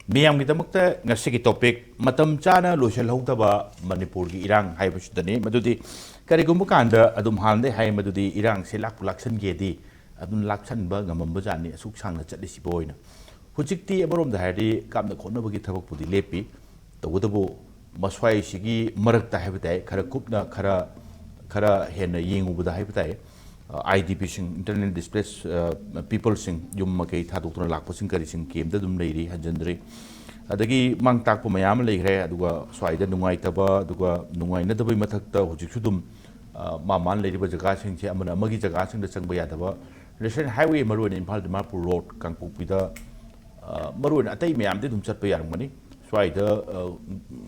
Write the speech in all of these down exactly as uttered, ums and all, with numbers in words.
ꯃꯤꯌꯥꯝꯒꯤꯗꯃꯛꯇ ꯉꯁꯤꯒꯤ topic, ꯃꯇꯝ ꯆꯥꯅ ꯂꯣꯏꯁꯤꯜꯍꯧꯗꯕ ꯃꯅꯤꯄꯨꯔꯒꯤ ꯏꯔꯥꯡ ꯍꯥꯏꯕꯁꯤꯗꯅꯤ꯫ ꯃꯗꯨꯗꯤ ꯀꯔꯤꯒꯨꯝꯕ ꯀꯥꯟꯗ ꯑꯗꯨꯝ ꯍꯥꯟꯅꯗꯩ ꯍꯥꯏ, ꯃꯗꯨꯗꯤ ꯏꯔꯥꯡꯁꯦ ꯂꯥꯛꯄꯨ ꯂꯥꯛꯁꯟꯒꯦꯗꯤ ꯑꯗꯨꯝ ꯂꯥꯛꯁꯟꯕ ꯉꯝꯃꯝꯕ ꯖꯥꯠꯅꯤ, ꯑꯁꯨꯛ ꯁꯥꯡꯅ ꯆꯠꯂꯤꯁꯤꯕꯨ ꯑꯣꯏꯅ꯫ ꯍꯧꯖꯤꯛꯇꯤ ꯑꯃꯔꯣꯝꯗ ꯍꯥꯏꯔꯗꯤ ꯀꯥꯞꯅ ꯈꯣꯠꯅꯕꯒꯤ ꯊꯕꯛꯄꯨꯗꯤ ꯂꯦꯞꯄꯤ꯫ ꯇꯧꯕꯇꯕꯨ ꯃꯁ꯭ꯋꯥꯏꯁꯤꯒꯤ ꯃꯔꯛꯇ ꯍꯥꯏꯕ ꯇꯥꯏ, ꯈꯔ ꯀꯨꯞꯅ, ꯈꯔ, ꯈꯔ ꯍꯦꯟꯅ ꯌꯦꯡꯉꯨꯕꯗ ꯍꯥꯏꯕ ꯇꯥꯏ, ꯑꯥꯏ ꯗꯤ ꯄꯤꯁꯤꯡ, internally displaced, ꯑ, peopleꯁꯤꯡ, ꯌꯨꯝ ꯃꯀꯩ ꯊꯥꯗꯣꯛꯇꯨꯅ ꯂꯥꯛꯄꯁꯤꯡ ꯀꯔꯤꯁꯤꯡ camp ꯇ ꯑꯗꯨꯝ ꯂꯩꯔꯤ, ꯍꯟꯖꯤꯟꯗ꯭ꯔꯤ꯫ ꯑꯗꯒꯤ ꯃꯥꯡ ꯇꯥꯛꯄ ꯃꯌꯥꯝ ꯑꯃ ꯂꯩꯈ꯭ꯔꯦ꯫ ꯑꯗꯨꯒ ꯁ꯭ꯋꯥꯏꯗ ꯅꯨꯡꯉꯥꯏꯇꯕ, ꯑꯗꯨꯒ ꯅꯨꯡꯉꯥꯏꯅꯗꯕꯒꯤ ꯃꯊꯛꯇ ꯍꯧꯖꯤꯛꯁꯨ ꯑꯗꯨꯝ, ꯑ, ꯃꯥ ꯃꯥꯅ ꯂꯩꯔꯤꯕ ꯖꯒꯥꯁꯤꯡꯁꯦ ꯑꯃꯅ ꯑꯃꯒꯤ ꯖꯒꯥꯁꯤꯡꯗ ꯆꯪꯕ ꯌꯥꯗꯕ, national highway, ꯃꯔꯨꯑꯣꯏꯅ ꯏꯝꯐꯥꯜ ꯗꯤꯃꯥꯄꯨꯔ road, ꯀꯥꯡꯄꯣꯛꯄꯤꯗ, ꯑ, ꯃꯔꯨꯑꯣꯏꯅ ꯑꯇꯩ ꯃꯌꯥꯝꯗꯤ ꯑꯗꯨꯝ ꯆꯠꯄ ꯌꯥꯔꯝꯒꯅꯤ꯫ ꯁ꯭ꯋꯥꯏꯗ, ꯑ,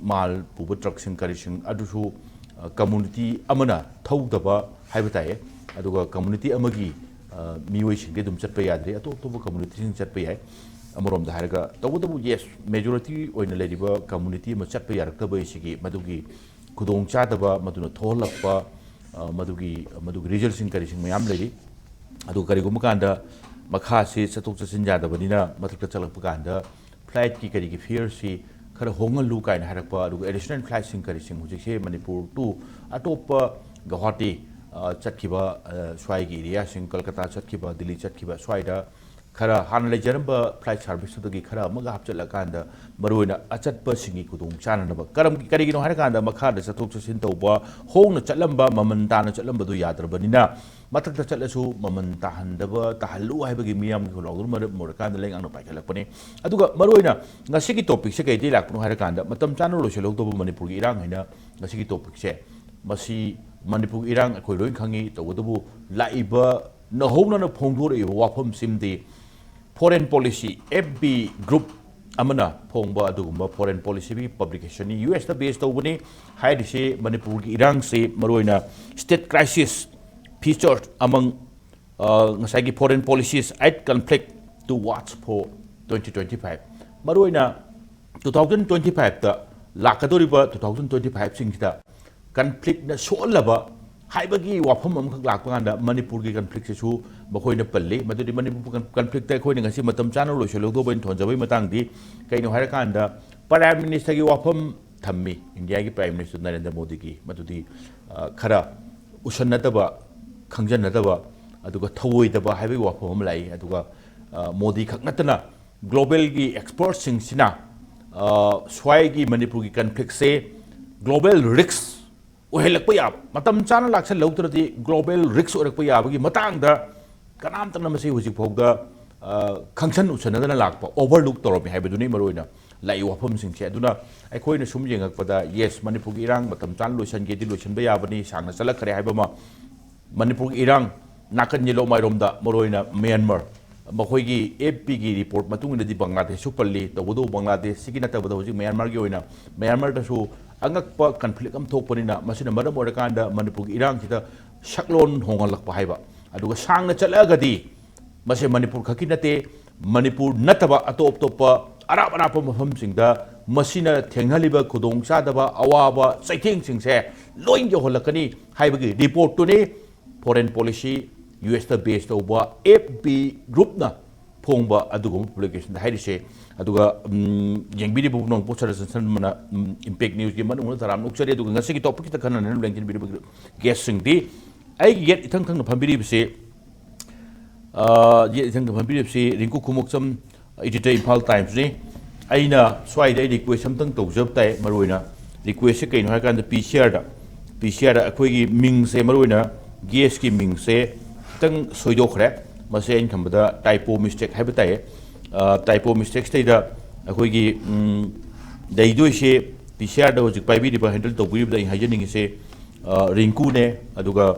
ꯃꯥꯜ ꯄꯨꯕ truckꯁꯤꯡ ꯀꯔꯤꯁꯤꯡ ꯑꯗꯨꯁꯨ, ꯑ, community ꯑꯃꯅ ꯊꯧꯗꯕ ꯍꯥꯏꯕ ꯇꯥꯏꯌꯦ꯫ ꯑꯗꯨꯒ community ꯑꯃꯒꯤ, ꯑ, ꯃꯤꯑꯣꯏꯁꯤꯡꯗꯤ ꯑꯗꯨꯝ ꯆꯠꯄ ꯌꯥꯗ꯭ꯔꯤ, ꯑꯇꯣꯞ ꯑꯇꯣꯞꯄ communityꯁꯤꯡ ꯆꯠꯄ ꯌꯥꯏ꯫ ꯑꯃꯔꯣꯝꯗ ꯍꯥꯏꯔꯒ, ꯇꯧꯕꯇꯕꯨ, yes, majority ꯑꯣꯏꯅ ꯂꯩꯔꯤꯕ community ꯑꯃ ꯆꯠꯄ ꯌꯥꯔꯛꯇꯕ ꯑꯁꯤꯒꯤ, ꯃꯗꯨꯒꯤ ꯈꯨꯗꯣꯡꯆꯥꯗꯕ, ꯃꯗꯨꯅ ꯊꯣꯛꯍꯜꯂꯛꯄ, ꯑ, ꯃꯗꯨꯒꯤ, ꯃꯗꯨꯒꯤ resultꯁꯤꯡ ꯀꯔꯤꯁꯤꯡ ꯃꯌꯥꯝ ꯂꯩꯔꯤ꯫ ꯑꯗꯨ ꯀꯔꯤꯒꯨꯝꯕ ꯀꯥꯟꯗ ꯃꯈꯥꯁꯤ ꯆꯠꯊꯣꯛ ꯆꯠꯁꯤꯟ ꯌꯥꯗꯕꯅꯤꯅ ꯃꯊꯛꯇ ꯆꯠꯂꯛꯄ ꯀꯥꯟꯗ flightꯀꯤ ꯀꯔꯤꯒꯤ fareꯁꯤ ꯈꯔ ꯍꯣꯡꯍꯜꯂꯨ ꯀꯥꯏꯅ ꯍꯥꯏꯔꯛꯄ, ꯑꯗꯨꯒ additional flightꯁꯤꯡ ꯀꯔꯤꯁꯤꯡ ꯍꯧꯖꯤꯛꯁꯦ ꯃꯅꯤꯄꯨꯔ to ꯑꯇꯣꯞꯄ ꯒꯧꯍꯥꯇꯤ, ꯑ, ꯆꯠꯈꯤꯕ, ꯑ, ꯁ꯭ꯋꯥꯏꯒꯤ areaꯁꯤꯡ, ꯀꯜꯀꯇꯥ ꯆꯠꯈꯤꯕ, ꯗꯤꯜꯂꯤ ꯆꯠꯈꯤꯕ, ꯁ꯭ꯋꯥꯏꯗ ꯈꯔ ꯍꯥꯟꯅ ꯂꯩꯖꯔꯝꯕ flight serviceꯇꯨꯗꯒꯤ ꯈꯔ ꯑꯃꯒ ꯍꯥꯞꯆꯤꯜꯂꯀꯥꯟꯗ ꯃꯔꯨꯑꯣꯏꯅ ꯑꯆꯠꯄꯁꯤꯡꯒꯤ ꯈꯨꯗꯣꯡ ꯆꯥꯅꯅꯕ꯫ ꯀꯔꯝ-, ꯀꯔꯤꯒꯤꯅꯣ ꯍꯥꯏꯔꯀꯥꯟꯗ ꯃꯈꯥꯗ ꯆꯠꯊꯣꯛ ꯆꯠꯁꯤꯟ ꯇꯧꯕ, ꯍꯣꯡꯅ ꯆꯠꯂꯝꯕ, ꯃꯃꯜ ꯇꯥꯅ ꯆꯠꯂꯝꯕꯗꯨ ꯌꯥꯗ꯭ꯔꯕꯅꯤꯅ ꯃꯊꯛꯇ ꯆꯠꯂꯁꯨ ꯃꯃꯜ ꯇꯥꯍꯟꯗꯕ, ꯇꯥꯍꯜꯂꯨ ꯍꯥꯏꯕꯒꯤ ꯃꯤꯌꯥꯝꯒꯤ ꯈꯣꯜꯂꯥꯎꯗꯨꯅ ꯃꯔꯝ ꯑꯣꯏꯔꯀꯥꯟꯗ ꯂꯩꯉꯥꯛꯅ ꯄꯥꯏꯈꯠꯂꯛꯄꯅꯤ꯫ ꯑꯗꯨꯒ ꯃꯔꯨꯑꯣꯏꯅ ꯉꯁꯤꯒꯤ topicꯁꯦ ꯀꯩꯗꯒꯤ ꯂꯥꯛꯄꯅꯣ ꯍꯥꯏꯔꯀꯥꯟꯗ ꯃꯇꯝ ꯆꯥꯅ ꯂꯣꯏꯁꯤꯜꯍꯧꯗꯕ ꯃꯅꯤꯄꯨꯔꯒꯤ ꯏꯔꯥꯡ ꯍꯥꯏꯅ ꯉꯁꯤꯒꯤ topicꯁꯦ꯫ ꯃꯁꯤ ꯃꯅꯤꯄꯨꯔꯒꯤ ꯏꯔꯥꯡ ꯑꯩꯈꯣꯏ ꯂꯣꯏ ꯈꯪꯉꯤ꯫ ꯇꯧꯕꯇꯕꯨ ꯂꯥꯛꯏꯕ ꯅꯧꯍꯧꯅꯅ ꯐꯣꯡꯗꯣꯔꯛꯏꯕ ꯋꯥꯐꯝꯁꯤꯃꯗꯤ foreign policy, F B group ꯑꯃꯅ ꯐꯣꯡꯕ ꯑꯗꯨꯒꯨꯝꯕ foreign policyꯒꯤ publicationꯅꯤ꯫ U S ꯇ base ꯇꯧꯕꯅꯤ꯫ ꯍꯥꯏꯔꯤꯁꯤ ꯃꯅꯤꯄꯨꯔꯒꯤ ꯏꯔꯥꯡꯁꯤ ꯃꯔꯨꯑꯣꯏꯅ state crisis featured among, ꯑ, ꯉꯁꯥꯏꯒꯤ foreign policies, eight conflict to watch for twenty twenty-five꯫ ꯃꯔꯨꯑꯣꯏꯅ two thousand twenty-fiveꯇ ꯂꯥꯛꯀꯗꯧꯔꯤꯕ two thousand twenty-fiveꯁꯤꯡꯁꯤꯗ conflictꯅ ꯁꯣꯛꯍꯜꯂꯕ ꯍꯥꯏꯕꯒꯤ ꯋꯥꯐꯝ ꯑꯃꯈꯛ ꯂꯥꯛꯄ ꯀꯥꯟꯗ ꯃꯅꯤꯄꯨꯔꯒꯤ ꯀꯟꯐ꯭ꯂꯤꯛꯁꯤꯁꯨ ꯃꯈꯣꯏꯅ ꯄꯜꯂꯤ꯫ ꯃꯗꯨꯗꯤ ꯃꯅꯤꯄꯨꯔ ꯀꯟ-, ꯀꯟꯐ꯭ꯂꯤꯛꯇ ꯑꯩꯈꯣꯏꯅ ꯉꯁꯤ ꯃꯇꯝ ꯆꯥꯅ ꯂꯣꯏꯁꯤꯜꯍꯧꯗꯧꯕ ꯑꯩꯅ ꯊꯣꯟꯖꯕꯒꯤ ꯃꯇꯥꯡꯗꯤ ꯀꯩꯅꯣ ꯍꯥꯏꯔꯀꯥꯟꯗ, ꯄ꯭ꯔꯥꯏꯝ ꯃꯤꯅꯤꯁꯇꯔꯒꯤ ꯋꯥꯐꯝ ꯊꯝꯃꯤ, ꯏꯟꯗꯤꯌꯥꯒꯤ ꯄ꯭ꯔꯥꯏꯝ ꯃꯤꯅꯤꯁꯇꯔ ꯅꯔꯦꯟꯗ꯭ꯔ ꯃꯣꯗꯤꯒꯤ꯫ ꯃꯗꯨꯗꯤ, ꯑ, ꯈꯔ ꯎꯁꯟꯅꯗꯕ, ꯈꯪꯖꯟꯅꯗꯕ, ꯑꯗꯨꯒ ꯊꯧꯑꯣꯏꯗꯕ ꯍꯥꯏꯕꯒꯤ ꯋꯥꯐꯝ ꯑꯃ ꯂꯥꯛꯏ꯫ ꯑꯗꯨꯒ, ꯑ, ꯃꯣꯗꯤ ꯈꯛ ꯅꯠꯇꯅ ꯒ꯭ꯂꯣꯕꯦꯜꯒꯤ ꯑꯦꯛꯁꯄꯔꯠꯁꯤꯡꯁꯤꯅ, ꯑ, ꯁ꯭ꯋꯥꯏꯒꯤ ꯃꯅꯤꯄꯨꯔꯒꯤ ꯀꯟꯐ꯭ꯂꯤꯛꯁꯦ ꯒ꯭ꯂꯣꯕꯦꯜ ꯔꯤꯛꯁ ꯑꯣꯏꯍꯜꯂꯛꯄ ꯌꯥꯕ, ꯃꯇꯝ ꯆꯥꯅ ꯂꯥꯛꯁꯜꯍꯧꯗ꯭ꯔꯗꯤ ꯒ꯭ꯂꯣꯕꯦꯜ ꯔꯤꯛꯁ ꯑꯣꯏꯔꯛꯄ ꯌꯥꯕꯒꯤ ꯃꯇꯥꯡꯗ ꯀꯅꯥꯝꯇꯅ ꯃꯁꯤ ꯍꯧꯖꯤꯛ ꯐꯥꯎꯗ, ꯑ, ꯈꯪꯁꯟ ꯎꯁꯟꯅꯗꯅ ꯂꯥꯛꯄ, ꯑꯣꯚꯔꯂꯨꯛ ꯇꯧꯔꯝꯃꯤ ꯍꯥꯏꯕꯗꯨꯅꯤ ꯃꯔꯨꯑꯣꯏꯅ ꯂꯥꯛꯏ ꯋꯥꯐꯝꯁꯤꯡꯁꯦ꯫ ꯑꯗꯨꯅ ꯑꯩꯈꯣꯏꯅ ꯁꯨꯝ ꯌꯦꯡꯉꯛꯄꯗ, ꯌꯦꯁ, ꯃꯅꯤꯄꯨꯔꯒꯤ ꯏꯔꯥꯡ ꯃꯇꯝ ꯆꯥꯅ ꯂꯣꯏꯁꯤꯟꯒꯦꯗꯤ ꯂꯣꯏꯁꯤꯟꯕ ꯌꯥꯕꯅꯤ, ꯁꯥꯡꯅ ꯆꯠꯂꯛꯈ꯭ꯔꯦ ꯍꯥꯏꯕ ꯑꯃ, ꯃꯅꯤꯄꯨꯔꯒꯤ ꯏꯔꯥꯡ ꯅꯥꯀꯟ ꯌꯦꯠꯂꯣꯝ ꯃꯥꯏꯔꯣꯝꯗ, ꯃꯔꯨꯑꯣꯏꯅ ꯃ꯭ꯌꯥꯟꯃꯥꯔ, ꯃꯈꯣꯏꯒꯤ ꯑꯦꯐ ꯄꯤꯒꯤ ꯔꯤꯄꯣꯔꯠ ꯃꯇꯨꯡ ꯏꯟꯅꯗꯤ ꯕꯪꯒ꯭ꯂꯥꯗꯦꯁꯁꯨ ꯄꯜꯂꯤ꯫ ꯇꯧꯕꯇꯕꯨ ꯕꯪꯒ꯭ꯂꯥꯗꯦꯁꯁꯤꯒꯤ ꯅꯠꯇꯕꯗ ꯍꯧꯖꯤꯛ ꯃ꯭ꯌꯥꯟꯃꯥꯔꯒꯤ ꯑꯣꯏꯅ, ꯃ꯭ꯌꯥꯟꯃꯥꯔꯗꯁꯨ ꯑꯉꯛꯄ ꯀꯟꯐ꯭ꯂꯤꯛ ꯑꯃ ꯊꯣꯛꯄꯅꯤꯅ, ꯃꯁꯤꯅ ꯃꯔꯝ ꯑꯣꯏꯔꯀꯥꯟꯗ ꯃꯅꯤꯄꯨꯔꯒꯤ ꯏꯔꯥꯡꯁꯤꯗ ꯁꯛꯂꯣꯟ ꯍꯣꯡꯍꯜꯂꯛꯄ ꯍꯥꯏꯕ꯫ ꯑꯗꯨꯒ ꯁꯥꯡꯅ ꯆꯠꯂꯛꯑꯒꯗꯤ ꯃꯁꯤ ꯃꯅꯤꯄꯨꯔ ꯈꯛꯀꯤ ꯅꯠꯇꯦ, ꯃꯅꯤꯄꯨꯔ ꯅꯠꯇꯕ ꯑꯇꯣꯞ ꯑꯇꯣꯞꯄ ꯑꯔꯥꯞ ꯑꯔꯥꯞꯄ ꯃꯐꯝꯁꯤꯡꯗ ꯃꯁꯤꯅ ꯊꯦꯡꯅꯍꯜꯂꯤꯕ ꯈꯨꯗꯣꯡꯆꯥꯗꯕ, ꯑꯋꯥꯕ ꯆꯩꯊꯦꯡꯁꯤꯡꯁꯦ ꯂꯣꯏ ꯌꯧꯍꯜꯂꯛꯀꯅꯤ ꯍꯥꯏꯕꯒꯤ ꯔꯤꯄꯣꯔꯠꯇꯨꯅꯤ꯫ ꯐꯣꯔꯦꯟ ꯄꯣꯂꯤꯁꯤ ꯌꯨ ꯑꯦꯁꯇ ꯕꯦꯁ ꯇꯧꯕ ꯑꯦꯐ ꯕꯤ ꯒ꯭ꯔꯨꯞꯅ ꯐꯣꯡꯕ ꯑꯗꯨꯒꯨꯝꯕ ꯄꯕ꯭ꯂꯤꯀꯦꯁꯟꯗ ꯍꯥꯏꯔꯤꯁꯦ꯫ ꯑꯗꯨꯒ, ꯎꯝ, ꯌꯦꯡꯕꯤꯔꯤꯕ ꯄꯨꯝꯅꯃꯛꯄꯨ ꯁꯔ ꯆꯟꯁꯟꯕꯅ, ꯎꯝ, ꯏꯝꯄꯦꯛ ꯅ꯭ꯌꯨꯁꯀꯤ ꯃꯅꯨꯡꯗ ꯇꯔꯥꯝꯅ ꯑꯣꯛꯆꯔꯤ꯫ ꯑꯗꯨꯒ ꯉꯁꯤꯒꯤ ꯇꯣꯄꯤꯛꯁꯤꯗ ꯈꯟꯅꯅ ꯂꯦꯡꯁꯤꯟꯕꯤꯔꯤꯕ ꯒꯦꯁꯁꯤꯡꯗꯤ, ꯑꯩꯒꯤ ꯌꯦꯠ ꯏꯊꯪ ꯊꯪꯅ ꯐꯝꯕꯤꯔꯤꯕꯁꯤ, ꯑ, ꯌꯦꯠ ꯏꯊꯪ ꯊꯪꯅ ꯐꯝꯕꯤꯔꯤꯕꯁꯤ ꯔꯤꯡꯀꯨ ꯈꯨꯃꯨꯛꯆꯝ, ꯏꯗꯤꯇꯔ, ꯏꯝꯐꯥꯜ ꯇꯥꯏꯝꯁꯅꯤ꯫ ꯑꯩꯅ ꯁ꯭ꯋꯥꯏꯗ ꯑꯩ ꯔꯤꯀ꯭ꯋꯦꯁ ꯑꯝꯇꯪ ꯇꯧꯖꯕ ꯇꯥꯏ꯫ ꯃꯔꯨꯑꯣꯏꯅ ꯔꯤꯀ꯭ꯋꯦꯁꯁꯦ ꯀꯩꯅꯣ ꯍꯥꯏꯔꯀꯥꯟꯗ, ꯄꯤ ꯁꯤ ꯑꯥꯔꯗ, ꯄꯤ ꯁꯤ ꯑꯥꯔꯗ ꯑꯩꯈꯣꯏꯒꯤ ꯃꯤꯡꯁꯦ, ꯃꯔꯨꯑꯣꯏꯅ ꯒꯦꯁꯀꯤ ꯃꯤꯡꯁꯦ ꯈꯤꯇꯪ ꯁꯣꯏꯗꯣꯛꯈ꯭ꯔꯦ꯫ ꯃꯁꯤ ꯑꯩꯅ ꯈꯟꯕꯗ ꯇꯥꯏꯄꯣ ꯃꯤꯁꯇꯦꯛ ꯍꯥꯏꯕ ꯇꯥꯏꯌꯦ꯫ ꯑ, ꯇꯥꯏꯄꯣ ꯃꯤꯁꯇꯦꯛꯁꯤꯗꯩꯗ ꯑꯩꯈꯣꯏꯒꯤ, ꯎꯝ, ꯂꯩꯗꯣꯏꯁꯦ, ꯄꯤ ꯁꯤ ꯑꯥꯔꯗ ꯍꯧꯖꯤꯛ ꯄꯥꯏꯕꯤꯔꯤꯕ, ꯍꯦꯟꯗꯜ ꯇꯧꯕꯤꯔꯤꯕꯗ ꯑꯩꯅ ꯍꯥꯏꯖꯅꯤꯡꯉꯤꯁꯦ, ꯑ, ꯔꯤꯡꯀꯨꯅꯦ, ꯑꯗꯨꯒ,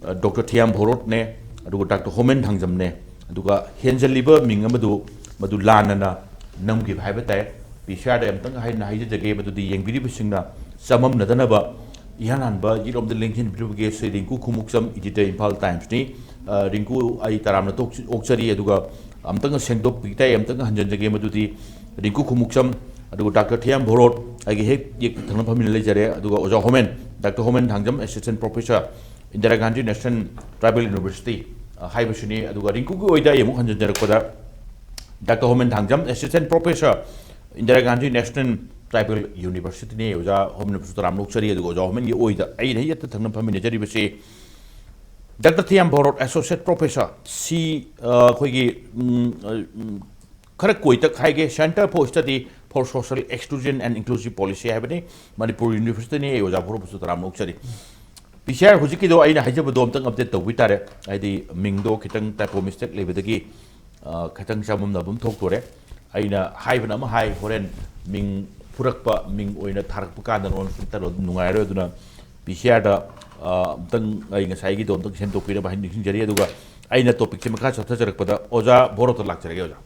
ꯑ, ꯗꯣꯛꯇꯔ ꯊꯤꯌꯥꯝ ꯚꯣꯔꯣꯠꯅꯦ, ꯑꯗꯨꯒ ꯗꯥꯛꯇꯔ ꯍꯣꯃꯦꯟ ꯊꯥꯡꯖꯝꯅꯦ꯫ ꯑꯗꯨꯒ ꯍꯦꯟꯖꯜꯂꯤꯕ ꯃꯤꯡ ꯑꯃꯗꯨ ꯃꯗꯨ ꯂꯥꯟꯅꯅ ꯅꯝꯈꯤꯕ ꯍꯥꯏꯕ ꯇꯥꯏ꯫ ꯄꯤ ꯁꯤ ꯑꯥꯔꯗ ꯑꯃꯨꯛꯇꯪ ꯍꯥꯏꯅ ꯍꯥꯏꯖꯖꯒꯦ, ꯃꯗꯨꯗꯤ ꯌꯦꯡꯕꯤꯔꯤꯕꯁꯤꯡꯅ ꯆꯃꯝꯅꯗꯅꯕ ꯏꯍꯥꯟ ꯍꯥꯟꯕ ꯌꯦꯠꯂꯣꯝꯗ ꯂꯦꯡꯁꯤꯟꯕꯤꯔꯤꯕꯒꯤ ꯁꯤ ꯔꯤꯡꯀꯨ ꯈꯨꯃꯨꯛꯆꯝ, ꯏꯗꯤꯇꯔ, ꯏꯝꯐꯥꯜ ꯇꯥꯏꯝꯁꯅꯤ꯫ ꯑ, ꯔꯤꯡꯀꯨ, ꯑꯩ ꯇꯔꯥꯝꯅ ꯇꯣꯛ-, ꯑꯣꯛꯆꯔꯤ꯫ ꯑꯗꯨꯒ ꯑꯃꯨꯛꯇꯪ ꯁꯦꯡꯗꯣꯛꯄꯤꯇꯥꯏ, ꯑꯃꯨꯛꯇꯪ ꯍꯟꯖꯟꯖꯒꯦ, ꯃꯗꯨꯗꯤ ꯔꯤꯡꯀꯨ ꯈꯨꯃꯨꯛꯆꯝ, ꯑꯗꯨꯒ ꯗꯥꯛꯇꯔ ꯊꯤꯌꯥꯝ ꯚꯣꯔꯣꯠ, ꯑꯩꯒꯤ ꯍꯦꯛ ꯌꯦꯛ ꯊꯪꯅ ꯐꯝꯃꯤꯟꯅ ꯂꯩꯖꯔꯦ, ꯑꯗꯨꯒ ꯑꯣꯖꯥ Homen, doctor Homen Thangjam, assistant professor, Indira Gandhi National Tribal University, ꯑ, ꯍꯥꯏꯕꯁꯤꯅꯤ꯫ ꯑꯗꯨꯒ ꯔꯤꯡꯀꯨꯒꯤ ꯑꯣꯏꯗ ꯑꯩ ꯑꯃꯨꯛ ꯍꯟꯖꯤꯟꯖꯔꯛꯄꯗ, doctor Homen Thangjam, Assistant Professor, Indira Gandhi National Tribal Universityꯅꯤ꯫ ꯑꯣꯖꯥ ꯍꯣꯃꯦꯟꯕꯨꯁꯨ ꯇꯔꯥꯝꯅ ꯑꯣꯛꯆꯔꯤ꯫ ꯑꯗꯨꯒ ꯑꯣꯖꯥ ꯍꯣꯃꯦꯟꯒꯤ ꯑꯣꯏꯗ ꯑꯩꯅ ꯍꯦꯛꯇ ꯊꯪꯅ ꯐꯝꯃꯤꯟꯅꯖꯔꯤꯕꯁꯤ ꯗꯥꯛꯇꯔ ꯊꯤꯌꯥꯝ ꯚꯣꯔꯣꯠ, Associate Professor, ꯁꯤ, ꯑ, ꯑꯩꯈꯣꯏꯒꯤ, ꯎꯝ, ꯑ, ꯎꯝ, ꯈꯔ ꯀꯣꯏꯇꯛ ꯍꯥꯏꯒꯦ, Center for Study for Social Exclusion and Inclusive Policy ꯍꯥꯏꯕꯅꯤ, ꯃꯅꯤꯄꯨꯔ ꯌꯨꯅꯤꯚꯔꯁꯤꯇꯤꯅꯤ꯫ ꯑꯩ ꯑꯣꯖꯥ ꯚꯣꯔꯣꯠꯄꯨꯁꯨ ꯇꯔꯥꯝꯅ ꯑꯣꯛꯆꯔꯤ꯫ ꯄꯤ ꯁꯤ ꯑꯥꯔ ꯍꯧꯖꯤꯛꯀꯤꯗꯣ ꯑꯩꯅ ꯍꯥꯏꯖꯕꯗꯣ ꯑꯝꯇꯪ update ꯇꯧꯕꯤ ꯇꯥꯔꯦ, ꯍꯥꯏꯗꯤ ꯃꯤꯡꯗꯣ ꯈꯤꯇꯪ typo mistake ꯂꯩꯕꯗꯒꯤ, ꯑ, ꯈꯤꯇꯪ ꯆꯃꯝꯅꯕ ꯑꯃ ꯊꯣꯛꯇꯣꯔꯦ꯫ ꯑꯩꯅ ꯍꯥꯏꯕꯅ ꯑꯃ ꯍꯥꯏ, ꯍꯣꯔꯦꯟ ꯃꯤꯡ ꯐꯨꯔꯛꯄ, ꯃꯤꯡ ꯑꯣꯏꯅ ꯊꯥꯔꯛꯄ ꯀꯥꯟꯗ ꯅꯉꯣꯟꯗ ꯁꯨꯝ ꯇꯠꯂꯣ, ꯑꯗꯨꯝ ꯅꯨꯡꯉꯥꯏꯔꯣꯏ꯫ ꯑꯗꯨꯅ ꯄꯤ ꯁꯤ ꯑꯥꯔꯗ, ꯑ, ꯑꯝꯇꯪ ꯑꯩ ꯉꯁꯥꯏꯒꯤꯗꯣ ꯑꯝꯇꯪ ꯁꯦꯝꯗꯣꯛꯄꯤꯅꯕ ꯍꯥꯏꯅ ꯅꯤꯡꯁꯤꯡꯖꯔꯤ꯫ ꯑꯗꯨꯒ ꯑꯩꯅ topicꯁꯦ ꯃꯈꯥ ꯆꯠꯊꯖꯔꯛꯄꯗ ꯑꯣꯖꯥ ꯚꯣꯔꯣꯠꯇ ꯂꯥꯛꯆꯔꯒꯦ꯫ ꯑꯣꯖꯥ,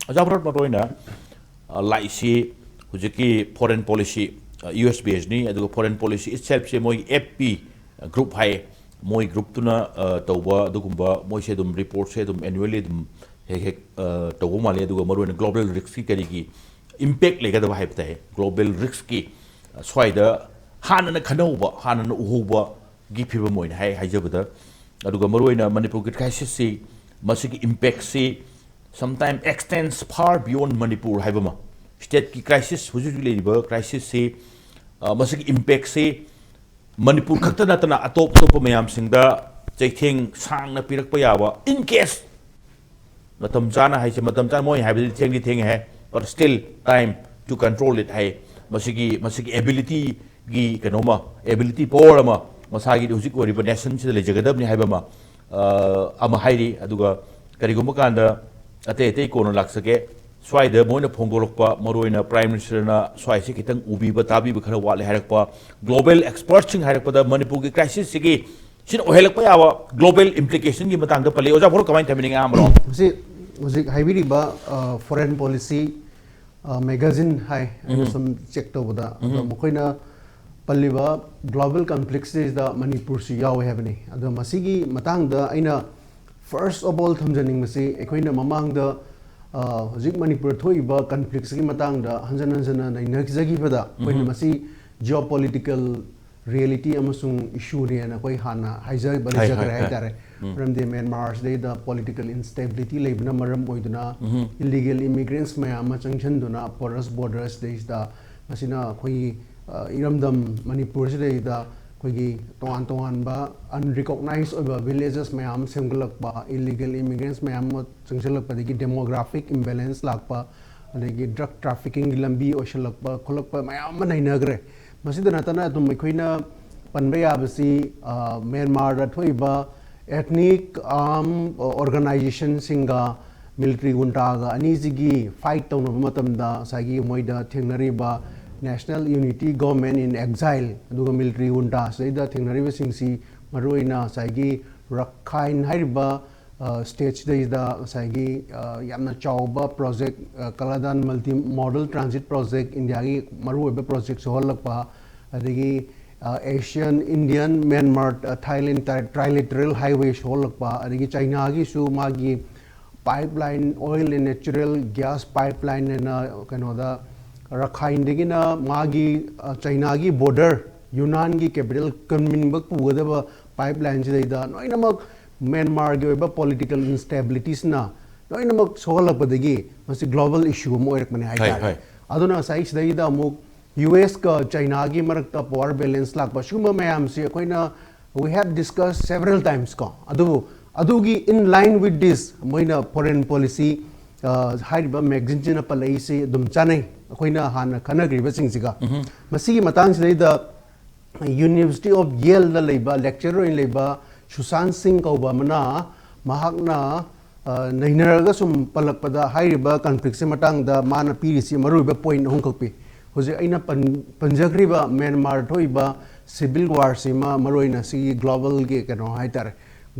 ꯑꯣꯖꯥ ꯚꯣꯔꯣꯠ, ꯃꯔꯨ ꯑꯣꯏꯅ, ꯑ, ꯂꯥꯛꯏꯁꯤ ꯍꯧꯖꯤꯛꯀꯤ foreign policy, ꯑ, U S basedꯅꯤ꯫ ꯑꯗꯨꯒ foreign policy itselfꯁꯦ ꯃꯣꯏ F P group ꯍꯥꯏ, ꯃꯣꯏ groupꯇꯨꯅ, ꯑ, ꯇꯧꯕ ꯑꯗꯨꯒꯨꯝꯕ, ꯃꯣꯏꯁꯦ ꯑꯗꯨꯝ reportꯁꯦ ꯑꯗꯨꯝ annually ꯑꯗꯨꯝ ꯍꯦꯛ ꯍꯦꯛ, ꯑ, ꯇꯧꯕ ꯃꯥꯜꯂꯦ꯫ ꯑꯗꯨꯒ ꯃꯔꯨ ꯑꯣꯏꯅ global riskꯀꯤ ꯀꯔꯤꯒꯤ impact ꯂꯩꯒꯗꯕ ꯍꯥꯏꯕ ꯇꯥꯏ, global riskꯀꯤ, ꯑ, ꯁ꯭ꯋꯥꯏꯗ ꯍꯥꯟꯅꯅ ꯈꯟꯅꯍꯧꯕ, ꯍꯥꯟꯅꯅ ꯎꯍꯧꯕꯒꯤ ꯐꯤꯕꯝ ꯑꯣꯏꯅ ꯍꯥꯏ, ꯍꯥꯏꯖꯕꯗ꯫ ꯑꯗꯨꯒ ꯃꯔꯨ ꯑꯣꯏꯅ ꯃꯅꯤꯄꯨꯔꯒꯤ crisisꯁꯤ, ꯃꯁꯤꯒꯤ impactꯁꯤ sometime extends far beyond Manipur ꯍꯥꯏꯕ ꯑꯃ, stateꯀꯤ crisis, ꯍꯧꯖꯤꯛ ꯍꯧꯖꯤꯛ ꯂꯩꯔꯤꯕ crisisꯁꯤ, ꯑ, ꯃꯁꯤꯒꯤ impactꯁꯤ ꯃꯅꯤꯄꯨꯔ ꯈꯛꯇ ꯅꯠꯇꯅ ꯑꯇꯣꯞ ꯑꯇꯣꯞꯄ ꯃꯌꯥꯝꯁꯤꯡꯗ ꯆꯩꯊꯦꯡ ꯁꯥꯡꯅ ꯄꯤꯔꯛꯄ ꯌꯥꯕ, in case ꯃꯇꯝ ꯆꯥꯅ ꯍꯥꯏꯁꯦ, ꯃꯇꯝ ꯆꯥꯅ, ꯃꯣꯏ ꯍꯥꯏꯕꯗꯤ ꯊꯦꯡꯗꯤ ꯊꯦꯡꯉꯦ ꯍꯥꯏ, but still time to control it ꯍꯥꯏ꯫ ꯃꯁꯤꯒꯤ, ꯃꯁꯤꯒꯤ abilityꯒꯤ ꯀꯩꯅꯣꯃ, ability power ꯑꯃ ꯃꯁꯥꯒꯤ ꯍꯧꯖꯤꯛ ꯑꯣꯏꯔꯤꯕ nationꯁꯤꯗ ꯂꯩꯖꯒꯗꯕꯅꯤ ꯍꯥꯏꯕ ꯑꯃ, ꯑ, ꯑꯃ ꯍꯥꯏꯔꯤ꯫ ꯑꯗꯨꯒ ꯀꯔꯤꯒꯨꯝꯕ ꯀꯥꯟꯗ ꯑꯇꯩ ꯑꯇꯩ ꯀꯣꯟꯅ ꯂꯥꯛꯆꯒꯦ, ꯁ꯭ꯋꯥꯏꯗ ꯃꯣꯏꯅ ꯐꯣꯡꯗꯣꯔꯛꯄ, ꯃꯔꯨ ꯑꯣꯏꯅ Prime Ministerꯅ ꯁ꯭ꯋꯥꯏꯁꯤ ꯈꯤꯇꯪ ꯎꯕꯤꯕ ꯇꯥꯕꯤꯕ ꯈꯔ ꯋꯥꯠꯂꯦ ꯍꯥꯏꯔꯛꯄ, global expertꯁꯤꯡ ꯍꯥꯏꯔꯛꯄꯗ ꯃꯅꯤꯄꯨꯔꯒꯤ crisisꯁꯤꯒꯤ ꯁꯤꯅ ꯑꯣꯏꯍꯜꯂꯛꯄ ꯌꯥꯕ global implicationꯒꯤ ꯃꯇꯥꯡꯗ ꯄꯜꯂꯤ꯫ ꯑꯣꯖꯥ ꯚꯣꯔꯣꯠ ꯀꯃꯥꯏꯅ ꯊꯝꯕꯤꯅꯤꯡꯉꯤ ꯑꯍꯥꯟꯕꯗ? ꯃꯁꯤ ꯍꯧꯖꯤꯛ ꯍꯥꯏꯕꯤꯔꯤꯕ, ꯑ, foreign policy, ꯑ, magazine ꯍꯥꯏ, ꯑꯩꯅ ꯎꯝ꯫ ꯁꯨꯝ check ꯇꯧꯕꯗ, ꯑꯗꯣ ꯎꯝ꯫ ꯃꯈꯣꯏꯅ ꯄꯜꯂꯤꯕ global complexityꯁꯤꯗ ꯃꯅꯤꯄꯨꯔꯁꯨ ꯌꯥꯎꯋꯦ ꯍꯥꯏꯕꯅꯤ꯫ ꯑꯗꯣ ꯃꯁꯤꯒꯤ ꯃꯇꯥꯡꯗ ꯑꯩꯅ first of all ꯊꯝꯖꯅꯤꯡꯕꯁꯤ, ꯑꯩꯈꯣꯏꯅ ꯃꯃꯥꯡꯗ, ꯑ, ꯍꯧꯖꯤꯛ ꯃꯅꯤꯄꯨꯔ ꯊꯣꯛꯏꯕ conflictꯁꯤꯒꯤ ꯃꯇꯥꯡꯗ ꯍꯟꯖꯟ ꯍꯟꯖꯟꯅ ꯅꯩꯅꯖꯈꯤꯕꯗ, ꯑꯩꯈꯣꯏꯅ ꯎꯝ꯫ ꯃꯁꯤ geopolitical ꯔꯤꯌꯦꯂꯤꯇꯤ ꯑꯃꯁꯨꯡ ꯏꯁꯨꯅꯦꯅ ꯑꯩꯈꯣꯏ ꯍꯥꯟꯅ ꯍꯥꯏꯖꯕ ꯍꯥꯏ, ꯂꯩꯖꯈ꯭ꯔꯦ ꯍꯥꯏ, ꯍꯥꯏꯇꯥꯔꯦ꯫ ꯃꯔꯝꯗꯤ ꯃ꯭ꯌꯥꯟꯃꯥꯔꯁꯤꯗꯩꯗ ꯄꯣꯂꯤꯇꯤꯀꯦꯜ ꯏꯟꯁꯇꯦꯕꯤꯂꯤꯇꯤ ꯂꯩꯕꯅ ꯃꯔꯝ ꯑꯣꯏꯗꯨꯅ ꯏꯂꯤꯒꯦꯜ ꯏꯃꯤꯒ꯭ꯔꯦꯟꯁ ꯃꯌꯥꯝ ꯑꯃ ꯆꯪꯁꯤꯟꯗꯨꯅ ꯄꯣꯔꯁ ꯕꯣꯔꯗꯔꯁꯤꯗꯩꯁꯤꯗ ꯃꯁꯤꯅ ꯑꯩꯈꯣꯏꯒꯤ ꯑ, ꯏꯔꯝꯗꯝ ꯃꯅꯤꯄꯨꯔꯁꯤꯗꯩꯗ ꯑꯩꯈꯣꯏꯒꯤ ꯇꯣꯉꯥꯟ ꯇꯣꯉꯥꯟꯕ ꯑꯟꯔꯤꯀꯣꯛꯅꯥꯏꯖ ꯑꯣꯏꯕ ꯚꯤꯂꯦꯖꯦꯁ ꯃꯌꯥꯝ ꯁꯦꯝꯒꯠꯂꯛꯄ, ꯏꯂꯤꯒꯦꯜ ꯏꯃꯤꯒ꯭ꯔꯦꯟꯁ ꯃꯌꯥꯝ ꯑꯃ ꯆꯪꯁꯤꯜꯂꯛꯄꯗꯒꯤ ꯗꯦꯃꯣꯒ꯭ꯔꯥꯐꯤꯛ ꯏꯝꯕꯦꯂꯦꯟꯁ ꯂꯥꯛꯄ, ꯑꯗꯒꯤ ꯗ꯭ꯔꯒ ꯇ꯭ꯔꯥꯐꯤꯀꯤꯡꯒꯤ ꯂꯝꯕꯤ ꯑꯣꯏꯁꯜꯂꯛꯄ ꯈꯣꯠꯂꯛꯄ ꯃꯌꯥꯝ ꯑꯃ ꯅꯩꯅꯈ꯭ꯔꯦ꯫ ꯃꯁꯤꯗ ꯅꯠꯇꯅ ꯑꯗꯨꯝ ꯑꯩꯈꯣꯏꯅ ꯄꯟꯕ ꯌꯥꯕꯁꯤ, ꯑ, ꯃ꯭ꯌꯥꯟꯃꯥꯔꯗ ꯊꯣꯛꯏꯕ ethnic arm organization ꯁꯤꯡꯒ ꯃꯤꯂꯤꯇꯔꯤ ꯒꯨꯟꯇꯥꯒ ꯑꯅꯤꯁꯤꯒꯤ ꯐꯥꯏꯠ ꯇꯧꯅꯕ ꯃꯇꯝꯗ ꯉꯁꯥꯏꯒꯤ ꯃꯣꯏꯗ ꯊꯦꯡꯅꯔꯤꯕ National Unity Government in Exile ꯑꯗꯨꯒ ꯃꯤꯂꯤꯇꯔꯤ ꯒꯨꯟꯇꯥ ꯁꯤꯗꯩꯗ ꯊꯦꯡꯅꯔꯤꯕꯁꯤꯡꯁꯤ ꯃꯔꯨꯑꯣꯏꯅ ꯉꯁꯥꯏꯒꯤ ꯔꯈꯥꯏꯟ ꯍꯥꯏꯔꯤꯕ, ꯑ, ꯁ꯭ꯇꯦꯠꯁꯤꯗꯩꯗ ꯉꯁꯥꯏꯒꯤ, ꯑ, ꯌꯥꯝꯅ ꯆꯥꯎꯕ ꯄ꯭ꯔꯣꯖꯦꯛ, ꯑ, Kaladan multi modal transit project, ꯏꯟꯗꯤꯌꯥꯒꯤ ꯃꯔꯨꯑꯣꯏꯕ ꯄ꯭ꯔꯣꯖꯦꯛ ꯁꯣꯛꯍꯜꯂꯛꯄ, ꯑꯗꯒꯤ Asian Indian Myanmar Thailand trilateral highway ꯁꯣꯛꯍꯜꯂꯛꯄ, ꯑꯗꯒꯤ ꯆꯩꯅꯥꯒꯤꯁꯨ ꯃꯥꯒꯤ pipeline, oil and natural gas pipeline ꯍꯥꯏꯅ ꯀꯩꯅꯣꯗ ꯔꯈꯥꯏꯟꯗꯒꯤꯅ ꯃꯥꯒꯤ, ꯑ, ꯆꯩꯅꯥꯒꯤ ꯕꯣꯔꯗꯔ, ꯌꯨꯅꯥꯟꯒꯤ ꯀꯦꯄꯤꯇꯦꯜ ꯀꯨꯟꯃꯤꯟꯕ ꯄꯨꯒꯗꯕ ꯄꯥꯏꯞ ꯂꯥꯏꯟꯁꯤꯗꯩꯗ ꯂꯣꯏꯅꯃꯛ ꯃ꯭ꯌꯥꯟꯃꯥꯔꯒꯤ ꯑꯣꯏꯕ ꯄꯣꯂꯤꯇꯤꯀꯦꯜ ꯏꯟꯁꯇꯦꯕꯤꯂꯤꯇꯤꯁꯅ ꯂꯣꯏꯅꯃꯛ ꯁꯣꯛꯍꯜꯂꯛꯄꯗꯒꯤ ꯃꯁꯤ ꯒ꯭ꯂꯣꯕꯦꯜ ꯏꯁꯨ ꯑꯃ ꯑꯣꯏꯔꯛꯄꯅꯦ ꯍꯥꯏꯇꯥꯔꯦ꯫ ꯍꯣꯏ꯫ ꯑꯗꯨꯅ ꯉꯁꯥꯏ ꯁꯤꯗꯩꯗ ꯑꯃꯨꯛ ꯌꯨ ꯑꯦꯁꯀ ꯆꯩꯅꯥꯒꯤ ꯃꯔꯛꯇ ꯄꯋꯥꯔ ꯕꯦꯂꯦꯟꯁ ꯂꯥꯛꯄ ꯁꯤꯒꯨꯝꯕ ꯃꯌꯥꯝꯁꯤ ꯑꯩꯈꯣꯏꯅ we have discussed several times ꯀꯣ꯫ ꯑꯗꯨꯕꯨ ꯑꯗꯨꯒꯤ in line with this ꯃꯣꯏꯅ ꯐꯣꯔꯦꯟ ꯄꯣꯂꯤꯁꯤ, ꯑ, ꯍꯥꯏꯔꯤꯕ ꯃꯦꯒꯖꯤꯟꯁꯤꯅ ꯄꯜꯂꯛꯏꯁꯤ ꯑꯗꯨꯝ ꯆꯥꯅꯩ, ꯑꯩꯈꯣꯏꯅ ꯍꯥꯟꯅ ꯈꯟꯅꯈ꯭ꯔꯤꯕꯁꯤꯡꯁꯤꯒ꯫ ꯃꯁꯤꯒꯤ ꯃꯇꯥꯡꯁꯤꯗꯩꯗ University of Yaleꯗ ꯂꯩꯕ lecturer ꯑꯣꯏꯅ ꯂꯩꯕ ꯁꯨꯁꯥꯟ ꯁꯤꯡ ꯀꯧꯕ ꯑꯃꯅ ꯃꯍꯥꯛꯅ, ꯑ, ꯅꯩꯅꯔꯒ ꯁꯨꯝ ꯄꯜꯂꯛꯄꯗ ꯍꯥꯏꯔꯤꯕ ꯀꯟꯐ꯭ꯂꯤꯛꯁꯤ ꯃꯇꯥꯡꯗ ꯃꯥꯅ ꯄꯤꯔꯤꯁꯤ ꯃꯔꯨꯑꯣꯏꯕ ꯄꯣꯏꯟ ꯑꯍꯨꯝꯈꯛ ꯄꯤ꯫ ꯍꯧꯖꯤꯛ ꯑꯩꯅ ꯄꯟ-, ꯄꯟꯖꯈ꯭ꯔꯤꯕ ꯃ꯭ꯌꯥꯟꯃꯥꯔ ꯊꯣꯛꯏꯕ ꯁꯤꯚꯤꯜ ꯋꯥꯔꯁꯤꯃ ꯃꯔꯨꯑꯣꯏꯅ ꯁꯤꯒꯤ ꯒ꯭ꯂꯣꯕꯦꯜꯒꯤ ꯀꯩꯅꯣ ꯍꯥꯏꯇꯥꯔꯦ,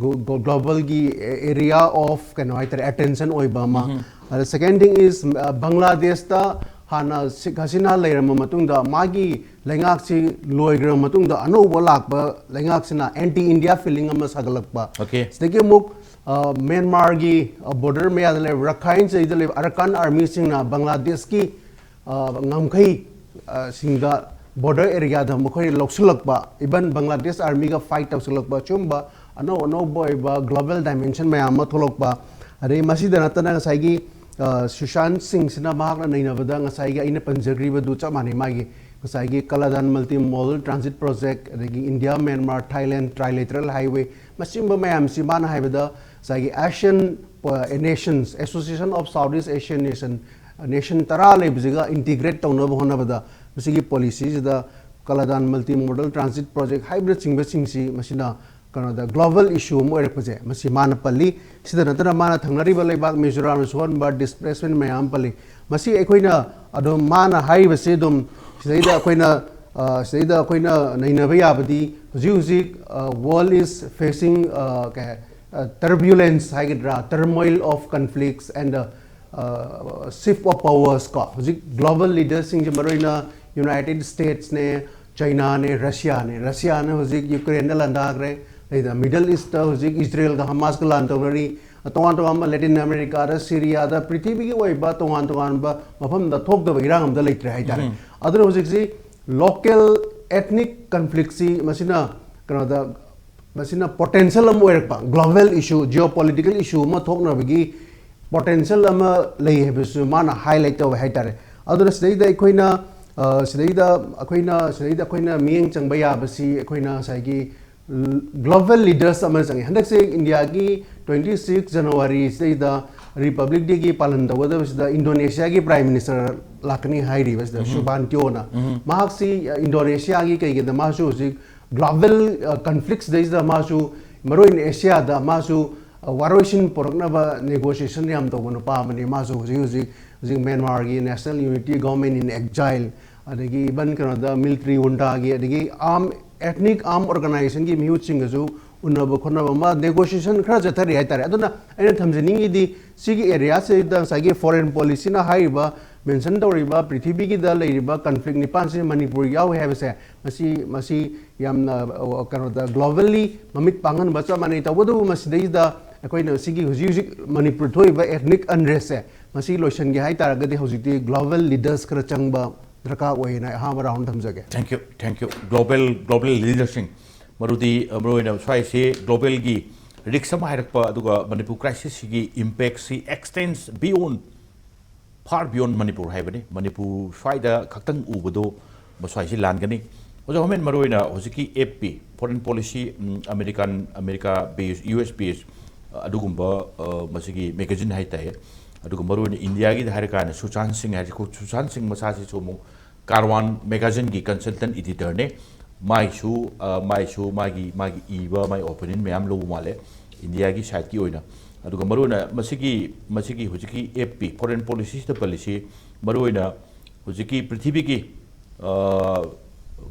ꯒ꯭ꯂꯣꯕꯦꯜꯒꯤ ꯑꯦꯔꯤꯌꯥ ꯑꯣꯐ ꯀꯩꯅꯣ ꯍꯥꯏꯇꯥꯔꯦ, ꯑꯦꯇꯦꯟꯁꯟ ꯑꯣꯏꯕ ꯑꯃ꯫ ꯑꯗ ꯁꯦꯀꯦꯟ ꯊꯤꯡ ꯏꯁ, ꯕꯪꯒ꯭ꯂꯥꯗꯦꯁꯇ ꯍꯥꯟꯅ ꯁꯤꯈ ꯍꯁꯤꯅꯥ ꯂꯩꯔꯝꯕ ꯃꯇꯨꯡꯗ ꯃꯥꯒꯤ ꯂꯩꯉꯥꯛꯁꯤ ꯂꯣꯏꯈ꯭ꯔꯕ ꯃꯇꯨꯡꯗ ꯑꯅꯧꯕ ꯂꯥꯛꯄ ꯂꯩꯉꯥꯛꯁꯤꯅ ꯑꯦꯟꯇꯤ ꯏꯟꯗꯤꯌꯥ ꯐꯤꯂꯤꯡ ꯑꯃ ꯁꯥꯒꯠꯂꯛꯄ꯫ Okay. ꯁꯤꯗꯒꯤ ꯑꯃꯨꯛ, ꯑ, ꯃ꯭ꯌꯥꯟꯃꯥꯔꯒꯤ, ꯑ, ꯕꯣꯔꯗꯔ ꯃꯌꯥꯗ ꯂꯩꯕ ꯔꯈꯥꯏꯟꯁꯤꯗ ꯂꯩꯕ ꯑꯔꯀꯥꯟ ꯑꯥꯔꯃꯤꯁꯤꯡꯅ ꯕꯪꯒ꯭ꯂꯥꯗꯦꯁꯀꯤ, ꯑ, ꯉꯝꯈꯩ, ꯑ, ꯁꯤꯡꯗ ꯕꯣꯔꯗꯔ ꯑꯦꯔꯤꯌꯥꯗ ꯃꯈꯣꯏꯅ ꯂꯧꯁꯤꯜꯂꯛꯄ, ꯏꯚꯟ ꯕꯪꯒ꯭ꯂꯥꯗꯦꯁ ꯑꯥꯔꯃꯤꯒ ꯐꯥꯏꯠ ꯇꯧꯁꯤꯜꯂꯛꯄ, ꯁꯤꯒꯨꯝꯕ ꯑꯅꯧ ꯑꯅꯧꯕ ꯑꯣꯏꯕ ꯒ꯭ꯂꯣꯕꯦꯜ ꯗꯥꯏꯃꯦꯟꯁꯟ ꯃꯌꯥꯝ ꯑꯃ ꯊꯣꯛꯂꯛꯄ, ꯑꯗꯩ ꯃꯁꯤꯗ ꯅꯠꯇꯅ ꯉꯁꯥꯏꯒꯤ ꯁꯨꯁꯥꯟ ꯁꯤꯡꯁꯤꯅ ꯃꯍꯥꯛꯅ ꯅꯩꯅꯕꯗ ꯉꯁꯥꯏꯒꯤ ꯑꯩꯅ ꯄꯟꯖꯈ꯭ꯔꯤꯕꯗꯨ ꯆꯞ ꯃꯥꯟꯅꯩ꯫ ꯃꯥꯒꯤ ꯉꯁꯥꯏꯒꯤ ꯀꯂꯥꯗꯥꯟ ꯃꯜꯇꯤ ꯃꯣꯗꯜ ꯇ꯭ꯔꯥꯟꯖꯤꯠ ꯄ꯭ꯔꯣꯖꯦꯛ, ꯑꯗꯒꯤ India Myanmar Thailand trilateral highway, ꯃꯁꯤꯒꯨꯝꯕ ꯃꯌꯥꯝꯁꯤ ꯃꯥꯅ ꯍꯥꯏꯕꯗ ꯉꯁꯥꯏꯒꯤ ASEAN Nations, Association of Southeast Asian Nation, nation ꯇꯔꯥ ꯂꯩꯕꯁꯤꯒ ꯏꯟꯇꯤꯒ꯭ꯔꯦꯠ ꯇꯧꯅꯕ ꯍꯣꯠꯅꯕꯗ ꯃꯁꯤꯒꯤ ꯄꯣꯂꯤꯁꯤꯁꯤꯗ ꯀꯂꯥꯗꯥꯟ ꯃꯜꯇꯤ ꯃꯣꯗꯜ ꯇ꯭ꯔꯥꯟꯖꯤꯠ ꯄ꯭ꯔꯣꯖꯦꯛ ꯍꯥꯏꯕꯅꯆꯤꯡꯕꯁꯤꯡꯁꯤ ꯃꯁꯤꯅ ꯀꯩꯅꯣꯗ ꯒ꯭ꯂꯣꯕꯦꯜ ꯏꯁꯨ ꯑꯃ ꯑꯣꯏꯔꯛꯄꯁꯦ ꯃꯁꯤ ꯃꯥꯅ ꯄꯜꯂꯤ꯫ ꯁꯤꯗ ꯅꯠꯇꯅ ꯃꯥꯅ ꯊꯪꯅꯔꯤꯕ ꯂꯩꯕꯥꯛ ꯃꯤꯖꯣꯔꯥꯝꯅ ꯁꯣꯛꯍꯟꯕ ꯗꯤꯁꯄ꯭ꯂꯦꯁꯃꯦꯟ ꯃꯌꯥꯝ ꯑꯃ ꯄꯜꯂꯤ꯫ ꯃꯁꯤ ꯑꯩꯈꯣꯏꯅ ꯑꯗꯨꯝ ꯃꯥꯅ ꯍꯥꯏꯔꯤꯕꯁꯤ ꯑꯗꯨꯝ ꯁꯤꯗꯩꯗ ꯑꯩꯈꯣꯏꯅ ꯁꯤꯗꯩꯗ ꯑꯩꯈꯣꯏꯅ ꯅꯩꯅꯕ ꯌꯥꯕꯗꯤ ꯍꯧꯖꯤꯛ ꯍꯧꯖꯤꯛ world is facing ꯀꯩ ꯍꯥꯏ, turbulence ꯍꯥꯏꯒꯗ꯭ꯔꯥ, turmoil of conflicts and shift of powers ꯀꯣ꯫ ꯍꯧꯖꯤꯛ ꯒ꯭ꯂꯣꯕꯦꯜ ꯂꯤꯗꯔꯁꯤꯡꯁꯦ ꯃꯔꯨꯑꯣꯏꯅ ꯌꯨꯅꯥꯏꯇꯦꯗ ꯁ꯭ꯇꯦꯠꯁꯅꯦ, ꯆꯩꯅꯥꯅꯦ, ꯔꯁꯤꯌꯥꯅꯦ꯫ ꯔꯁꯤꯌꯥꯅ ꯍꯧꯖꯤꯛ ꯌꯨꯀ꯭ꯔꯦꯟꯗ ꯂꯥꯟꯗꯥꯈ꯭ꯔꯦ꯫ ꯑꯗꯩꯗ ꯃꯤꯗꯜ ꯏꯁꯇ ꯍꯧꯖꯤꯛ ꯏꯖꯔꯦꯜꯒ ꯍꯃꯥꯁꯀ ꯂꯥꯟ ꯇꯧꯅꯔꯤ꯫ ꯇꯣꯉꯥꯟ ꯇꯣꯉꯥꯟꯕ ꯂꯦꯇꯤꯟ ꯑꯃꯦꯔꯤꯀꯥꯗ, ꯁꯤꯔꯤꯌꯥꯗ, ꯄ꯭ꯔꯤꯊꯤꯕꯤꯒꯤ ꯑꯣꯏꯕ ꯇꯣꯉꯥꯟ ꯇꯣꯉꯥꯟꯕ ꯃꯐꯝꯗ ꯊꯣꯛꯇꯕ ꯏꯔꯥꯡ ꯑꯝꯇ ꯂꯩꯇ꯭ꯔꯦ ꯍꯥꯏꯇꯥꯔꯦ꯫ ꯑꯗꯨꯅ ꯍꯧꯖꯤꯛꯁꯤ ꯂꯣꯀꯦꯜ ꯑꯦꯊꯅꯤꯛ ꯀꯟꯐ꯭ꯂꯤꯛꯁꯤ ꯃꯁꯤꯅ ꯀꯩꯅꯣꯗ ꯃꯁꯤꯅ ꯄꯣꯇꯦꯟꯁꯤꯌꯦꯜ ꯑꯃ ꯑꯣꯏꯔꯛꯄ, ꯒ꯭ꯂꯣꯕꯦꯜ ꯏꯁꯨ, ꯖꯤꯑꯣ ꯄꯣꯂꯤꯇꯤꯀꯦꯜ ꯏꯁꯨ ꯑꯃ ꯊꯣꯛꯅꯕꯒꯤ ꯄꯣꯇꯦꯟꯁꯤꯌꯦꯜ ꯑꯃ ꯂꯩ ꯍꯥꯏꯕꯁꯨ ꯃꯥꯅ ꯍꯥꯏꯂꯥꯏꯠ ꯇꯧꯋꯦ ꯍꯥꯏꯇꯥꯔꯦ꯫ ꯑꯗꯨꯅ ꯁꯤꯗꯩꯗ ꯑꯩꯈꯣꯏꯅ ꯁꯤꯗꯩꯗ ꯑꯩꯈꯣꯏꯅ ꯁꯤꯗꯩꯗ ꯑꯩꯈꯣꯏꯅ ꯃꯤꯠꯌꯦꯡ ꯆꯪꯕ ꯌꯥꯕꯁꯤ ꯑꯩꯈꯣꯏꯅ ꯉꯁꯥꯏꯒꯤ ꯒ꯭ꯂꯣꯕꯦꯜ ꯂꯤꯗꯔꯁ ꯑꯃ ꯆꯪꯉꯤ꯫ ꯍꯟꯗꯛꯁꯦ ꯏꯟꯗꯤꯌꯥꯒꯤ twenty six January ꯁꯤꯗꯩꯗ ꯔꯤꯄꯕ꯭ꯂꯤꯛ ꯗꯦꯒꯤ ꯄꯥꯂꯟ ꯇꯧꯒꯗꯕꯁꯤꯗ ꯏꯟꯗꯣꯅꯦꯁꯤꯌꯥꯒꯤ ꯄ꯭ꯔꯥꯏꯝ ꯃꯤꯅꯤꯁꯇꯔ ꯂꯥꯛꯀꯅꯤ ꯍꯥꯏꯔꯤꯕꯁꯤꯗ ꯁꯨꯕꯥꯟꯇꯤꯌꯣꯅ꯫ ꯃꯍꯥꯛꯁꯤ ꯏꯟꯗꯣꯅꯦꯁꯤꯌꯥꯒꯤ ꯀꯩꯒꯤꯗ ꯃꯥꯁꯨ ꯍꯧꯖꯤꯛ ꯒ꯭ꯂꯣꯕꯦꯜ ꯀꯟꯐ꯭ꯂꯤꯛꯁꯤꯗꯩꯁꯤꯗ ꯃꯥꯁꯨ ꯃꯔꯨꯑꯣꯏꯅ ꯑꯦꯁꯤꯌꯥꯗ ꯃꯥꯁꯨ ꯋꯥꯔꯣꯏꯁꯤꯟ ꯄꯨꯔꯛꯅꯕ ꯅꯦꯒꯣꯁꯤꯌꯦꯁꯟ ꯌꯥꯝ ꯇꯧꯕ ꯅꯨꯄꯥ ꯑꯃꯅꯤ꯫ ꯃꯥꯁꯨ ꯍꯧꯖꯤꯛ ꯍꯧꯖꯤꯛ ꯍꯧꯖꯤꯛ ꯃ꯭ꯌꯥꯟꯃꯥꯔꯒꯤ National Unity Government in Exile, ꯑꯗꯒꯤ ꯏꯚꯟ ꯀꯩꯅꯣꯗ ꯃꯤꯂꯤꯇꯔꯤ ꯋꯨꯟꯗꯥꯒꯤ, ꯑꯗꯒꯤ ꯑꯥꯔꯝ ꯑꯦꯊꯅꯤꯛ ꯑꯥꯔꯝ ꯑꯣꯔꯒꯅꯥꯏꯖꯦꯁꯟꯒꯤ ꯃꯤꯍꯨꯠꯁꯤꯡꯒꯁꯨ ꯎꯅꯕ ꯈꯣꯠꯅꯕ ꯑꯃ ꯅꯦꯒꯣꯁꯤꯌꯦꯁꯟ ꯈꯔ ꯆꯠꯊꯔꯤ ꯍꯥꯏꯇꯥꯔꯦ꯫ ꯑꯗꯨꯅ ꯑꯩꯅ ꯊꯝꯖꯅꯤꯡꯉꯤꯗꯤ ꯁꯤꯒꯤ ꯑꯦꯔꯤꯌꯥꯁꯤꯗ ꯉꯁꯥꯏꯒꯤ ꯐꯣꯔꯦꯟ ꯄꯣꯂꯤꯁꯤꯅ ꯍꯥꯏꯔꯤꯕ, ꯃꯦꯟꯁꯟ ꯇꯧꯔꯤꯕ ꯄ꯭ꯔꯤꯊꯤꯕꯤꯒꯤꯗ ꯂꯩꯔꯤꯕ ꯀꯟꯐ꯭ꯂꯤꯛ ꯅꯤꯄꯥꯟꯁꯤ ꯃꯅꯤꯄꯨꯔ ꯌꯥꯎꯏ ꯍꯥꯏꯕꯁꯦ ꯃꯁꯤ ꯃꯁꯤ ꯌꯥꯝꯅ ꯀꯩꯅꯣꯗ ꯒ꯭ꯂꯣꯕꯦꯜꯂꯤ ꯃꯃꯤꯠ ꯄꯥꯡꯍꯟꯕ ꯆꯞ ꯃꯥꯟꯅꯩ꯫ ꯇꯧꯕꯇꯕꯨ ꯃꯁꯤꯗꯩꯁꯤꯗ ꯑꯩꯈꯣꯏꯅ ꯁꯤꯒꯤ ꯍꯧꯖꯤꯛ ꯍꯧꯖꯤꯛ ꯃꯅꯤꯄꯨꯔ ꯊꯣꯛꯏꯕ ꯑꯦꯊꯅꯤꯛ ꯑꯟꯔꯦꯁꯁꯦ ꯃꯁꯤ ꯂꯣꯏꯁꯤꯟꯒꯦ ꯍꯥꯏ ꯇꯥꯔꯒꯗꯤ ꯍꯧꯖꯤꯛꯇꯤ ꯒ꯭ꯂꯣꯕꯦꯜ ꯂꯤꯗꯔꯁ ꯈꯔ ꯆꯪꯕ ꯗꯔꯀꯥꯔ ꯑꯣꯏꯅ ꯑꯍꯥꯟꯕ ꯔꯥꯎꯟ ꯊꯝꯖꯒꯦ꯫ Thank you, thank you. Global global leaderꯁꯤꯡ, ꯃꯔꯨꯗꯤ ꯃꯔꯨꯑꯣꯏꯅ ꯁ꯭ꯋꯥꯏꯁꯦ ꯒ꯭ꯂꯣꯕꯦꯜꯒꯤ ꯔꯤꯛꯁ ꯑꯃ ꯍꯥꯏꯔꯛꯄ, ꯑꯗꯨꯒ Manipur ꯀ꯭ꯔꯥꯏꯁꯤꯁꯁꯤꯒꯤ ꯏꯝꯄꯦꯛꯁꯤ extends beyond, far beyond Manipur ꯍꯥꯏꯕꯅꯤ꯫ ꯃꯅꯤꯄꯨꯔ ꯁ꯭ꯋꯥꯏꯗ ꯈꯛꯇꯪ ꯎꯕꯗꯣ ꯃꯁ꯭ꯋꯥꯏꯁꯤ ꯂꯥꯟꯒꯅꯤ꯫ ꯑꯣꯖꯥ ꯍꯣꯃꯦꯟ, ꯃꯔꯨꯑꯣꯏꯅ ꯍꯧꯖꯤꯛꯀꯤ F P, foreign policy, American, America base, U S base, ꯑꯗꯨꯒꯨꯝꯕ ꯃꯁꯤꯒꯤ ꯃꯦꯒꯥꯖꯤꯟ ꯍꯥꯏꯇꯥꯔꯦ꯫ ꯑꯗꯨꯒ ꯃꯔꯨꯑꯣꯏꯅ ꯏꯟꯗꯤꯌꯥꯒꯤꯗ ꯍꯥꯏꯔꯀꯥꯟꯗ ꯁꯨꯁꯥꯟ ꯁꯤꯡ ꯍꯥꯏꯔꯤꯁꯤ, ꯁꯨꯁꯥꯟ ꯁꯤꯡ ꯃꯁꯥꯁꯤꯁꯨ ꯑꯃꯨꯛ ꯀꯥꯔꯋꯥꯟ ꯃꯦꯒꯥꯖꯤꯟꯒꯤ ꯀꯟꯁꯜꯇꯦꯟ ꯏꯗꯤꯇꯔꯅꯦ꯫ ꯃꯥꯏꯁꯨ, ꯑ, ꯃꯥꯏꯁꯨ ꯃꯥꯒꯤ, ꯃꯥꯒꯤ ꯏꯕ, ꯃꯥꯒꯤ ꯑꯣꯄꯤꯅꯤꯌꯟ ꯃꯌꯥꯝ ꯂꯧꯕ ꯃꯥꯜꯂꯦ ꯏꯟꯗꯤꯌꯥꯒꯤ ꯁꯥꯏꯠꯀꯤ ꯑꯣꯏꯅ꯫ ꯑꯗꯨꯒ ꯃꯔꯨꯑꯣꯏꯅ ꯃꯁꯤꯒꯤ, ꯃꯁꯤꯒꯤ ꯍꯧꯖꯤꯛꯀꯤ F P, foreign policyꯁꯤꯗ ꯄꯜꯂꯤꯁꯤ, ꯃꯔꯨꯑꯣꯏꯅ ꯍꯧꯖꯤꯛꯀꯤ ꯄ꯭ꯔꯤꯊꯤꯕꯤꯒꯤ, ꯑ,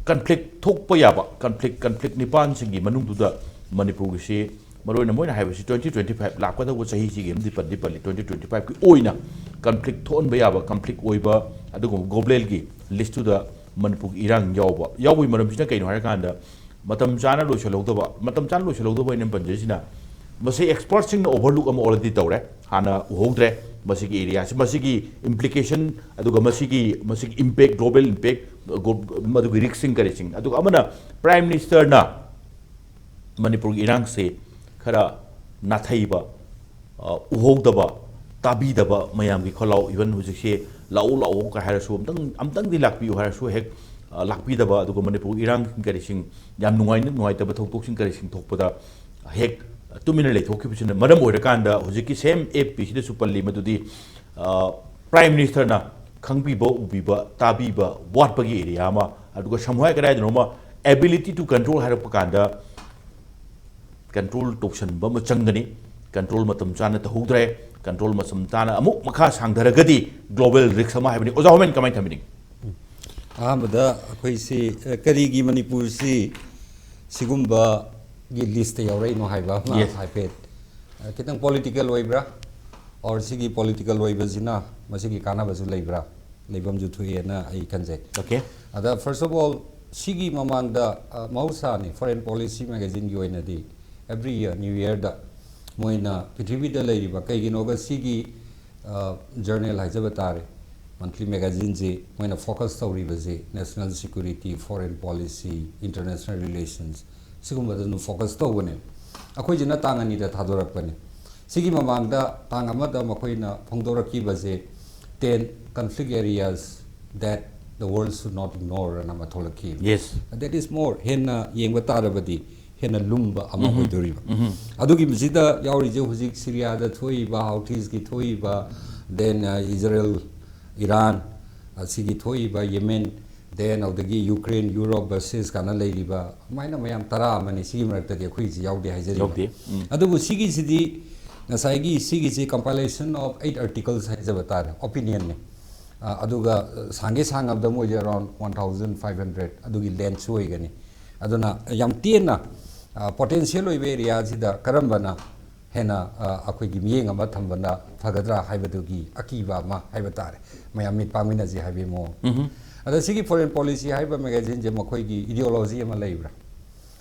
ꯀꯟꯐ꯭ꯂꯤꯛ ꯊꯣꯛꯄ ꯌꯥꯕ, ꯀꯟꯐ꯭ꯂꯤꯛ, ꯀꯟꯐ꯭ꯂꯤꯛ ꯅꯤꯄꯥꯟꯁꯤꯡꯒꯤ ꯃꯅꯨꯡꯗꯨꯗ ꯃꯅꯤꯄꯨꯔꯒꯤꯁꯤ, ꯃꯔꯨꯑꯣꯏꯅ ꯃꯣꯏꯅ ꯍꯥꯏꯕꯁꯤ twenty twenty five, ꯂꯥꯛꯀꯗꯧꯕ ꯆꯍꯤꯁꯤꯒꯤ ꯑꯃꯗꯤ ꯄꯟꯗꯤ ꯄꯜꯂꯤ, twenty twenty fiveꯀꯤ ꯑꯣꯏꯅ ꯀꯟꯐ꯭ꯂꯤꯛ ꯊꯣꯛꯍꯟꯕ ꯌꯥꯕ, ꯀꯟꯐ꯭ꯂꯤꯛ ꯑꯣꯏꯕ ꯑꯗꯨꯒꯨꯝꯕ ꯒ꯭ꯂꯣꯕꯦꯜꯒꯤ ꯂꯤꯁꯇꯨꯗ ꯃꯅꯤꯄꯨꯔꯒꯤ ꯏꯔꯥꯡ ꯌꯥꯎꯕ, ꯌꯥꯎꯕꯒꯤ ꯃꯔꯝꯁꯤꯅ ꯀꯩꯅꯣ ꯍꯥꯏꯔꯀꯥꯟꯗ, ꯃꯇꯝ ꯆꯥꯅ ꯂꯣꯏꯁꯤꯜꯍꯧꯗꯕ, ꯃꯇꯝ ꯆꯥꯅ ꯂꯣꯏꯁꯤꯜꯍꯧꯗꯕ ꯑꯩꯅ ꯄꯟꯖꯔꯤꯁꯤꯅ, ꯃꯁꯤ ꯑꯦꯛꯁꯄꯔꯠꯁꯤꯡꯅ ꯑꯣꯚꯔꯂꯨꯛ ꯑꯃ ꯑꯣꯜꯔꯦꯗꯤ ꯇꯧꯔꯦ, ꯍꯥꯟꯅ ꯎꯍꯧꯗ꯭ꯔꯦ꯫ ꯃꯁꯤꯒꯤ ꯑꯦꯔꯤꯌꯥꯁꯤ, ꯃꯁꯤꯒꯤ ꯏꯝꯄ꯭ꯂꯤꯀꯦꯁꯟ, ꯑꯗꯨꯒ ꯃꯁꯤꯒꯤ, ꯃꯁꯤꯒꯤ ꯏꯝꯄꯦꯛ, ꯒ꯭ꯂꯣꯕꯦꯜ ꯏꯝꯄꯦꯛ, ꯃꯗꯨꯒꯤ ꯔꯤꯛꯁꯁꯤꯡ ꯀꯔꯤꯁꯤꯡ, ꯑꯗꯨꯒ ꯑꯃꯅ ꯄ꯭ꯔꯥꯏꯝ ꯃꯤꯅꯤꯁꯇꯔꯅ ꯃꯅꯤꯄꯨꯔꯒꯤ ꯏꯔꯥꯡꯁꯦ ꯈꯔ ꯅꯥꯊꯩꯕ, ꯑ, ꯎꯍꯧꯗꯕ, ꯇꯥꯕꯤꯗꯕ ꯃꯌꯥꯝꯒꯤ ꯈꯣꯜꯂꯥꯎ, ꯏꯚꯟ ꯍꯧꯖꯤꯛꯁꯦ "ꯂꯥꯛꯎ, ꯂꯥꯛꯎ" ꯀ ꯍꯥꯏꯔꯁꯨ, "ꯑꯝꯇꯪ, ꯑꯝꯇꯪꯗꯤ ꯂꯥꯛꯄꯤꯌꯨ" ꯍꯥꯏꯔꯁꯨ ꯍꯦꯛ, ꯑ, ꯂꯥꯛꯄꯤꯗꯕ, ꯑꯗꯨꯒ ꯃꯅꯤꯄꯨꯔꯒꯤ ꯏꯔꯥꯡ ꯀꯔꯤꯁꯤꯡ, ꯌꯥꯝ ꯅꯨꯡꯉꯥꯏ-, ꯅꯨꯡꯉꯥꯏꯇꯕ ꯊꯧꯗꯣꯛꯁꯤꯡ ꯀꯔꯤꯁꯤꯡ ꯊꯣꯛꯄꯗ ꯍꯦꯛ ꯇꯨꯃꯤꯟꯅ ꯂꯩꯊꯣꯛꯈꯤꯕꯁꯤꯅ ꯃꯔꯝ ꯑꯣꯏꯔꯀꯥꯟꯗ, ꯍꯧꯖꯤꯛꯀꯤ ꯁꯦꯝ F Pꯁꯤꯗꯁꯨ ꯄꯜꯂꯤ ꯃꯗꯨꯗꯤ, ꯑ, ꯄ꯭ꯔꯥꯏꯝ ꯃꯤꯅꯤꯁꯇꯔꯅ ꯈꯪꯕꯤꯕ, ꯎꯕꯤꯕ, ꯇꯥꯕꯤꯕ ꯋꯥꯠꯄꯒꯤ ꯑꯦꯔꯤꯌꯥ ꯑꯃ, ꯑꯗꯨꯒ ꯁꯝꯍꯥꯏ ꯀꯗꯥꯏꯗꯅꯣꯃ, ability to control ꯍꯥꯏꯔꯛꯄ ꯀꯥꯟꯗ, ꯀꯟꯇ꯭ꯔꯣꯜ ꯇꯧꯁꯟꯕ ꯑꯃ ꯆꯪꯒꯅꯤ꯫ ꯀꯟꯇ꯭ꯔꯣꯜ ꯃꯇꯝ ꯆꯥꯅ ꯇꯧꯍꯧꯗ꯭ꯔꯦ, ꯀꯟꯇ꯭ꯔꯣꯜ ꯃꯇꯝ ꯆꯥꯅ ꯑꯃꯨꯛ ꯃꯈꯥ ꯁꯥꯡꯊꯔꯒꯗꯤ ꯒ꯭ꯂꯣꯕꯦꯜ ꯔꯤꯛꯁ ꯑꯃ ꯍꯥꯏꯕꯅꯤ꯫ ꯑꯣꯖꯥ ꯍꯣꯃꯦꯟ, ꯀꯃꯥꯏꯅ ꯊꯝꯕꯤꯅꯤꯡꯉꯤ? ꯑꯍꯥꯟꯕꯗ ꯑꯩꯈꯣꯏꯁꯤ, ꯑ, ꯀꯔꯤꯒꯤ ꯃꯅꯤꯄꯨꯔꯁꯤ ꯁꯤꯒꯨꯝꯕꯒꯤ ꯂꯤꯁꯇ ꯌꯥꯎꯔꯛꯏꯅꯣ ꯍꯥꯏꯕ ꯑꯃ, yes, ꯍꯥꯏꯐꯦꯠ, ꯑ, ꯈꯤꯇꯪ ꯄꯣꯂꯤꯇꯤꯀꯦꯜ ꯑꯣꯏꯕ꯭ꯔꯥ, ꯑꯣꯔ ꯁꯤꯒꯤ ꯄꯣꯂꯤꯇꯤꯀꯦꯜ ꯑꯣꯏꯕꯁꯤꯅ ꯃꯁꯤꯒꯤ ꯀꯥꯟꯅꯕꯁꯨ ꯂꯩꯕ꯭ꯔꯥ? ꯂꯩꯐꯝꯁꯨ ꯊꯣꯛꯑꯦꯅ ꯑꯩ ꯈꯟꯖꯩ꯫ Okay. ꯑꯗ, first of all, ꯁꯤꯒꯤ ꯃꯃꯥꯡꯗ, ꯑ, ꯃꯍꯧꯁꯥꯅꯤ, Foreign Policy magazineꯒꯤ ꯑꯣꯏꯅꯗꯤ every year, New Yearꯗ ꯃꯣꯏꯅ ꯄ꯭ꯔꯤꯊꯤꯕꯤꯗ ꯂꯩꯔꯤꯕ, ꯀꯩꯒꯤꯅꯣꯒ ꯁꯤꯒꯤ, ꯑ, ꯖꯔꯅꯦꯜ ꯍꯥꯏꯖꯕ ꯇꯥꯔꯦ, ꯃꯟꯊꯂꯤ ꯃꯦꯒꯥꯖꯤꯟꯁꯤ ꯃꯣꯏꯅ ꯐꯣꯀꯁ ꯇꯧꯔꯤꯕꯁꯤ national security, foreign policy, international relations, ꯁꯤꯒꯨꯝꯕꯗ ꯑꯗꯨꯝ ꯐꯣꯀꯁ ꯇꯧꯕꯅꯦ꯫ ꯑꯩꯈꯣꯏꯁꯤꯅ ꯇꯥꯡ ꯑꯅꯤꯗ ꯊꯥꯗꯣꯔꯛꯄꯅꯦ꯫ ꯁꯤꯒꯤ ꯃꯃꯥꯡꯗ ꯇꯥꯡ ꯑꯃꯗ ꯃꯈꯣꯏꯅ ꯐꯣꯡꯗꯣꯔꯛꯈꯤꯕꯁꯦ, ten conflict areas that the world should not ignore ꯑꯅ ꯑꯃ ꯊꯣꯛꯂꯛꯈꯤ꯫ Yes. That is more, ꯍꯦꯟꯅ ꯌꯦꯡꯕ ꯇꯥꯔꯕꯗꯤ ꯍꯦꯟꯅ ꯂꯨꯝꯕ ꯑꯃ ꯑꯣꯏꯗꯣꯔꯤꯕ꯫ ꯑꯗꯨꯒꯤ ꯃꯁꯤꯗ ꯌꯥꯎꯔꯤꯁꯦ ꯍꯧꯖꯤꯛ ꯁꯤꯔꯤꯌꯥꯗ ꯊꯣꯛꯏꯕ, ꯍꯥꯎꯊꯤꯁꯀꯤ ꯊꯣꯛꯏꯕ, then, uh, ꯏꯖꯔꯦꯜ, ꯏꯔꯥꯟ, ꯑꯁꯤꯒꯤ ꯊꯣꯛꯏꯕ ꯌꯦꯃꯦꯟ, then ꯑꯗꯨꯗꯒꯤ ꯌꯨꯀ꯭ꯔꯦꯟ, ꯌꯨꯔꯣꯞ, ꯕ꯭ꯔꯁꯦꯜꯁ ꯀꯥꯏꯅ ꯂꯩꯔꯤꯕ ꯑꯗꯨꯃꯥꯏꯅ ꯃꯌꯥꯝ ꯇꯔꯥ ꯑꯃꯅꯤ꯫ ꯁꯤꯒꯤ ꯃꯔꯛꯇꯗꯤ ꯑꯩꯈꯣꯏꯁꯤ ꯌꯥꯎꯗꯦ ꯍꯥꯏꯖꯔꯤꯕ꯫ ꯌꯥꯎꯗꯦ꯫ ꯎꯝ꯫ ꯑꯗꯨꯕꯨ ꯁꯤꯒꯤꯁꯤꯗꯤ ꯉꯁꯥꯏꯒꯤ ꯁꯤꯒꯤꯁꯤ compilation of eight articles ꯍꯥꯏꯖꯕ ꯇꯥꯔꯦ, ꯑꯣꯄꯤꯅꯤꯌꯟꯅꯤ꯫ ꯑ, ꯑꯗꯨꯒ, ꯑ, ꯁꯥꯡꯒꯦ ꯁꯥꯡꯉꯕꯗ ꯃꯣꯏꯁꯦ around one thousand five hundred ꯑꯗꯨꯒꯤ ꯂꯦꯟꯁꯨ ꯑꯣꯏꯒꯅꯤ꯫ ꯑꯗꯨꯅ ꯌꯥꯝ ꯇꯦꯟꯅ, ꯑ, ꯄꯣꯇꯦꯟꯁꯤꯌꯦꯜ ꯑꯣꯏꯕ ꯑꯦꯔꯤꯌꯥꯁꯤꯗ ꯀꯔꯝꯕꯅ ꯍꯦꯟꯅ, ꯑ, ꯑꯩꯈꯣꯏꯒꯤ ꯃꯤꯠꯌꯦꯡ ꯑꯃ ꯊꯝꯕꯅ ꯐꯒꯗ꯭ꯔꯥ ꯍꯥꯏꯕꯗꯨꯒꯤ ꯑꯀꯤꯕ ꯑꯃ ꯍꯥꯏꯕ ꯇꯥꯔꯦ, ꯃꯌꯥꯝ ꯃꯤꯠ ꯄꯥꯡꯃꯤꯟꯅꯁꯤ ꯍꯥꯏꯕꯒꯤ ꯃꯑꯣꯡ꯫ ꯑꯗ ꯁꯤꯒꯤ ꯐꯣꯔꯦꯟ ꯄꯣꯂꯤꯁꯤ ꯍꯥꯏꯕ ꯃꯦꯒꯥꯖꯤꯟꯁꯦ ꯃꯈꯣꯏꯒꯤ ꯏꯗꯤꯑꯣꯂꯣꯖꯤ ꯑꯃ ꯂꯩꯕ꯭ꯔꯥ?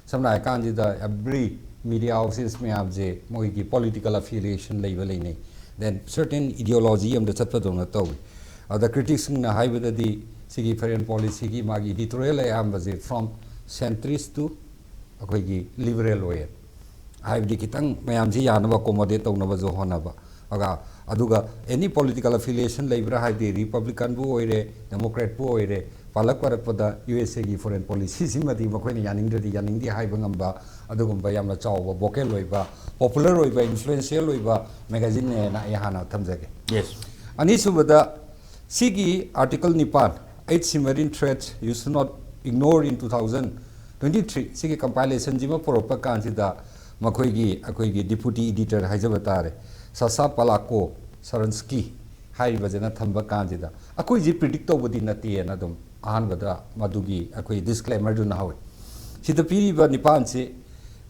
ꯁꯝꯅ ꯍꯥꯏꯔꯀꯥꯟꯁꯤꯗ every media houses ꯃꯌꯥꯝꯁꯦ ꯃꯣꯏꯒꯤ ꯄꯣꯂꯤꯇꯤꯀꯦꯜ ꯑꯐꯤꯂꯤꯌꯦꯁꯟ ꯂꯩꯕ ꯂꯩꯅꯩ, then certain ideology ꯑꯃꯗ ꯆꯠꯄꯗꯧꯅ ꯇꯧꯏ꯫ ꯑꯗ ꯀ꯭ꯔꯤꯇꯤꯛꯁꯤꯡꯅ ꯍꯥꯏꯕꯗꯗꯤ ꯁꯤꯒꯤ ꯐꯣꯔꯦꯟ ꯄꯣꯂꯤꯁꯤꯒꯤ ꯃꯥꯒꯤ ꯏꯗꯤꯇꯣꯔꯤꯌꯦꯜ ꯑꯌꯥꯝꯕꯁꯦ from centrist to ꯑꯩꯈꯣꯏꯒꯤ ꯂꯤꯕꯔꯦꯜ ꯑꯣꯏꯌꯦ꯫ ꯍꯥꯏꯕꯗꯤ ꯈꯤꯇꯪ ꯃꯌꯥꯝꯁꯤ ꯌꯥꯅꯕ ꯑꯦꯀꯣꯃꯣꯗꯦꯠ ꯇꯧꯅꯕꯁꯨ ꯍꯣꯠꯅꯕ꯫ ꯑꯗꯨꯒ, ꯑꯗꯨꯒ any political affiliation ꯂꯩꯕ꯭ꯔꯥ ꯍꯥꯏꯕꯗꯤ ꯔꯤꯄꯕ꯭ꯂꯤꯀꯟꯕꯨ ꯑꯣꯏꯔꯦ, ꯗꯦꯃꯣꯀ꯭ꯔꯦꯠꯄꯨ ꯑꯣꯏꯔꯦ, ꯄꯥꯜꯂꯛ ꯄꯥꯜꯂꯛꯄꯗ ꯌꯨ ꯑꯦꯁ ꯑꯦꯒꯤ ꯐꯣꯔꯦꯟ ꯄꯣꯂꯤꯁꯤꯁꯤꯃꯗꯤ ꯃꯈꯣꯏꯅ ꯌꯥꯅꯤꯡꯗ꯭ꯔꯗꯤ ꯌꯥꯅꯤꯡꯗꯦ ꯍꯥꯏꯕ ꯉꯝꯕ ꯑꯗꯨꯒꯨꯝꯕ ꯌꯥꯝꯅ ꯆꯥꯎꯕ ꯚꯣꯀꯦꯜ ꯑꯣꯏꯕ, ꯄꯣꯄꯨꯂꯔ ꯑꯣꯏꯕ, ꯏꯟꯐ꯭ꯂꯨꯌꯦꯟꯁꯤꯌꯦꯜ ꯑꯣꯏꯕ ꯃꯦꯒꯥꯖꯤꯟꯅꯦꯅ ꯑꯩ ꯍꯥꯟꯅ ꯊꯝꯖꯒꯦ꯫ Yes. ꯑꯅꯤꯁꯨꯕꯗ ꯁꯤꯒꯤ ꯑꯥꯔꯇꯤꯀꯜ ꯅꯤꯄꯥꯟ, eight submarine threats you should not ignore in two thousand twenty three, ꯁꯤꯒꯤ ꯀꯝꯄꯥꯏꯂꯦꯁꯟꯁꯤꯃ ꯄꯨꯔꯛꯄ ꯀꯥꯟꯁꯤꯗ ꯃꯈꯣꯏꯒꯤ, ꯑꯩꯈꯣꯏꯒꯤ ꯗꯤꯄꯨꯇꯤ ꯏꯗꯤꯇꯔ ꯍꯥꯏꯖꯕ ꯇꯥꯔꯦ, ꯁꯥꯁꯥ ꯄꯥꯂꯥꯀꯣ ꯁꯔꯟꯁꯀꯤ ꯍꯥꯏꯔꯤꯕꯁꯤꯅ ꯊꯝꯕ ꯀꯥꯟꯁꯤꯗ ꯑꯩꯈꯣꯏꯁꯤ ꯄ꯭ꯔꯤꯗꯤꯛ ꯇꯧꯕꯗꯤ ꯅꯠꯇꯦꯅ ꯑꯗꯨꯝ ꯑꯍꯥꯟꯕꯗ ꯃꯗꯨꯒꯤ ꯑꯩꯈꯣꯏ ꯗꯤꯁꯀ꯭ꯂꯦꯃꯔꯗꯨꯅ ꯍꯧꯏ꯫ ꯁꯤꯗ ꯄꯤꯔꯤꯕ ꯅꯤꯄꯥꯟꯁꯤ,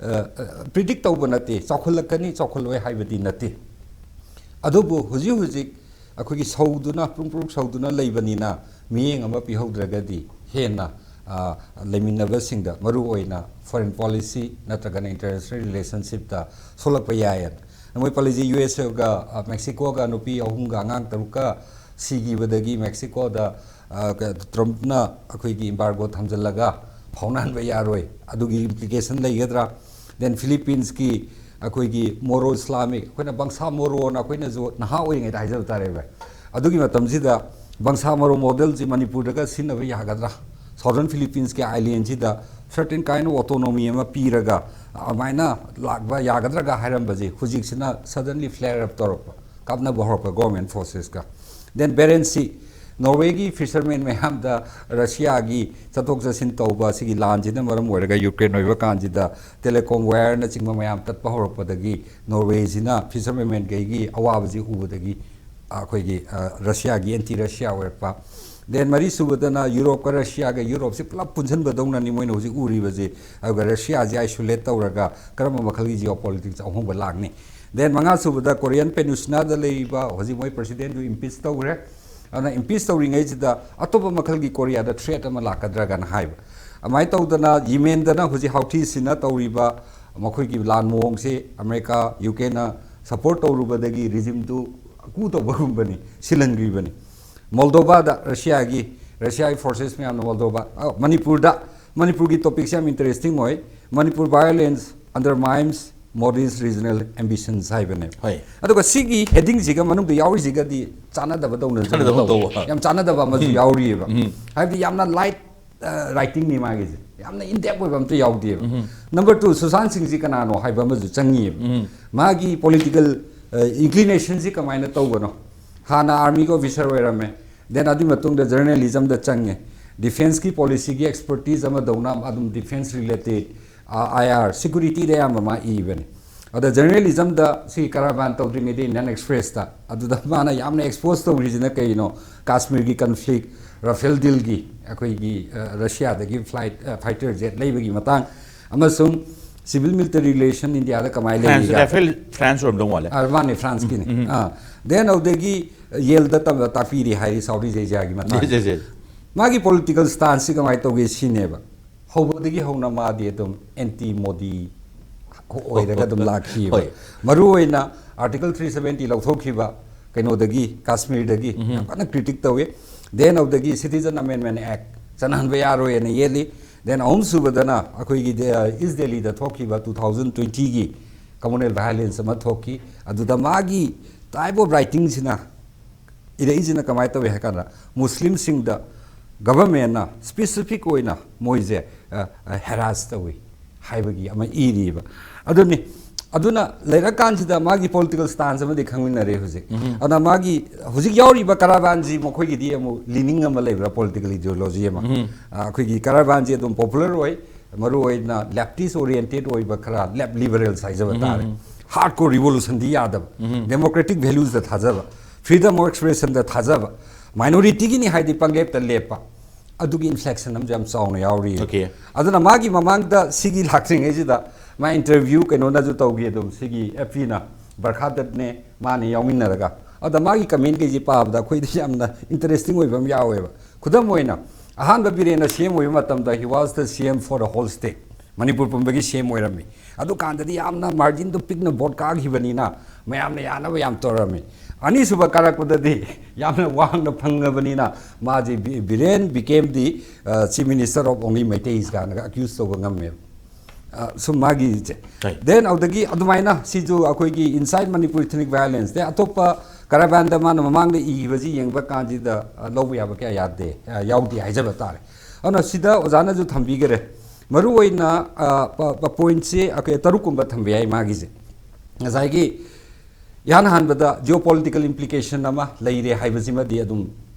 ꯑ, ꯑ, ꯄ꯭ꯔꯤꯗꯤꯛ ꯇꯧꯕ ꯅꯠꯇꯦ, ꯆꯥꯎꯈꯠꯂꯛꯀꯅꯤ, ꯆꯥꯎꯈꯠꯂꯣꯏ ꯍꯥꯏꯕꯗꯤ ꯅꯠꯇꯦ꯫ ꯑꯗꯨꯕꯨ ꯍꯧꯖꯤꯛ ꯍꯧꯖꯤꯛ ꯑꯩꯈꯣꯏꯒꯤ ꯁꯧꯗꯨꯅ, ꯄ꯭ꯔꯨꯡ ꯄ꯭ꯔꯨꯡ ꯁꯧꯗꯨꯅ ꯂꯩꯕꯅꯤꯅ ꯃꯤꯠꯌꯦꯡ ꯑꯃ ꯄꯤꯍꯧꯗ꯭ꯔꯒꯗꯤ ꯍꯦꯟꯅ, ꯑ, ꯂꯩꯃꯤꯟꯅꯕꯁꯤꯡꯗ, ꯃꯔꯨꯑꯣꯏꯅ ꯐꯣꯔꯦꯟ ꯄꯣꯂꯤꯁꯤ ꯅꯠꯇ꯭ꯔꯒꯅ ꯏꯟꯇꯔꯅꯦꯁꯅꯦꯜ ꯔꯤꯂꯦꯁꯟꯁꯤꯞꯇ ꯁꯣꯛꯂꯛꯄ ꯌꯥꯏꯌꯦꯅ꯫ ꯃꯣꯏ ꯄꯜꯂꯤꯁꯤ ꯌꯨ ꯑꯦꯁ ꯑꯦꯒ, ꯑ, ꯃꯦꯛꯁꯤꯀꯣꯒ ꯅꯨꯄꯤ ꯑꯍꯨꯝꯒ ꯑꯉꯥꯡ ꯇꯔꯨꯛꯀ ꯁꯤꯈꯤꯕꯗꯒꯤ ꯃꯦꯛꯁꯤꯀꯣꯗ, ꯑ, ꯀ-, ꯇ꯭ꯔꯝꯞꯅ ꯑꯩꯈꯣꯏꯒꯤ embargo ꯊꯝꯖꯤꯜꯂꯒ ꯐꯥꯎꯅꯍꯟꯕ ꯌꯥꯔꯣꯏ, ꯑꯗꯨꯒꯤ implication ꯂꯩꯒꯗ꯭ꯔꯥ? Then ꯐꯤꯂꯤꯄꯤꯟꯁꯀꯤ ꯑꯩꯈꯣꯏꯒꯤ ꯃꯣꯔꯣ ꯏꯁꯂꯥꯃꯤꯛ, ꯑꯩꯈꯣꯏꯅ ꯕꯪꯁꯥ ꯃꯣꯔꯣꯅ ꯑꯩꯈꯣꯏꯅꯁꯨ ꯅꯍꯥ ꯑꯣꯏꯔꯤꯉꯩꯗ ꯍꯥꯏꯖꯕ ꯇꯥꯔꯦ ꯚꯥꯏ, ꯑꯗꯨꯒꯤ ꯃꯇꯝꯁꯤꯗ ꯕꯪꯁꯥ ꯃꯣꯔꯣ ꯃꯣꯗꯦꯜꯁꯤ ꯃꯅꯤꯄꯨꯔꯗꯒ ꯁꯤꯖꯤꯟꯅꯕ ꯌꯥꯒꯗ꯭ꯔꯥ? Southern ꯐꯤꯂꯤꯄꯤꯟꯁꯀꯤ ꯑꯥꯏꯂꯦꯟꯁꯤꯗ certain kind of autonomy ꯑꯃ ꯄꯤꯔꯒ ꯑꯗꯨꯃꯥꯏꯅ ꯂꯥꯛꯄ ꯌꯥꯒꯗ꯭ꯔꯥꯒ ꯍꯥꯏꯔꯝꯕꯁꯦ ꯍꯧꯖꯤꯛꯁꯤꯅ suddenly flare up ꯇꯧꯔꯛꯄ, ꯀꯥꯞꯅꯕ ꯍꯧꯔꯛꯄ government forcesꯀ꯫ Then ꯕꯦꯔꯦꯟꯁꯤ, ꯅꯣꯔꯋꯦꯒꯤ ꯐꯤꯁꯔꯃꯦꯟ ꯃꯌꯥꯝꯗ ꯔꯁꯤꯌꯥꯒꯤ ꯆꯠꯊꯣꯛ ꯆꯠꯁꯤꯟ ꯇꯧꯕ ꯑꯁꯤꯒꯤ ꯂꯥꯟꯁꯤꯅ ꯃꯔꯝ ꯑꯣꯏꯔꯒ ꯌꯨꯀ꯭ꯔꯦꯟ ꯑꯣꯏꯕ ꯀꯥꯟꯁꯤꯗ telecom wireꯅꯆꯤꯡꯕ ꯃꯌꯥꯝ ꯇꯠꯄ ꯍꯧꯔꯛꯄꯗꯒꯤ ꯅꯣꯔꯋꯦꯁꯤꯅ ꯐꯤꯁꯔꯃꯦꯟꯈꯩꯒꯤ ꯑꯋꯥꯕꯁꯤ ꯎꯕꯗꯒꯤ ꯑꯩꯈꯣꯏꯒꯤ, ꯑ, ꯔꯁꯤꯌꯥꯒꯤ anti Russia ꯑꯣꯏꯔꯛꯄ꯫ Then ꯃꯔꯤ ꯁꯨꯕꯗꯅ ꯌꯨꯔꯣꯞꯀ ꯔꯁꯤꯌꯥꯒ, ꯌꯨꯔꯣꯞꯁꯤ ꯄꯨꯂꯞ ꯄꯨꯟꯁꯤꯟꯕꯗꯧꯅꯅꯤ ꯃꯣꯏꯅ ꯍꯧꯖꯤꯛ ꯎꯔꯤꯕꯁꯤ꯫ ꯑꯗꯨꯒ ꯔꯁꯤꯌꯥꯁꯤ isolate ꯇꯧꯔꯒ ꯀꯔꯝꯕ ꯃꯈꯜꯒꯤ geopolitics ꯑꯍꯣꯡꯕ ꯂꯥꯛꯅꯤ? Then ꯃꯉꯥ ꯁꯨꯕꯗ Korean Peninsulaꯗ ꯂꯩꯔꯤꯕ ꯍꯧꯖꯤꯛ ꯃꯣꯏ presidentꯗꯨ impeach ꯇꯧꯈ꯭ꯔꯦ꯫ ꯑꯗꯨꯅ impeach ꯇꯧꯔꯤꯉꯩꯁꯤꯗ ꯑꯇꯣꯞꯄ ꯃꯈꯜꯒꯤ ꯀꯣꯔꯤꯌꯥꯗ threat ꯑꯃ ꯂꯥꯛꯀꯗ꯭ꯔꯥꯒꯅ ꯍꯥꯏꯕ꯫ ꯑꯗꯨꯃꯥꯏꯅ ꯇꯧꯗꯅ ꯌꯤꯃꯦꯟꯗꯅ ꯍꯧꯖꯤꯛ ꯍꯥꯎꯊꯤꯁꯤꯅ ꯇꯧꯔꯤꯕ ꯃꯈꯣꯏꯒꯤ ꯂꯥꯟ ꯃꯑꯣꯡꯁꯤ ꯑꯃꯦꯔꯤꯀꯥ, ꯌꯨ ꯀꯦꯅ support ꯇꯧꯔꯨꯕꯗꯒꯤ regimeꯗꯨ coup ꯇꯧꯕꯒꯨꯝꯕꯅꯤ, ꯁꯤꯜꯍꯟꯈ꯭ꯔꯤꯕꯅꯤ꯫ ꯃꯣꯜꯗꯣꯕꯥꯗ ꯔꯁꯤꯌꯥꯒꯤ, ꯔꯁꯤꯌꯥꯒꯤ forces ꯃꯌꯥꯝꯅ ꯃꯣꯜꯗꯣꯕꯥ, ꯑ, ꯃꯅꯤꯄꯨꯔꯗ, ꯃꯅꯤꯄꯨꯔꯒꯤ topicꯁꯦ ꯌꯥꯝ interesting ꯑꯣꯏ꯫ Manipur violence undermines Modi's regional ambitions ꯍꯥꯏꯕꯅꯦ꯫ ꯍꯣꯏ꯫ ꯑꯗꯨꯒ ꯁꯤꯒꯤ headingꯁꯤꯒ ꯃꯅꯨꯡꯗ ꯌꯥꯎꯔꯤꯁꯤꯒꯗꯤ ꯆꯥꯟꯅꯗꯕꯗꯧꯅꯁꯨ ꯆꯥꯟꯅꯗꯕ ꯇꯧꯕ꯫ ꯇꯧꯕ꯫ ꯌꯥꯝ ꯆꯥꯟꯅꯗꯕ ꯑꯃꯁꯨ ꯌꯥꯎꯔꯤꯑꯕ꯫ ꯍꯥꯏꯕꯗꯤ ꯌꯥꯝꯅ light, ꯑ, writingꯅꯤ ꯃꯥꯒꯤꯁꯦ꯫ ꯌꯥꯝꯅ in depth ꯑꯣꯏꯕ ꯑꯝꯇ ꯌꯥꯎꯗꯦꯕ꯫ Number two, ꯁꯨꯁꯥꯟ ꯁꯤꯡꯁꯤ ꯀꯅꯥꯅꯣ ꯍꯥꯏꯕ ꯑꯃꯁꯨ ꯆꯪꯉꯤꯑꯕ꯫ ꯃꯥꯒꯤ political, ꯑ, inclinationꯁꯤ ꯀꯃꯥꯏꯅ ꯇꯧꯕꯅꯣ? ꯍꯥꯟꯅ armyꯒꯤ officer ꯑꯣꯏꯔꯝꯃꯦ, then ꯑꯗꯨꯒꯤ ꯃꯇꯨꯡꯗ journalismꯗ ꯆꯪꯉꯦ, defenceꯀꯤ policyꯒꯤ expertise ꯑꯃ ꯇꯧꯅ ꯑꯗꯨꯝ defence related, ꯑ, I R, securityꯗ ꯑꯌꯥꯝꯕ ꯃꯥ ꯏꯕꯅꯤ꯫ ꯑꯗ journalismꯗ ꯁꯤ ꯀꯔꯥꯕꯥꯟ ꯇꯧꯗ꯭ꯔꯤꯉꯩꯗ Indian Expressꯇ, ꯑꯗꯨꯗ ꯃꯥꯅ ꯌꯥꯝꯅ expose ꯇꯧꯔꯤꯁꯤꯅ ꯀꯩꯅꯣ? ꯀꯥꯁꯃꯤꯔꯒꯤ conflict, ꯔꯥꯐꯦꯜ dealꯒꯤ, ꯑꯩꯈꯣꯏꯒꯤ, ꯑ, ꯔꯁꯤꯌꯥꯗꯒꯤ flight, ꯑ, fighter jet ꯂꯩꯕꯒꯤ ꯃꯇꯥꯡ, ꯑꯃꯁꯨꯡ civil military relation ꯏꯟꯗꯤꯌꯥꯗ ꯀꯃꯥꯏꯅ France, ꯂꯩꯔꯤꯒ꯫ Rafael France ꯑꯣꯏꯔꯝꯗꯧ ꯃꯥꯜꯂꯦ꯫ ꯑ, ꯃꯥꯅꯦ, Franceꯀꯤꯅꯦ꯫ ꯑꯥ, then ꯑꯗꯨꯗꯒꯤ Yaleꯗ ꯇꯝ-, ꯇꯥꯛꯄꯤꯔꯤ ꯍꯥꯏꯔꯤ Southeast Asiaꯒꯤ ꯃꯇꯥꯡ꯫ Yes, yes, yes. ꯃꯥꯒꯤ political stanceꯁꯤ ꯀꯃꯥꯏꯅ ꯇꯧꯒꯦ ꯁꯤꯅꯦꯕ꯫ ꯍꯧꯕꯗꯒꯤ ꯍꯧꯅ ꯃꯥꯗꯤ ꯑꯗꯨꯝ anti Modi ꯑꯣꯏꯔꯒ ꯑꯗꯨꯝ ꯂꯥꯛꯈꯤꯕ꯫ ꯍꯣꯏ꯫ ꯃꯔꯨꯑꯣꯏꯅ Article three seventy ꯂꯧꯊꯣꯛꯈꯤꯕ, ꯀꯩꯅꯣꯗꯒꯤ, ꯀꯥꯁꯃꯤꯔꯗꯒꯤ ꯌꯥꯝ ꯀꯟꯅ ꯀ꯭ꯔꯤꯇꯤꯛ ꯇꯧꯏ꯫ ꯗꯦꯟ ꯑꯗꯨꯗꯒꯤ ꯁꯤꯇꯤꯖꯟ ꯑꯃꯦꯟꯃꯦꯟ ꯑꯦꯛ ꯆꯠꯅꯍꯟꯕ ꯌꯥꯔꯣꯏꯅ ꯌꯦꯠꯂꯤ꯫ ꯗꯦꯟ ꯑꯍꯨꯝꯁꯨꯕꯗꯅ ꯑꯩꯈꯣꯏꯒꯤ ꯗꯦ-, ꯏꯁ ꯗꯦꯜꯂꯤꯗ ꯊꯣꯛꯈꯤꯕ ꯇꯨ ꯊꯥꯎꯖꯟ ꯇ꯭ꯋꯦꯟꯇꯤꯒꯤ ꯀꯃꯨꯅꯦꯜ ꯚꯥꯏꯑꯣꯂꯦꯟꯁ ꯑꯃ ꯊꯣꯛꯈꯤ꯫ ꯑꯗꯨꯗ ꯃꯥꯒꯤ ꯇꯥꯏꯞ ꯑꯣꯐ ꯔꯥꯏꯇꯤꯡꯁꯤꯅ ꯏꯔꯛꯏꯁꯤꯅ ꯀꯃꯥꯏꯅ ꯇꯧꯏ ꯍꯥꯏ ꯀꯥꯟꯗ, ꯃꯨꯁꯂꯤꯝꯁꯤꯡꯗ ꯒꯚꯔꯟꯃꯦꯟꯅ ꯁ꯭ꯄꯦꯁꯤꯐꯤꯛ ꯑꯣꯏꯅ ꯃꯣꯏꯁꯦ ꯍꯦꯔꯥꯁ ꯇꯧꯏ ꯍꯥꯏꯕꯒꯤ ꯑꯃ ꯏꯔꯤꯕ꯫ ꯑꯗꯨꯅꯤ, ꯑꯗꯨꯅ ꯂꯩꯔꯀꯥꯟꯁꯤꯗ ꯃꯥꯒꯤ ꯄꯣꯂꯤꯇꯤꯀꯦꯜ ꯁ꯭ꯇꯥꯟꯁ ꯑꯃꯗꯤ ꯈꯪꯃꯤꯟꯅꯔꯦ ꯍꯧꯖꯤꯛ꯫ ꯑꯗꯨꯅ ꯃꯥꯒꯤ ꯍꯧꯖꯤꯛ ꯌꯥꯎꯔꯤꯕ ꯀꯔꯥꯕꯥꯟꯁꯤ ꯃꯈꯣꯏꯒꯤꯗꯤ ꯑꯃꯨꯛ ꯂꯤꯅꯤꯡ ꯑꯃ ꯂꯩꯕ꯭ꯔꯥ, ꯄꯣꯂꯤꯇꯤꯀꯦꯜ ꯏꯗꯤꯑꯣꯂꯣꯖꯤ ꯑꯃ? ꯑ, ꯑꯩꯈꯣꯏꯒꯤ ꯀꯔꯥꯕꯥꯟꯁꯤ ꯑꯗꯨꯝ ꯄꯣꯄꯨꯂꯔ ꯑꯣꯏ, ꯃꯔꯨ ꯑꯣꯏꯅ ꯂꯦꯞꯇꯤꯁ ꯑꯣꯔꯤꯌꯦꯟꯇꯦꯠ ꯑꯣꯏꯕ ꯈꯔ ꯂꯦꯞ ꯂꯤꯕꯔꯦꯜꯁ ꯍꯥꯏꯖꯕ ꯇꯥꯔꯦ꯫ ꯍꯥꯔꯗꯀꯣꯔ ꯔꯤꯚꯣꯂꯨꯁꯟꯗꯤ ꯌꯥꯗꯕ, ꯗꯦꯃꯣꯀ꯭ꯔꯦꯇꯤꯛ ꯚꯦꯂ꯭ꯌꯨꯁꯇ ꯊꯥꯖꯕ, ꯐ꯭ꯔꯤꯗꯝ ꯑꯣꯐ ꯑꯦꯛꯁꯄ꯭ꯔꯦꯁꯟꯗ ꯊꯥꯖꯕ, ꯃꯥꯏꯅꯣꯔꯤꯇꯤꯒꯤꯅꯤ ꯍꯥꯏꯗꯤ ꯄꯪꯂꯦꯞꯇ ꯂꯦꯞꯄ, ꯑꯗꯨꯒꯤ ꯏꯟꯐ꯭ꯂꯦꯛꯁꯟ ꯑꯃꯁꯨ ꯌꯥꯝ ꯆꯥꯎꯅ ꯌꯥꯎꯔꯤ꯫ Okay. ꯑꯗꯨꯅ ꯃꯥꯒꯤ ꯃꯃꯥꯡꯗ ꯁꯤꯒꯤ ꯂꯥꯛꯇ꯭ꯔꯤꯉꯩꯁꯤꯗ ꯃꯥ ꯏꯟꯇꯔꯚ꯭ꯌꯨ ꯀꯩꯅꯣꯅꯁꯨ ꯇꯧꯈꯤ ꯑꯗꯨꯝ, ꯁꯤꯒꯤ ꯑꯦꯐ ꯄꯤꯅ ꯕꯔꯈꯥꯗꯠꯅꯦ ꯃꯥꯅꯦ ꯌꯥꯎꯃꯤꯟꯅꯔꯒ꯫ ꯑꯗ ꯃꯥꯒꯤ ꯀꯃꯦꯟꯈꯩꯁꯦ ꯄꯥꯕꯗ ꯑꯩꯈꯣꯏꯗ ꯌꯥꯝꯅ ꯏꯟꯇꯔꯦꯁꯇꯤꯡ ꯑꯣꯏꯕ ꯑꯃ ꯌꯥꯎꯋꯦꯕ꯫ ꯈꯨꯗꯝ ꯑꯣꯏꯅ, ꯑꯍꯥꯟꯕ ꯕꯤꯔꯦꯟꯅ ꯁꯤ ꯑꯦꯝ ꯑꯣꯏꯕ ꯃꯇꯝꯗ he was the C M for the whole state, Manipur ꯄꯨꯝꯕꯒꯤ ꯁꯤ ꯑꯦꯝ ꯑꯣꯏꯔꯝꯃꯤ꯫ ꯑꯗꯨꯀꯥꯟꯗꯗꯤ ꯌꯥꯝꯅ ꯃꯥꯔꯖꯤꯟꯗꯨ ꯄꯤꯛꯅ ꯚꯣꯠ ꯀꯥꯈꯤꯕꯅꯤꯅ ꯃꯌꯥꯝꯅ ꯌꯥꯅꯕ ꯌꯥꯝ ꯇꯧꯔꯝꯃꯤ꯫ ꯑꯅꯤꯁꯨꯕ ꯀꯥꯔꯛꯄꯗꯗꯤ ꯌꯥꯝꯅ ꯋꯥꯡꯅ ꯐꯪꯉꯕꯅꯤꯅ ꯃꯥꯁꯦ B-, Biren became the, uh, Chief Minister of only Meiteis ꯀꯥꯏꯅꯒ ꯑꯦꯀ꯭ꯌꯨꯁ ꯇꯧꯕ ꯉꯝꯃꯦꯕ꯫ ꯑ, ꯁꯨꯝ ꯃꯥꯒꯤꯁꯦ꯫ ꯍꯣꯏ꯫ ꯗꯦꯟ ꯑꯗꯨꯗꯒꯤ ꯑꯗꯨꯃꯥꯏꯅ ꯁꯤꯁꯨ ꯑꯩꯈꯣꯏꯒꯤ inside Manipur ethnic violence ꯗꯦ ꯑꯇꯣꯞꯄ ꯀꯔꯥꯕꯥꯟꯗ ꯃꯥꯅ ꯃꯃꯥꯡꯗ ꯏꯈꯤꯕꯁꯤ ꯌꯦꯡꯕ ꯀꯥꯟꯁꯤꯗ, ꯑ, ꯂꯧꯕ ꯌꯥꯕ ꯀꯌꯥ ꯌꯥꯗꯦ, ꯑ, ꯌꯥꯎꯗꯦ ꯍꯥꯏꯖꯕ ꯇꯥꯔꯦ꯫ ꯑꯗꯨꯅ ꯁꯤꯗ ꯑꯣꯖꯥꯅꯁꯨ ꯊꯝꯕꯤꯈꯔꯦ꯫ ꯃꯔꯨꯑꯣꯏꯅ, ꯑ, ꯄ-, ꯄ-, ꯄꯣꯏꯟꯠꯁꯦ ꯑꯩꯈꯣꯏ ꯇꯔꯨꯛꯀꯨꯝꯕ ꯊꯝꯕ ꯌꯥꯏ ꯃꯥꯒꯤꯁꯦ꯫ ꯉꯁꯥꯏꯒꯤ ꯏꯍꯥꯟ ꯍꯥꯟꯕꯗ geopolitical implication ꯑꯃ ꯂꯩꯔꯦ ꯍꯥꯏꯕꯁꯤꯃꯗꯤ ꯑꯗꯨꯝ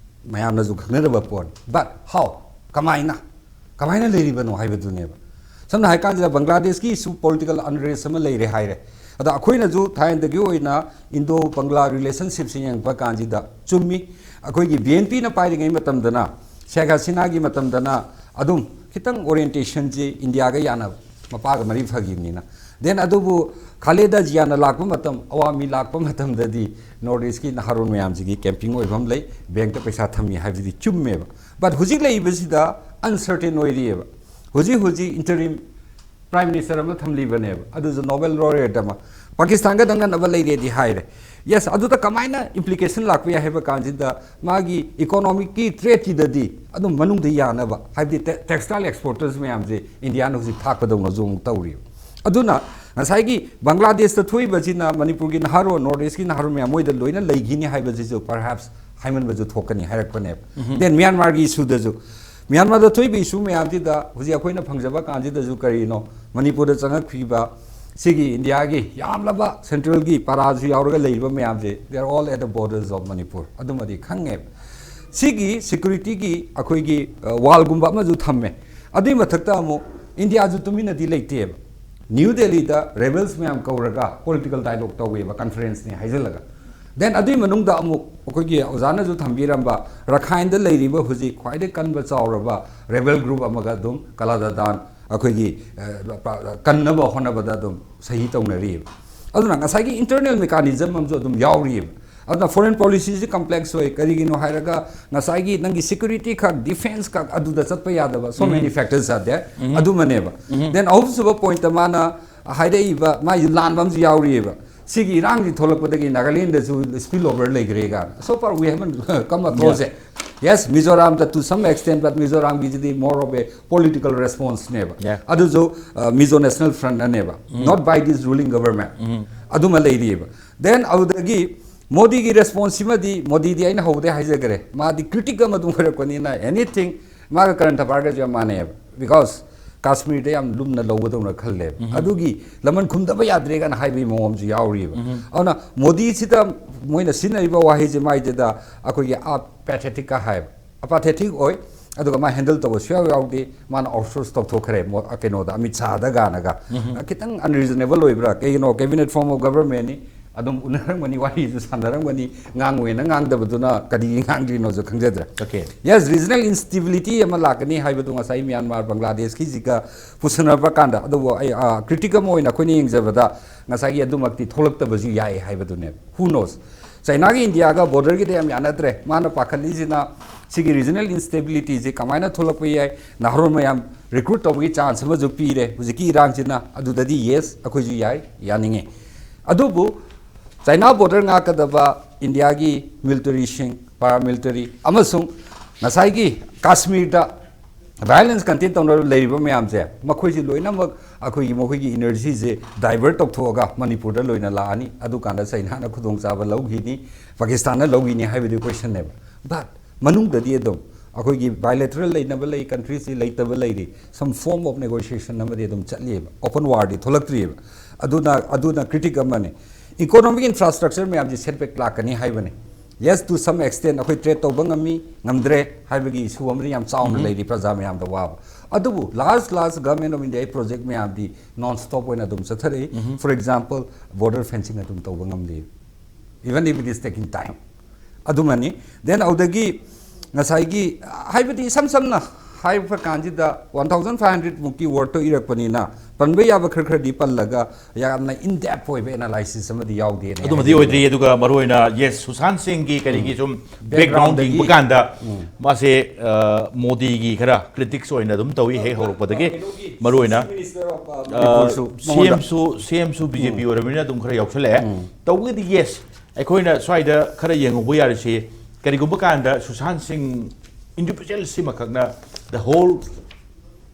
ꯃꯌꯥꯝꯅꯁꯨ ꯈꯪꯅꯔꯕ ꯄꯣꯠꯅꯤ꯫ But how? ꯀꯃꯥꯏꯅ? ꯀꯃꯥꯏꯅ ꯂꯩꯔꯤꯕꯅꯣ ꯍꯥꯏꯕꯗꯨꯅꯦꯕ꯫ ꯁꯝꯅ ꯍꯥꯏ ꯀꯥꯟꯁꯤꯗ ꯕꯪꯒ꯭ꯂꯥꯗꯦꯁꯀꯤꯁꯨ political unrest ꯑꯃ ꯂꯩꯔꯦ ꯍꯥꯏꯔꯦ꯫ ꯑꯗ ꯑꯩꯈꯣꯏꯅꯁꯨ ꯊꯥꯏꯅꯗꯒꯤ ꯑꯣꯏꯅ ꯏꯟꯗꯣ ꯕꯪꯒ꯭ꯂꯥ ꯔꯤꯂꯦꯁꯟꯁꯤꯞꯁꯦ ꯌꯦꯡꯉꯛꯄ ꯀꯥꯟꯁꯤꯗ ꯆꯨꯝꯃꯤ꯫ ꯑꯩꯈꯣꯏꯒꯤ ꯕꯤ ꯑꯦꯟ ꯄꯤꯅ ꯄꯥꯏꯔꯤꯉꯩ ꯃꯇꯝꯗꯅ, ꯁꯦꯈ ꯍꯁꯤꯅꯥꯒꯤ ꯃꯇꯝꯗꯅ ꯑꯗꯨꯝ ꯈꯤꯇꯪ ꯑꯣꯔꯤꯌꯦꯟꯇꯦꯁꯟꯁꯤ ꯏꯟꯗꯤꯌꯥꯒ ꯌꯥꯅꯕ, ꯃꯄꯥꯒ ꯃꯔꯤ ꯐꯈꯤꯕꯅꯤꯅ꯫ ꯗꯦꯟ ꯑꯗꯨꯕꯨ ꯈꯥꯂꯦꯗꯥ ꯖꯤꯌꯥꯅ ꯂꯥꯛꯄ ꯃꯇꯝ, ꯑꯋꯥꯃꯤ ꯂꯥꯛꯄ ꯃꯇꯝꯗꯗꯤ ꯅꯣꯔꯠ ꯏꯁꯀꯤ ꯅꯍꯥꯔꯣꯟ ꯃꯌꯥꯝꯁꯤꯒꯤ ꯀꯦꯝꯄꯤꯡ ꯑꯣꯏꯐꯝ ꯂꯩ, ꯕꯦꯡꯛꯇ ꯄꯩꯁꯥ ꯊꯝꯃꯤ ꯍꯥꯏꯕꯁꯤꯗꯤ ꯆꯨꯝꯃꯦꯕ꯫ But ꯍꯧꯖꯤꯛ ꯂꯩꯔꯤꯕꯁꯤꯗ ꯑꯟꯁꯔꯇꯦꯟ ꯑꯣꯏꯔꯤꯑꯕ꯫ ꯍꯧꯖꯤꯛ ꯍꯧꯖꯤꯛ ꯏꯟꯇꯔꯤꯝ ꯄ꯭ꯔꯥꯏꯝ ꯃꯤꯅꯤꯁꯇꯔ ꯑꯃ ꯊꯝꯂꯤꯕꯅꯦꯕ, ꯑꯗꯨꯁꯨ ꯅꯣꯕꯦꯜ ꯂꯣꯔꯤꯌꯦꯠ ꯑꯃ꯫ ꯄꯥꯀꯤꯁꯇꯥꯟꯒ ꯅꯛꯅꯅꯕ ꯂꯩꯔꯦꯗꯤ ꯍꯥꯏꯔꯦ꯫ ꯌꯦꯁ, ꯑꯗꯨꯗ ꯀꯃꯥꯏꯅ ꯏꯝꯄ꯭ꯂꯤꯀꯦꯁꯟ ꯂꯥꯛꯄ ꯌꯥꯏ ꯍꯥꯏꯕ ꯀꯥꯟꯁꯤꯗ, ꯃꯥꯒꯤ ꯏꯀꯣꯅꯣꯃꯤꯛꯀꯤ ꯇ꯭ꯔꯦꯗꯀꯤꯗꯗꯤ ꯑꯗꯨꯝ ꯃꯅꯨꯡꯗ ꯌꯥꯅꯕ, ꯍꯥꯏꯕꯗꯤ ꯇꯦ-, ꯇꯦꯛꯁꯇꯥꯏꯜ ꯑꯦꯛꯁꯄꯣꯔꯇꯔꯁ ꯃꯌꯥꯝꯁꯦ ꯏꯟꯗꯤꯌꯥꯅ ꯍꯧꯖꯤꯛ ꯊꯥꯛꯄꯗꯧꯅꯁꯨ ꯑꯃꯨꯛ ꯇꯧꯔꯤ꯫ ꯑꯗꯨꯅ ꯉꯁꯥꯏꯒꯤ ꯕꯪꯒ꯭ꯂꯥꯗꯦꯁꯇ ꯊꯣꯛꯏꯕꯁꯤꯅ ꯃꯅꯤꯄꯨꯔꯒꯤ ꯅꯍꯥꯔꯣꯜ, ꯅꯣꯔꯠ ꯏꯁꯀꯤ ꯅꯍꯥꯔꯣꯜ ꯃꯌꯥꯝ ꯃꯣꯏꯗ ꯂꯣꯏꯅ ꯂꯩꯈꯤꯅꯤ ꯍꯥꯏꯕꯁꯤꯁꯨ ꯄꯔꯍꯦꯞꯁ ꯍꯥꯏꯃꯟꯕꯁꯨ ꯊꯣꯛꯀꯅꯤ ꯍꯥꯏꯔꯛꯄꯅꯦꯕ꯫ ꯗꯦꯟ ꯃ꯭ꯌꯥꯟꯃꯥꯔꯒꯤ ꯏꯁꯨꯗꯁꯨ, ꯃ꯭ꯌꯥꯟꯃꯥꯔꯗ ꯊꯣꯛꯏꯕ ꯏꯁꯨ ꯃꯌꯥꯝꯁꯤꯗ ꯍꯧꯖꯤꯛ ꯑꯩꯈꯣꯏꯅ ꯐꯪꯖꯕ ꯀꯥꯟꯁꯤꯗꯁꯨ ꯀꯔꯤꯅꯣ, ꯃꯅꯤꯄꯨꯔꯗ ꯆꯪꯉꯛꯈꯤꯕ ꯁꯤꯒꯤ ꯏꯟꯗꯤꯌꯥꯒꯤ ꯌꯥꯝꯂꯕ ꯁꯦꯟꯇ꯭ꯔꯦꯜꯒꯤ ꯄꯔꯥꯁꯨ ꯌꯥꯎꯔꯒ ꯂꯩꯔꯤꯕ ꯃꯌꯥꯝꯁꯦ, they are all at the borders of Manipur꯫ ꯑꯗꯨꯃꯗꯤ ꯈꯪꯉꯦꯕ꯫ ꯁꯤꯒꯤ ꯁꯦꯀ꯭ꯌꯨꯔꯤꯇꯤꯒꯤ ꯑꯩꯈꯣꯏꯒꯤ, ꯑ, ꯋꯥꯜꯒꯨꯝꯕ ꯑꯃꯁꯨ ꯊꯝꯃꯦ꯫ ꯑꯗꯨꯏ ꯃꯊꯛꯇ ꯑꯃꯨꯛ ꯏꯟꯗꯤꯌꯥꯁꯨ ꯇꯨꯃꯤꯟꯅꯗꯤ ꯂꯩꯇꯦꯕ꯫ ꯅ꯭ꯌꯨ ꯗꯦꯜꯂꯤꯗ ꯔꯦꯕꯦꯜꯁ ꯃꯌꯥꯝ ꯀꯧꯔꯒ ꯄꯣꯂꯤꯇꯤꯀꯦꯜ ꯗꯥꯏꯂꯣꯒ ꯇꯧꯋꯦꯕ, ꯀꯟꯐꯔꯦꯟꯁꯅꯤ ꯍꯥꯏꯖꯤꯜꯂꯒ꯫ ꯗꯦꯟ ꯑꯗꯨꯏ ꯃꯅꯨꯡꯗ ꯑꯃꯨꯛ ꯑꯩꯈꯣꯏꯒꯤ ꯑꯣꯖꯥꯅꯁꯨ ꯊꯝꯕꯤꯔꯝꯕ ꯔꯈꯥꯏꯟꯗ ꯂꯩꯔꯤꯕ ꯍꯧꯖꯤꯛ ꯈ꯭ꯋꯥꯏꯗꯒꯤ ꯀꯟꯕ ꯆꯥꯎꯔꯕ ꯔꯦꯕꯦꯜ ꯒ꯭ꯔꯨꯞ ꯑꯃꯒ ꯑꯗꯨꯝ ꯀꯂꯥꯗꯥꯗꯥꯟ ꯑꯩꯈꯣꯏꯒꯤ, ꯑ, ꯀꯟꯅꯕ ꯍꯣꯠꯅꯕꯗ ꯑꯗꯨꯝ ꯁꯍꯤ ꯇꯧꯅꯔꯤꯕ꯫ ꯑꯗꯨꯅ ꯉꯁꯥꯏꯒꯤ ꯏꯟꯇꯔꯅꯦꯜ ꯃꯦꯀꯥꯅꯤꯖꯝ ꯑꯃꯁꯨ ꯑꯗꯨꯝ ꯌꯥꯎꯔꯤꯕ꯫ ꯑꯗꯨꯅ ꯐꯣꯔꯦꯟ ꯄꯣꯂꯤꯁꯤꯁꯤ ꯀꯝꯄ꯭ꯂꯦꯛꯁ ꯑꯣꯏ꯫ ꯀꯔꯤꯒꯤꯅꯣ ꯍꯥꯏꯔꯒ ꯉꯁꯥꯏꯒꯤ ꯅꯪꯒꯤ ꯁꯦꯀ꯭ꯌꯨꯔꯤꯇꯤ ꯈꯛ, ꯗꯤꯐꯦꯟꯁ ꯈꯛ ꯑꯗꯨꯗ ꯆꯠꯄ ꯌꯥꯗꯕ, so many factors are there꯫ ꯑꯗꯨꯃꯅꯦꯕ꯫ ꯗꯦꯟ ꯑꯍꯨꯝꯁꯨꯕ ꯄꯣꯏꯟꯠꯇ ꯃꯥꯅ ꯍꯥꯏꯔꯛꯏꯕ, ꯃꯥꯏꯁꯤ ꯂꯥꯟꯕ ꯑꯃꯁꯨ ꯌꯥꯎꯔꯤꯑꯕ꯫ ꯁꯤꯒꯤ ꯏꯔꯥꯡꯁꯤ ꯊꯣꯛꯂꯛꯄꯗꯒꯤ ꯅꯥꯒꯥꯂꯦꯟꯗꯁꯨ ꯁ꯭ꯄꯤꯜ ꯑꯣꯚꯔ ꯂꯩꯈ꯭ꯔꯦ ꯀꯥꯏꯅ꯫ So far we haven't come across it. Yes, ꯃꯤꯖꯣꯔꯥꯝꯗ to some extent, but ꯃꯤꯖꯣꯔꯥꯝꯒꯤꯁꯤꯗꯤ more of a political responseꯅꯦꯕ꯫ Yeah. ꯑꯗꯨꯁꯨ, ꯑ, ꯃꯤꯖꯣ ꯅꯦꯁꯅꯦꯜ ꯐ꯭ꯔꯟꯠꯅꯅꯦꯕ, not by this ruling government꯫ ꯑꯗꯨꯃ ꯂꯩꯔꯤꯑꯕ꯫ ꯗꯦꯟ ꯑꯗꯨꯗꯒꯤ ꯃꯣꯗꯤꯒꯤ ꯔꯦꯁꯄꯣꯟꯁꯁꯤꯃꯗꯤ, ꯃꯣꯗꯤꯗꯤ ꯑꯩꯅ ꯍꯧꯕꯗꯩ ꯍꯥꯏꯖꯈ꯭ꯔꯦ, ꯃꯥꯗꯤ ꯀ꯭ꯔꯤꯇꯤꯛ ꯑꯃ ꯑꯗꯨꯝ ꯑꯣꯏꯔꯛꯄꯅꯤꯅ, ꯑꯦꯅꯤꯊꯤꯡ ꯃꯥꯒ ꯀꯔꯟ ꯊꯄꯥꯔꯒꯁꯨ ꯌꯥꯝ ꯃꯥꯟꯅꯩꯑꯕ꯫ ꯕꯤꯀꯣꯁ ꯀꯥꯁꯃꯤꯔꯗ ꯌꯥꯝ ꯂꯨꯝꯅ ꯂꯧꯒꯗꯧꯅ ꯈꯜꯂꯦꯕ꯫ ꯑꯗꯨꯒꯤ ꯂꯃꯟ ꯈꯨꯝꯗꯕ ꯌꯥꯗ꯭ꯔꯦ ꯀꯥꯏꯅ ꯍꯥꯏꯕꯒꯤ ꯃꯑꯣꯡ ꯑꯃꯁꯨ ꯌꯥꯎꯔꯤꯑꯕ꯫ ꯑꯗꯨꯅ ꯃꯣꯗꯤꯁꯤꯗ ꯃꯣꯏꯅ ꯁꯤꯖꯤꯟꯅꯔꯤꯕ ꯋꯥꯍꯩꯁꯦ ꯃꯥꯏꯗꯨꯗ ꯑꯩꯈꯣꯏꯒꯤ ꯑꯥ ꯄꯦꯊꯦꯇꯤꯛꯀ ꯍꯥꯏꯕ, ꯑꯄꯥꯊꯦꯇꯤꯛ ꯑꯣꯏ꯫ ꯑꯗꯨꯒ ꯃꯥ ꯍꯦꯟꯗꯜ ꯇꯧꯕ ꯁꯨꯌꯥꯎ ꯌꯥꯎꯗꯦ꯫ ꯃꯥꯅ ꯑꯥꯎꯠꯁꯣꯔꯁ ꯇꯧꯊꯣꯛꯈ꯭ꯔꯦ ꯃꯣ-, ꯀꯩꯅꯣꯗ, ꯑꯃꯤꯠ ꯁꯥꯍꯗ ꯀꯥꯏꯅꯒ꯫ ꯈꯤꯇꯪ ꯑꯟꯔꯤꯖꯅꯦꯕꯜ ꯑꯣꯏꯕ꯭ꯔꯥ? ꯀꯩꯒꯤꯅꯣ, cabinet form of governmentꯅꯤ, ꯑꯗꯨꯝ ꯎꯅꯔꯝꯒꯅꯤ, ꯋꯥꯔꯤꯁꯨ ꯁꯥꯟꯅꯔꯝꯒꯅꯤ, ꯉꯥꯡꯉꯣꯏꯅ ꯉꯥꯡꯗꯕꯗꯨꯅ ꯀꯔꯤꯒꯤ ꯉꯥꯡꯗ꯭ꯔꯤꯅꯣꯁꯨ ꯈꯪꯖꯗ꯭ꯔꯦ꯫ Okay. Yes, regional instability ꯑꯃ ꯂꯥꯛꯀꯅꯤ ꯍꯥꯏꯕꯗꯨ ꯉꯁꯥꯏ ꯃ꯭ꯌꯥꯟꯃꯥꯔ ꯕꯪꯒ꯭ꯂꯥꯗꯦꯁꯀꯤꯁꯤꯒ ꯄꯨꯁꯟꯅꯕ ꯀꯥꯟꯗ, ꯑꯗꯨꯕꯨ ꯑꯩ, ꯑ, ꯀ꯭ꯔꯤꯇꯤꯛ ꯑꯃ ꯑꯣꯏꯅ ꯑꯩꯈꯣꯏꯅ ꯌꯦꯡꯖꯕꯗ ꯉꯁꯥꯏꯒꯤ ꯑꯗꯨꯃꯛꯇꯤ ꯊꯣꯛꯂꯛꯇꯕꯁꯨ ꯌꯥꯏ ꯍꯥꯏꯕꯗꯨꯅꯦꯕ꯫ Who knows? ꯆꯥꯏꯅꯥꯒ ꯏꯟꯗꯤꯌꯥꯒ ꯕꯣꯔꯗꯔꯒꯤꯗ ꯌꯥꯝ ꯌꯥꯅꯗ꯭ꯔꯦ꯫ ꯃꯥꯅ ꯄꯥꯈꯠꯂꯤꯁꯤꯅ ꯁꯤꯒꯤ regional instabilityꯁꯦ ꯀꯃꯥꯏꯅ ꯊꯣꯛꯂꯛꯄ ꯌꯥꯏ, ꯅꯍꯥꯔꯣꯜ ꯃꯌꯥꯝ recruit ꯇꯧꯕꯒꯤ chance ꯑꯃꯁꯨ ꯄꯤꯔꯦ ꯍꯧꯖꯤꯛꯀꯤ ꯏꯔꯥꯡꯁꯤꯅ꯫ ꯑꯗꯨꯗꯗꯤ yes, ꯑꯩꯈꯣꯏꯁꯨ ꯌꯥꯏ, ꯌꯥꯅꯤꯡꯉꯤ꯫ ꯑꯗꯨꯕꯨ ꯆꯥꯏꯅꯥ ꯕꯣꯔꯗꯔ ꯉꯥꯛꯀꯗꯕ ꯏꯟꯗꯤꯌꯥꯒꯤ ꯃꯤꯂꯤꯇꯔꯤꯁꯤꯡ, ꯄꯥꯔꯥꯃꯤꯂꯤꯇꯔꯤ ꯑꯃꯁꯨꯡ ꯉꯁꯥꯏꯒꯤ ꯀꯥꯁꯃꯤꯔꯗ ꯚꯥꯏꯑꯣꯂꯦꯟꯁ ꯀꯟꯇꯦꯟ ꯇꯧꯅꯔ ꯂꯩꯔꯤꯕ ꯃꯌꯥꯝꯁꯦ, ꯃꯈꯣꯏꯁꯤ ꯂꯣꯏꯅꯃꯛ ꯑꯩꯈꯣꯏꯒꯤ, ꯃꯈꯣꯏꯒꯤ ꯏꯅꯔꯖꯤꯁꯦ ꯗꯥꯏꯚꯔꯠ ꯇꯧꯊꯣꯛꯑꯒ ꯃꯅꯤꯄꯨꯔꯗ ꯂꯣꯏꯅ ꯂꯥꯛꯑꯅꯤ꯫ ꯑꯗꯨꯀꯥꯟꯗ ꯆꯩꯅꯥꯅ ꯈꯨꯗꯣꯡꯆꯥꯕ ꯂꯧꯈꯤꯅꯤ, ꯄꯥꯀꯤꯁꯇꯥꯟꯅ ꯂꯧꯈꯤꯅꯤ ꯍꯥꯏꯕꯗꯤ ꯀꯣꯏꯁꯟꯅꯦꯕ꯫ ꯕꯠ ꯃꯅꯨꯡꯗꯗꯤ ꯑꯗꯨꯝ ꯑꯩꯈꯣꯏꯒꯤ ꯕꯥꯏꯂꯦꯇꯔꯦꯜ ꯂꯩꯅꯕ ꯂꯩ, ꯀꯟꯇ꯭ꯔꯤꯁꯤ ꯂꯩꯇꯕ ꯂꯩꯔꯤ, ꯁꯝ ꯐꯣꯔꯝ ꯑꯣꯐ ꯅꯦꯒꯣꯁꯤꯌꯦꯁꯟ ꯑꯃꯗꯤ ꯑꯗꯨꯝ ꯆꯠꯂꯤꯑꯕ꯫ ꯑꯣꯄꯟ ꯋꯥꯔꯗꯤ ꯊꯣꯛꯂꯛꯇ꯭ꯔꯤꯑꯕ꯫ ꯑꯗꯨꯅ, ꯑꯗꯨꯅ ꯀ꯭ꯔꯤꯇꯤꯛ ꯑꯃꯅꯤ꯫ ꯏꯀꯣꯅꯣꯃꯤꯛ ꯏꯟꯐ꯭ꯔꯥꯁ꯭ꯇ꯭ꯔꯛꯆꯔ ꯃꯌꯥꯝꯁꯤ ꯁꯦꯠꯕꯦꯛ ꯂꯥꯛꯀꯅꯤ ꯍꯥꯏꯕꯅꯤ꯫ Yes, to some extent, ꯑꯩꯈꯣꯏ ꯇ꯭ꯔꯦꯗ ꯇꯧꯕ ꯉꯝꯃꯤ, ꯉꯝꯗ꯭ꯔꯦ ꯍꯥꯏꯕꯒꯤ ꯏꯁꯨ ꯑꯃꯗꯤ ꯌꯥꯝ ꯆꯥꯎꯅ ꯂꯩꯔꯤ, ꯄ꯭ꯔꯖꯥ ꯃꯌꯥꯝꯗ ꯋꯥꯕ꯫ ꯑꯗꯨꯕꯨ large large Government of India ꯒꯤ ꯄ꯭ꯔꯣꯖꯦꯛ ꯃꯌꯥꯝꯗꯤ ꯅꯣꯟ ꯁ꯭ꯇꯣꯞ ꯑꯣꯏꯅ ꯑꯗꯨꯝ ꯆꯠꯊꯔꯛꯏ꯫ For example, border fencing ꯑꯗꯨꯝ ꯇꯧꯕ ꯉꯝꯂꯤ, even if it is taking time꯫ ꯑꯗꯨꯃꯅꯤ꯫ Then ꯑꯗꯨꯗꯒꯤ ꯉꯁꯥꯏꯒꯤ, ꯍꯥꯏꯕꯗꯤ ꯏꯁꯝ ꯁꯝꯅ ꯍꯥꯏꯕ ꯀꯥꯟꯁꯤꯗ, ꯋꯥꯟ ꯊꯥꯎꯖꯟ ꯐꯥꯏꯚ ꯍꯟꯗ꯭ꯔꯦꯗ ꯃꯨꯛꯀꯤ ꯋꯥꯔꯗꯇꯣ ꯏꯔꯛꯄꯅꯤꯅ, ꯄꯟꯕ ꯌꯥꯕ ꯈꯔ ꯈꯔꯗꯤ ꯄꯜꯂꯒ, ꯌꯥꯝꯅ ꯏꯟ ꯗꯦꯞ ꯑꯣꯏꯕ ꯑꯦꯅꯥꯂꯥꯏꯁꯤꯁ ꯑꯃꯗꯤ ꯌꯥꯎꯗꯦꯅ ꯑꯗꯨꯃꯗꯤ ꯍꯥꯏꯖꯅꯤꯡꯉꯤ꯫ ꯑꯣꯏꯗ꯭ꯔꯤ꯫ ꯑꯗꯨꯒ ꯃꯔꯨꯑꯣꯏꯅ, ꯌꯦꯁ, ꯁꯨꯁꯥꯟ ꯁꯤꯡꯒꯤ ꯀꯔꯤꯒꯤ ꯁꯨꯝ ꯕꯦꯛꯒ꯭ꯔꯥꯎꯟ ꯌꯦꯡꯕ ꯀꯥꯟꯗ, ꯃꯥꯁꯦ, ꯑ, ꯃꯣꯗꯤꯒꯤ ꯈꯔ ꯀ꯭ꯔꯤꯇꯤꯛꯁ ꯑꯣꯏꯅ ꯑꯗꯨꯝ ꯇꯧꯏ ꯍꯦꯛ ꯍꯧꯔꯛꯄꯗꯒꯤ꯫ ꯃꯔꯨꯑꯣꯏꯅ, ꯑ, ꯃꯅꯤꯄꯨꯔꯁꯨ ꯃꯉꯣꯟꯗ ꯁꯤ ꯑꯦꯝꯁꯨ, ꯁꯤ ꯑꯦꯝꯁꯨ ꯕꯤ ꯖꯦ ꯄꯤ ꯑꯣꯏꯔꯕꯅꯤꯅ ꯑꯗꯨꯝ ꯈꯔ ꯌꯥꯎꯁꯜꯂꯛꯑꯦ꯫ ꯇꯧꯕꯒꯤꯗꯤ, ꯌꯦꯁ, ꯑꯩꯈꯣꯏꯅ ꯁ꯭ꯋꯥꯏꯗ ꯈꯔ ꯌꯦꯡꯍꯧꯕ ꯌꯥꯔꯤꯁꯤ, ꯀꯔꯤꯒꯨꯝꯕ ꯀꯥꯟꯗ ꯁꯨꯁꯥꯟ ꯁꯤꯡ individual ꯁꯤꯃꯈꯛꯅ the whole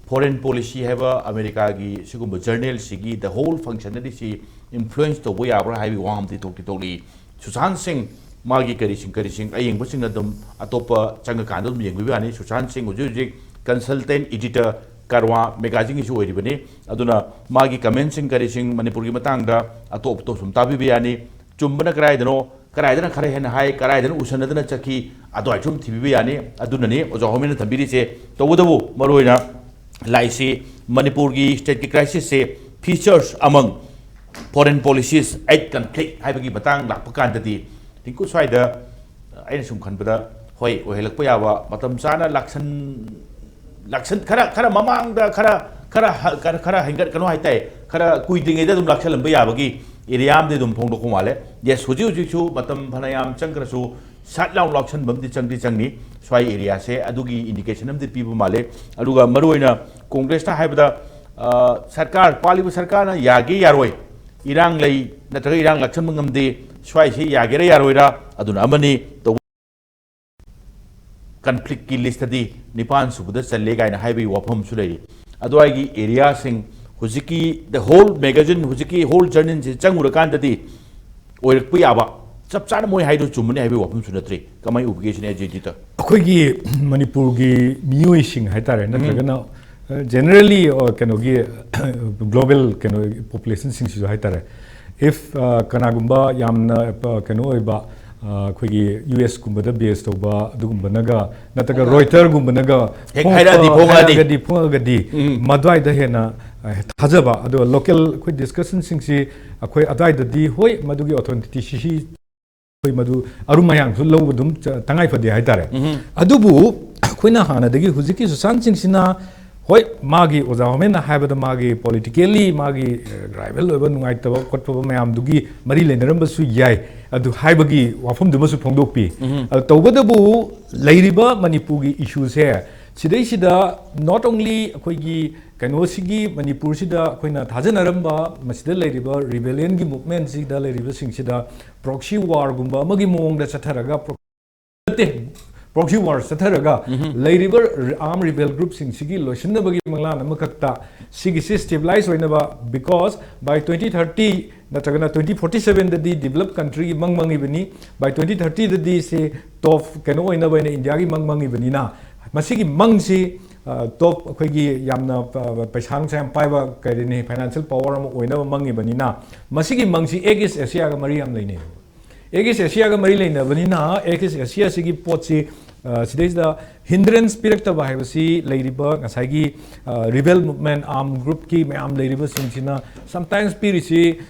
foreign policy ꯍꯥꯏꯕ ꯑꯃꯦꯔꯤꯀꯥꯒꯤ ꯁꯤꯒꯨꯝꯕ ꯖꯔꯅꯦꯜꯁꯤꯒꯤ the whole function ꯑꯗꯤ ꯁꯤ ꯏꯟꯐ꯭ꯂꯨꯌꯦꯟꯁ ꯇꯧꯕ ꯌꯥꯕ꯭ꯔꯥ ꯍꯥꯏꯕꯒꯤ ꯋꯥ ꯑꯃꯗꯤ ꯊꯣꯛꯇꯤ ꯊꯣꯛꯂꯛꯏ꯫ ꯁꯨꯁꯥꯟ ꯁꯤꯡ, ꯃꯥꯒꯤ ꯀꯔꯤꯁꯤꯡ ꯀꯔꯤꯁꯤꯡ ꯑꯌꯦꯡꯕꯁꯤꯡ ꯑꯗꯨꯝ ꯑꯇꯣꯞꯄ ꯆꯪꯉꯀꯥꯟꯗ ꯑꯗꯨꯝ ꯌꯦꯡꯕꯤꯕ ꯌꯥꯅꯤ꯫ ꯁꯨꯁꯥꯟ ꯁꯤꯡ ꯍꯧꯖꯤꯛ ꯍꯧꯖꯤꯛ ꯀꯟꯁꯜꯇꯦꯟ ꯏꯗꯤꯇꯔ ꯀꯥꯔꯋꯥ ꯃꯦꯒꯥꯖꯤꯟꯒꯤꯁꯨ ꯑꯣꯏꯔꯤꯕꯅꯤ꯫ ꯑꯗꯨꯅ ꯃꯥꯒꯤ ꯀꯃꯦꯟꯁꯤꯡ ꯀꯔꯤꯁꯤꯡ ꯃꯅꯤꯄꯨꯔꯒꯤ ꯃꯇꯥꯡꯗ ꯑꯇꯣꯞ ꯑꯇꯣꯞ ꯁꯨꯝ ꯇꯥꯕꯤꯕ ꯌꯥꯅꯤ꯫ ꯆꯨꯝꯕꯅ ꯀꯗꯥꯏꯗꯅꯣ, ꯀꯗꯥꯏꯗꯅ ꯈꯔ ꯍꯦꯟꯅ ꯍꯥꯏ, ꯀꯗꯥꯏꯗꯅ ꯎꯁꯟꯅꯗꯅ ꯆꯠꯈꯤ, ꯑꯗꯨꯋꯥꯏ ꯁꯨꯝ ꯊꯤꯕꯤꯕ ꯌꯥꯅꯤ꯫ ꯑꯗꯨꯅꯅꯤ ꯑꯣꯖꯥ ꯍꯣꯃꯤꯅ ꯊꯝꯕꯤꯔꯤꯁꯦ꯫ ꯇꯧꯕꯇꯕꯨ ꯃꯔꯨꯑꯣꯏꯅ ꯂꯥꯏꯁꯤ ꯃꯅꯤꯄꯨꯔꯒꯤ ꯁ꯭ꯇꯦꯠꯀꯤ ꯀ꯭ꯔꯥꯏꯁꯤꯁꯁꯦ features among foreign policies at conflict ꯍꯥꯏꯕꯒꯤ ꯃꯇꯥꯡ ꯂꯥꯛꯄ ꯀꯥꯟꯗꯗꯤ, ꯇꯤꯡꯀꯨ, ꯁ꯭ꯋꯥꯏꯗ ꯑꯩꯅ ꯁꯨꯝ ꯈꯟꯕꯗ, ꯍꯣꯏ, ꯑꯣꯏꯍꯜꯂꯛꯄ ꯌꯥꯕ, ꯃꯇꯝ ꯆꯥꯅ ꯂꯥꯛꯁꯟ ꯂꯥꯛꯁꯟ ꯈꯔ, ꯈꯔ ꯃꯃꯥꯡꯗ ꯈꯔ, ꯈꯔ ꯍ-, ꯈꯔ, ꯈꯔ ꯍꯦꯟꯒꯠꯀꯅꯨ ꯍꯥꯏꯇꯥꯏ, ꯈꯔ ꯀꯨꯏꯗ꯭ꯔꯤꯉꯩꯗ ꯑꯗꯨꯝ ꯂꯥꯛꯁꯜꯂꯝꯕ ꯌꯥꯕꯒꯤ ꯑꯦꯔꯤꯌꯥ ꯑꯃꯗꯤ ꯑꯗꯨꯝ ꯐꯣꯡꯗꯣꯛꯄ ꯃꯥꯜꯂꯦ꯫ ꯌꯦꯁ, ꯍꯧꯖꯤꯛ ꯍꯧꯖꯤꯛꯁꯨ ꯃꯇꯝ ꯐꯅꯌꯥꯝ ꯆꯪꯈ꯭ꯔꯁꯨ ꯁꯠ ꯂꯥꯎ ꯂꯥꯎꯁꯟꯕ ꯑꯃꯗꯤ ꯆꯪꯗꯤ ꯆꯪꯅꯤ꯫ ꯁ꯭ꯋꯥꯏ ꯑꯦꯔꯤꯌꯥꯁꯦ ꯑꯗꯨꯒꯤ ꯏꯟꯗꯤꯀꯦꯁꯟ ꯑꯃꯗꯤ ꯄꯤꯕ ꯃꯥꯜꯂꯦ꯫ ꯑꯗꯨꯒ ꯃꯔꯨꯑꯣꯏꯅ ꯀꯣꯡꯒ꯭ꯔꯦꯁꯇ ꯍꯥꯏꯕꯗ, ꯑ, ꯁꯔꯀꯥꯔ, ꯄꯥꯜꯂꯤꯕ ꯁꯔꯀꯥꯔꯅ ꯌꯥꯒꯦ ꯌꯥꯔꯣꯏ, ꯏꯔꯥꯡ ꯂꯩ, ꯅꯠꯇ꯭ꯔꯒ ꯏꯔꯥꯡ ꯂꯥꯛꯁꯟꯕ ꯉꯝꯗꯦ, ꯁ꯭ꯋꯥꯏꯁꯤ ꯌꯥꯒꯦꯔꯥ ꯌꯥꯔꯣꯏꯔꯥ, ꯑꯗꯨꯅ ꯑꯃꯅꯤ꯫ ꯇꯧꯕ ꯀꯟꯐ꯭ꯂꯤꯛꯀꯤ ꯂꯤꯁꯇꯗꯤ ꯅꯤꯄꯥꯟ ꯁꯨꯕꯗ ꯆꯜꯂꯦ ꯀꯥꯏꯅ ꯍꯥꯏꯕꯒꯤ ꯋꯥꯐꯝꯁꯨ ꯂꯩꯔꯤ꯫ ꯑꯗꯨꯋꯥꯏꯒꯤ ꯑꯦꯔꯤꯌꯥꯁꯤꯡ, ꯍꯧꯖꯤꯛꯀꯤ the whole magazine, ꯍꯧꯖꯤꯛꯀꯤ whole journeyꯁꯤ ꯆꯪꯉꯨꯔꯀꯥꯟꯗꯗꯤ ꯑꯣꯏꯔꯛꯄ ꯌꯥꯕ, ꯆꯞ ꯆꯥꯅ ꯃꯣꯏ ꯍꯥꯏꯗꯣ ꯆꯨꯝꯕꯅꯤ ꯍꯥꯏꯕꯒꯤ ꯋꯥꯐꯝꯁꯨ ꯅꯠꯇ꯭ꯔꯤ꯫ ꯀꯃꯥꯏ ꯎꯕꯤꯒꯦ ꯁꯤꯅꯦ, ꯑꯦ ꯖꯦ ꯗꯤꯗ? ꯑꯩꯈꯣꯏꯒꯤ ꯃꯅꯤꯄꯨꯔꯒꯤ ꯃꯤꯑꯣꯏꯁꯤꯡ ꯍꯥꯏꯇꯥꯔꯦ, ꯅꯠꯇ꯭ꯔꯒꯅ ꯖꯦꯅꯔꯦꯜꯂꯤ ꯀꯩꯅꯣꯒꯤ ꯒ꯭ꯂꯣꯕꯦꯜ ꯀꯩꯅꯣ ꯄꯣꯄꯨꯂꯦꯁꯟꯁꯤꯡꯁꯤꯁꯨ ꯍꯥꯏꯇꯥꯔꯦ, ꯏꯐ ꯀꯅꯥꯒꯨꯝꯕ ꯌꯥꯝꯅ ꯑ, ꯀꯩꯅꯣ ꯑꯣꯏꯕ, ꯑ, ꯑꯩꯈꯣꯏꯒꯤ ꯌꯨ ꯑꯦꯁ ꯀꯨꯝꯕꯗ ꯕꯦꯁ ꯇꯧꯕ ꯑꯗꯨꯒꯨꯝꯕꯅꯒ, ꯅꯠꯇ꯭ꯔꯒ ꯔꯣꯏꯇꯔꯒꯨꯝꯕꯅꯒ ꯍꯦꯛ ꯍꯥꯏꯔꯛꯑꯗꯤ ꯐꯣꯡꯉꯛꯑꯗꯤ꯫ ꯍꯥꯏꯔꯒꯗꯤ, ꯐꯣꯡꯉꯛꯑꯒꯗꯤ ꯃꯗꯨꯋꯥꯏꯗ ꯍꯦꯟꯅ ꯑ, ꯊꯥꯖꯕ꯫ ꯑꯗꯨꯒ ꯂꯣꯀꯦꯜ ꯑꯩꯈꯣꯏ ꯗꯤꯁꯀꯁꯟꯁꯤꯡꯁꯤ ꯑꯩꯈꯣꯏ ꯑꯗꯨꯋꯥꯏꯗꯗꯤ ꯍꯣꯏ, ꯃꯗꯨꯒꯤ ꯑꯣꯊꯣꯔꯤꯇꯤꯁꯤ ꯑꯩꯈꯣꯏ ꯃꯗꯨ ꯑꯔꯨꯝ ꯑꯌꯥꯡꯁꯨ ꯂꯧꯕ ꯑꯗꯨꯝ ꯆ- ꯇꯉꯥꯏ ꯐꯗꯦ ꯍꯥꯏꯇꯥꯔꯦ꯫ ꯑꯗꯨꯕꯨ ꯑꯩꯈꯣꯏꯅ ꯍꯥꯟꯅꯗꯒꯤ ꯍꯧꯖꯤꯛꯀꯤ ꯁꯨꯁꯥꯟꯠ ꯁꯤꯡꯁꯤꯅ, ꯍꯣꯏ, ꯃꯥꯒꯤ ꯑꯣꯖꯥ ꯍꯣꯃꯦꯟꯅ ꯍꯥꯏꯕꯗ ꯃꯥꯒꯤ ꯄꯣꯂꯤꯇꯤꯀꯦꯜꯂꯤ ꯃꯥꯒꯤ ꯔꯥꯏꯕꯦꯜ ꯑꯣꯏꯕ ꯅꯨꯡꯉꯥꯏꯇꯕ ꯈꯣꯠꯇꯕ ꯃꯌꯥꯝꯗꯨꯒꯤ ꯃꯔꯤ ꯂꯩꯅꯔꯝꯕꯁꯨ ꯌꯥꯏ, ꯑꯗꯨ ꯍꯥꯏꯕꯒꯤ ꯋꯥꯐꯝꯗꯨꯃꯁꯨ ꯐꯣꯡꯗꯣꯛꯄꯤ꯫ ꯑꯗꯨ ꯇꯧꯕꯇꯕꯨ ꯂꯩꯔꯤꯕ ꯃꯅꯤꯄꯨꯔꯒꯤ ꯏꯁꯨꯁꯦ ꯁꯤꯗꯩꯁꯤꯗ not only ꯑꯩꯈꯣꯏꯒꯤ ꯀꯩꯅꯣꯁꯤꯒꯤ ꯃꯅꯤꯄꯨꯔꯁꯤꯗ ꯑꯩꯈꯣꯏꯅ ꯊꯥꯖꯅꯔꯝꯕ ꯃꯁꯤꯗ ꯂꯩꯔꯤꯕ ꯔꯤꯕꯦꯂꯤꯌꯟꯒꯤ ꯃꯨꯞꯃꯦꯟꯁꯤꯗ ꯂꯩꯔꯤꯕꯁꯤꯡꯁꯤꯗ ꯄ꯭ꯔꯣꯛꯁꯤ ꯋꯥꯔꯒꯨꯝꯕ ꯑꯃꯒꯤ ꯃꯑꯣꯡꯗ ꯆꯠꯊꯔꯒ ꯅꯠꯇꯦ, ꯄ꯭ꯔꯣꯛꯁꯤ ꯋꯥꯔ ꯆꯠꯊꯔꯒ ꯂꯩꯔꯤꯕ ꯑꯥꯔꯝ ꯔꯤꯕꯦꯜ ꯒ꯭ꯔꯨꯞꯁꯤꯡꯁꯤꯒꯤ ꯂꯣꯏꯁꯤꯟꯅꯕꯒꯤ ꯃꯪꯂꯥꯟ ꯑꯃꯈꯛꯇ ꯁꯤꯒꯤꯁꯤ ꯁ꯭ꯇꯦꯕꯤꯂꯥꯏꯁ ꯑꯣꯏꯅꯕ, because by twenty thirty ꯅꯠꯇ꯭ꯔꯒꯅ twenty forty sevenꯗꯗꯤ ꯗꯤꯕꯂꯞ ꯀꯟꯇ꯭ꯔꯤꯒꯤ ꯃꯪ ꯃꯪꯉꯤꯕꯅꯤ, by twenty thirtyꯗꯗꯤ ꯁꯤ ꯇꯣꯞ ꯀꯩꯅꯣ ꯑꯣꯏꯅꯕ ꯍꯥꯏꯅ ꯏꯟꯗꯤꯌꯥꯒꯤ ꯃꯪ ꯃꯪꯉꯤꯕꯅꯤꯅ ꯃꯁꯤꯒꯤ ꯃꯪꯁꯤ ꯇꯣꯞ ꯑꯩꯈꯣꯏꯒꯤ ꯌꯥꯝꯅ ꯄꯩꯁꯥ ꯅꯨꯡꯁꯥ ꯌꯥꯝ ꯄꯥꯏꯕ ꯀꯔꯤꯅꯤ, ꯐꯥꯏꯅꯥꯟꯁꯤꯌꯦꯜ ꯄꯋꯥꯔ ꯑꯃ ꯑꯣꯏꯅꯕ ꯃꯪꯉꯤꯕꯅꯤꯅ ꯃꯁꯤꯒꯤ ꯃꯪꯁꯤ ꯑꯦꯛ ꯏꯁ ꯑꯦꯁꯤꯌꯥꯒ ꯃꯔꯤ ꯌꯥꯝ ꯂꯩꯅꯩ꯫ ꯑꯦꯛ ꯏꯁ ꯑꯦꯁꯤꯌꯥꯒ ꯃꯔꯤ ꯂꯩꯅꯕꯅꯤꯅ ꯑꯦꯛ ꯏꯁ ꯑꯦꯁꯤꯌꯥꯁꯤꯒꯤ ꯄꯣꯠꯁꯤ ꯁꯤꯗꯩꯁꯤꯗ ꯍꯤꯟꯗ꯭ꯔꯦꯟꯁ ꯄꯤꯔꯛꯇꯕ ꯍꯥꯏꯕꯁꯤ ꯂꯩꯔꯤꯕ ꯉꯁꯥꯏꯒꯤ ꯔꯤꯕꯦꯜ ꯃꯨꯞꯃꯦꯟ ꯑꯥꯔꯝ ꯒ꯭ꯔꯨꯞꯀꯤ ꯃꯌꯥꯝ ꯂꯩꯔꯤꯕꯁꯤꯡꯁꯤꯅ ꯁꯝꯇꯥꯏꯝꯁ ꯄꯤꯔꯤꯁꯤ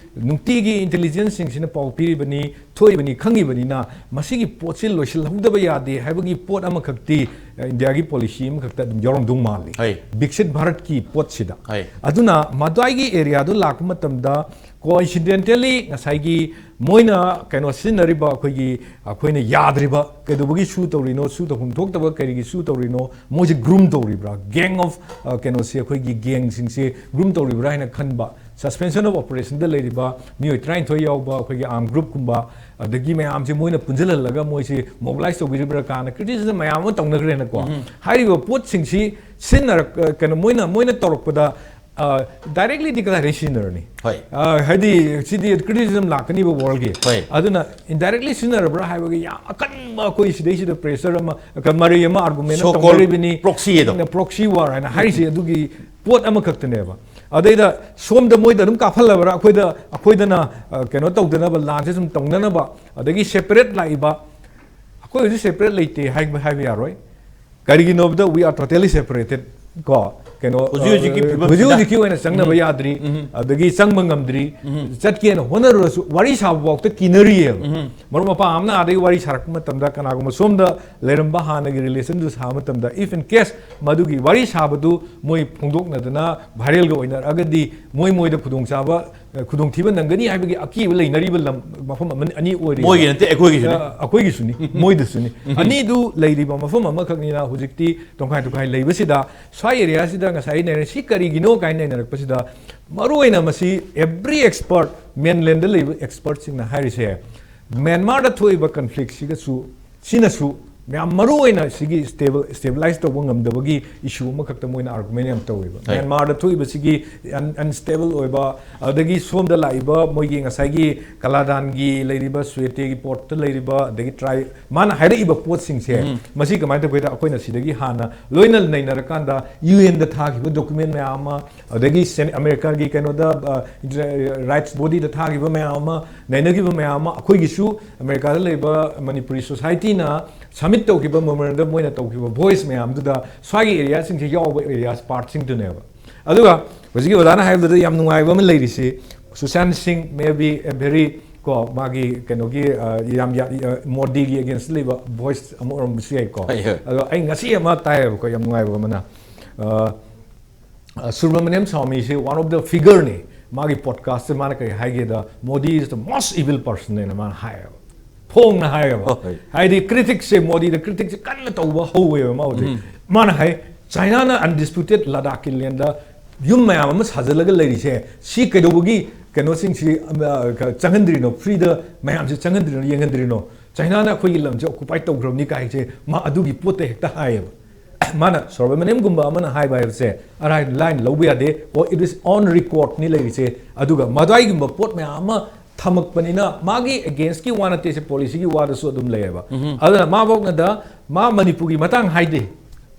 ꯅꯨꯡꯇꯤꯒꯤ ꯏꯟꯇꯦꯂꯤꯖꯦꯟꯁꯁꯤꯡꯁꯤꯅ ꯄꯥꯎ ꯄꯤꯔꯤꯕꯅꯤ, ꯊꯣꯛꯏꯕꯅꯤ ꯈꯪꯉꯤꯕꯅꯤꯅ ꯃꯁꯤꯒꯤ ꯄꯣꯠꯁꯤ ꯂꯣꯏꯁꯤꯜꯍꯧꯗꯕ ꯌꯥꯗꯦ ꯍꯥꯏꯕꯒꯤ ꯄꯣꯠ ꯑꯃꯈꯛꯇꯤ ꯏꯟꯗꯤꯌꯥꯒꯤ ꯄꯣꯂꯤꯁꯤ ꯑꯃꯈꯛꯇ ꯑꯗꯨꯝ ꯌꯥꯎꯔꯝꯗꯧ ꯃꯥꯜꯂꯤ꯫ ꯕꯤꯛꯁꯤꯠ ꯚꯥꯔꯠꯀꯤ ꯄꯣꯠꯁꯤꯗ꯫ ꯑꯗꯨꯅ ꯃꯗ꯭ꯋꯥꯏꯒꯤ ꯑꯦꯔꯤꯌꯥꯗꯣ ꯂꯥꯛꯄ ꯃꯇꯝꯗ ꯀꯣꯏꯟꯁꯤꯗꯦꯟꯇꯦꯜꯂꯤ ꯉꯁꯥꯏꯒꯤ ꯃꯣꯏꯅ ꯀꯩꯅꯣ ꯁꯤꯖꯤꯟꯅꯔꯤꯕ ꯑꯩꯈꯣꯏꯒꯤ ꯑꯩꯈꯣꯏꯅ ꯌꯥꯗ꯭ꯔꯤꯕ ꯀꯩꯗꯧꯕꯒꯤ ꯁꯨ ꯇꯧꯔꯤꯅꯣ, ꯁꯨ ꯇꯧꯐꯝ ꯊꯣꯛꯇꯕ ꯀꯔꯤꯒꯤ ꯁꯨ ꯇꯧꯔꯤꯅꯣ, ꯃꯣꯏꯁꯦ ꯒ꯭ꯔꯨꯝ ꯇꯧꯔꯤꯕ꯭ꯔꯥ, ꯒꯦꯡ ꯑꯣꯐ ꯀꯩꯅꯣꯁꯦ ꯑꯩꯈꯣꯏꯒꯤ ꯒꯦꯡꯁꯤꯡꯁꯦ ꯒ꯭ꯔꯨꯝ ꯇꯧꯔꯤꯕ꯭ꯔꯥ ꯍꯥꯏꯅ ꯈꯟꯕ suspension of operationꯗ ꯂꯩꯔꯤꯕ ꯃꯤꯑꯣꯏ ꯇꯔꯥꯅꯤꯊꯣꯏ ꯌꯥꯎꯕ ꯑꯩꯈꯣꯏꯒꯤ arm groupꯀꯨꯝꯕ, ꯑꯗꯒꯤ ꯃꯌꯥꯝꯁꯦ ꯃꯣꯏꯅ ꯄꯨꯟꯁꯤꯜꯍꯜꯂꯒ ꯃꯣꯏꯁꯤ mobilize ꯇꯧꯕꯤꯔꯤꯕ꯭ꯔꯥ ꯀꯥꯏꯅ criticism ꯃꯌꯥꯝ ꯑꯃ ꯇꯧꯅꯈ꯭ꯔꯦꯅꯀꯣ꯫ ꯍꯥꯏꯔꯤꯕ ꯄꯣꯠꯁꯤꯡꯁꯤ ꯁꯤꯖꯤꯟꯅꯔꯛ ꯀꯩꯅꯣ ꯃꯣꯏꯅ ꯃꯣꯏꯅ ꯇꯧꯔꯛꯄꯗ directly declare ꯁꯤꯖꯤꯟꯅꯔꯅꯤ꯫ ꯍꯣꯏ꯫ ꯍꯥꯏꯗꯤ ꯁꯤꯗꯤ criticism ꯂꯥꯛꯀꯅꯤꯕ worldꯒꯤ꯫ ꯍꯣꯏ꯫ ꯑꯗꯨꯅ indirectly ꯁꯤꯖꯤꯟꯅꯔꯕ꯭ꯔꯥ ꯍꯥꯏꯕꯒꯤ ꯌꯥꯝ ꯑꯀꯟꯕ ꯑꯩꯈꯣꯏ ꯁꯤꯗꯩꯁꯤꯗ pressure ꯑꯃ ꯃꯔꯩ ꯑꯃ argument So called ꯇꯧꯅꯔꯤꯕꯅꯤ꯫ proxy ꯑꯗꯣ꯫ Proxy war ꯍꯥꯏꯅ ꯍꯥꯏꯔꯤꯁꯦ ꯑꯗꯨꯒꯤ ꯄꯣꯠ ꯑꯃꯈꯛꯇꯅꯦꯕ꯫ ꯑꯗꯩꯗ ꯁꯣꯝꯗ ꯃꯣꯏꯗ ꯑꯗꯨꯝ ꯀꯥꯞꯍꯜꯂꯕ꯭ꯔꯥ, ꯑꯩꯈꯣꯏꯗ ꯑꯩꯈꯣꯏꯗꯅ ꯀꯩꯅꯣ ꯇꯧꯗꯅꯕ, ꯂꯥꯟꯁꯦ ꯁꯨꯝ ꯇꯧꯅꯅꯕ꯫ ꯑꯗꯒꯤ separate ꯂꯥꯛꯏꯕ, ꯑꯩꯈꯣꯏ ꯍꯧꯖꯤꯛ separate ꯂꯩꯇꯦ ꯍꯥꯏꯕ ꯍꯥꯏꯕ ꯌꯥꯔꯣꯏ꯫ ꯀꯔꯤꯒꯤꯅꯣꯕꯗ we are totally separated ꯀꯣ꯫ ꯀꯩꯅꯣ ꯍꯧꯖꯤꯛ ꯍꯧꯖꯤꯛꯀꯤ ꯐꯤꯕꯝꯁꯤꯗ꯫ ꯍꯧꯖꯤꯛ ꯍꯧꯖꯤꯛꯀꯤ ꯑꯣꯏꯅ ꯆꯪꯅꯕ ꯌꯥꯗ꯭ꯔꯤ꯫ ꯑꯗꯒꯤ ꯆꯪꯕ ꯉꯝꯗ꯭ꯔꯤ꯫ ꯆꯠꯀꯦꯅ ꯍꯣꯠꯅꯔꯨꯔꯁꯨ ꯋꯥꯔꯤ ꯁꯥꯕ ꯐꯥꯎꯗ ꯀꯤꯅꯔꯤꯌꯦꯕ꯫ ꯃꯔꯨꯞ ꯃꯄꯥꯡ ꯑꯃꯅ ꯑꯥꯗꯒꯤ ꯋꯥꯔꯤ ꯁꯥꯔꯛꯄ ꯃꯇꯝꯗ, ꯀꯅꯥꯒꯨꯝꯕ ꯁꯣꯝꯗ ꯂꯩꯔꯝꯕ ꯍꯥꯟꯅꯒꯤ relationꯗꯨ ꯁꯥꯕ ꯃꯇꯝꯗ, if in case ꯃꯗꯨꯒꯤ ꯋꯥꯔꯤ ꯁꯥꯕꯗꯨ ꯃꯣꯏ ꯐꯣꯡꯗꯣꯛꯅꯗꯅ viralꯒ ꯑꯣꯏꯅꯔꯛꯑꯒꯗꯤ ꯃꯣꯏ ꯃꯣꯏꯗ ꯈꯨꯗꯣꯡꯆꯥꯕ, ꯈꯨꯗꯣꯡꯊꯤꯕ ꯅꯪꯒꯅꯤ ꯍꯥꯏꯕꯒꯤ ꯑꯀꯤꯕ ꯂꯩꯅꯔꯤꯕ ꯂꯝ, ꯃꯐꯝ ꯑꯃ, ꯑꯅꯤ ꯑꯣꯏꯔꯤ꯫ ꯃꯣꯏꯒꯤ ꯅꯠꯇꯦ, ꯑꯩꯈꯣꯏꯒꯤꯁꯨꯅꯤ꯫ ꯑ, ꯑꯩꯈꯣꯏꯒꯤꯁꯨꯅꯤ, ꯃꯣꯏꯗꯁꯨꯅꯤ꯫ ꯑꯅꯤꯗꯨ ꯂꯩꯔꯤꯕ ꯃꯐꯝ ꯑꯃꯈꯛꯅꯤꯅ ꯍꯧꯖꯤꯛꯇꯤ ꯇꯣꯈꯥꯏ ꯇꯣꯈꯥꯏ ꯂꯩꯕꯁꯤꯗ, ꯁ꯭ꯋꯥꯏ areaꯁꯤꯗ ꯉꯁꯥꯏ ꯅꯩꯅꯔꯦ, ꯁꯤ ꯀꯔꯤꯒꯤꯅꯣ ꯀꯥꯏꯅ ꯅꯩꯅꯔꯛꯄꯁꯤꯗ, ꯃꯔꯨꯑꯣꯏꯅ ꯃꯁꯤ every expert, mainlandꯗ ꯂꯩꯕ expertꯁꯤꯡꯅ ꯍꯥꯏꯔꯤꯁꯦ, ꯃ꯭ꯌꯥꯟꯃꯥꯔꯗ ꯊꯣꯛꯏꯕ conflictꯁꯤꯒꯁꯨ, ꯁꯤꯅꯁꯨ ꯃꯌꯥꯝ ꯃꯔꯨꯑꯣꯏꯅ ꯁꯤꯒꯤ stable, stabilize ꯇꯧꯕ ꯉꯝꯗꯕꯒꯤ issue ꯑꯃꯈꯛꯇ ꯃꯣꯏꯅ argument ꯌꯥꯝ ꯇꯧꯋꯦꯕ꯫ ꯍꯣꯏ꯫ ꯃ꯭ꯌꯥꯟꯃꯥꯔꯗ ꯊꯣꯛꯏꯕꯁꯤꯒꯤ un-, unstable ꯑꯣꯏꯕ, ꯑꯗꯒꯤ ꯁꯣꯝꯗ ꯂꯥꯛꯏꯕ ꯃꯣꯏꯒꯤ ꯉꯁꯥꯏꯒꯤ ꯀꯂꯥꯗꯥꯟꯒꯤ ꯂꯩꯔꯤꯕ, ꯁꯨꯌꯦꯇꯦꯒꯤ portꯇ ꯂꯩꯔꯤꯕ, ꯑꯗꯒꯤ try, ꯃꯥꯅ ꯍꯥꯏꯔꯛꯏꯕ ꯄꯣꯠꯁꯤꯡꯁꯦ, ꯃꯁꯤ ꯀꯃꯥꯏꯅ ꯇꯧꯒꯦꯗ, ꯑꯩꯈꯣꯏꯅ ꯁꯤꯗꯒꯤ ꯍꯥꯟꯅ ꯂꯣꯏꯅ ꯅꯩꯅꯔꯀꯥꯟꯗ UNꯗ ꯊꯥꯈꯤꯕ document ꯃꯌꯥꯝ ꯑꯃ, ꯑꯗꯒꯤ Sen-, Americaꯒꯤ ꯀꯩꯅꯣꯗ, ꯑ, rights bodyꯗ ꯊꯥꯈꯤꯕ ꯃꯌꯥꯝ ꯑꯃ, ꯅꯩꯅꯈꯤꯕ ꯃꯌꯥꯝ ꯑꯃ, ꯑꯩꯈꯣꯏꯒꯤꯁꯨ Americaꯗ ꯂꯩꯕ ꯃꯅꯤꯄꯨꯔꯤ societyꯅ submit ꯇꯧꯈꯤꯕ memorandum, ꯃꯣꯏꯅ ꯇꯧꯈꯤꯕ voice ꯃꯌꯥꯝꯗꯨꯗ ꯁ꯭ꯋꯥꯏꯒꯤ areaꯁꯤꯡꯁꯦ ꯌꯥꯎꯕ areas partꯁꯤꯡꯗꯨꯅꯦꯕ꯫ ꯑꯗꯨꯒ ꯍꯧꯖꯤꯛꯀꯤ ꯑꯣꯖꯥꯅ ꯍꯥꯏꯕꯗꯨꯗ ꯌꯥꯝ ꯅꯨꯡꯉꯥꯏꯕ ꯑꯃ ꯂꯩꯔꯤꯁꯤ, ꯁꯨꯁꯥꯟ ꯁꯤꯡ may be a very, ꯀꯣ, ꯃꯥꯒꯤ ꯀꯩꯅꯣꯒꯤ, ꯑ, ꯌꯥꯝ, ꯌꯥꯝ, ꯑ, ꯃꯣꯗꯤꯒꯤ against ꯂꯩꯕ voice ꯑꯃ ꯑꯣꯏꯔꯝꯕꯁꯨ ꯌꯥꯏꯀꯣ꯫ ꯍꯣꯏ, ꯍꯣꯏ꯫ ꯑꯗꯣ ꯑꯩ ꯉꯁꯤ ꯑꯃ ꯇꯥꯏꯌꯦꯕꯀꯣ, ꯌꯥꯝ ꯅꯨꯡꯉꯥꯏꯕ ꯑꯃꯅ, ꯑ, ꯑ, ꯁꯨꯕ꯭ꯔꯃꯅꯤꯌꯝ ꯁ꯭ꯋꯥꯃꯤꯁꯤ one of the figureꯅꯤ꯫ ꯃꯥꯒꯤ podcastꯇ ꯃꯥꯅ ꯀꯔꯤ ꯍꯥꯏꯒꯦꯗ, "Modi is the most evil person" ꯍꯥꯏꯅ ꯃꯥꯅ ꯍꯥꯏꯌꯦꯕ, ꯐꯣꯡꯅ ꯍꯥꯏꯌꯦꯕ꯫ ꯍꯣꯏ꯫ ꯍꯥꯏꯗꯤ criticsꯁꯦ, ꯃꯣꯗꯤꯗ criticsꯁꯦ ꯀꯟꯅ ꯇꯧꯕ ꯍꯧꯋꯦꯕ ꯃꯥ ꯍꯧꯖꯤꯛ꯫ ꯃꯥꯅ ꯍꯥꯏ, "Chinaꯅ undisputed ꯂꯗꯥꯈꯀꯤ landꯗ ꯌꯨꯝ ꯃꯌꯥꯝ ꯑꯃ ꯁꯥꯖꯤꯜꯂꯒ ꯂꯩꯔꯤꯁꯦ, ꯁꯤ ꯀꯩꯗꯧꯕꯒꯤ ꯀꯩꯅꯣꯁꯤꯡꯁꯤ, ꯑ, ꯆꯪꯍꯟꯗ꯭ꯔꯤꯅꯣ, ꯐ꯭ꯔꯤꯗ ꯃꯌꯥꯝꯁꯦ ꯆꯪꯍꯟꯗ꯭ꯔꯤꯅꯣ, ꯌꯦꯡꯍꯟꯗ꯭ꯔꯤꯅꯣ? ꯆꯥꯏꯅꯥꯅ ꯑꯩꯈꯣꯏꯒꯤ ꯂꯝꯁꯦ ꯑꯣꯀꯨꯄꯥꯏ ꯇꯧꯈ꯭ꯔꯕꯅꯤ ꯀꯥꯏꯁꯦ ꯃꯥ ꯑꯗꯨꯒꯤ ꯄꯣꯠꯇ ꯍꯦꯛꯇ ꯍꯥꯏꯌꯦꯕ꯫ ꯃꯥꯅ ꯁꯣꯕ꯭ꯔꯃꯅꯤꯌꯝꯒꯨꯝꯕ ꯑꯃꯅ ꯍꯥꯏꯕ ꯍꯥꯏꯕꯁꯦ ꯑꯔꯥꯏ ꯂꯥꯏꯅ ꯂꯧꯕ ꯌꯥꯗꯦ, or it is on record ꯅꯤ ꯂꯩꯔꯤꯁꯦ꯫ ꯑꯗꯨꯒ ꯃꯗꯥꯏꯒꯨꯝꯕ ꯄꯣꯠ ꯃꯌꯥꯝ ꯑꯃ ꯊꯝꯃꯛꯄꯅꯤꯅ ꯃꯥꯒꯤ against ꯀꯤ ꯋꯥ ꯅꯠꯇꯦ, ꯁꯤ policy ꯒꯤ ꯋꯥꯗꯁꯨ ꯑꯗꯨꯝ ꯂꯩꯌꯦꯕ꯫ ꯑꯗꯨꯅ ꯃꯥ ꯐꯥꯎꯅꯗ ꯃꯥ ꯃꯅꯤꯄꯨꯔꯒꯤ ꯃꯇꯥꯡ ꯍꯥꯏꯗꯦ,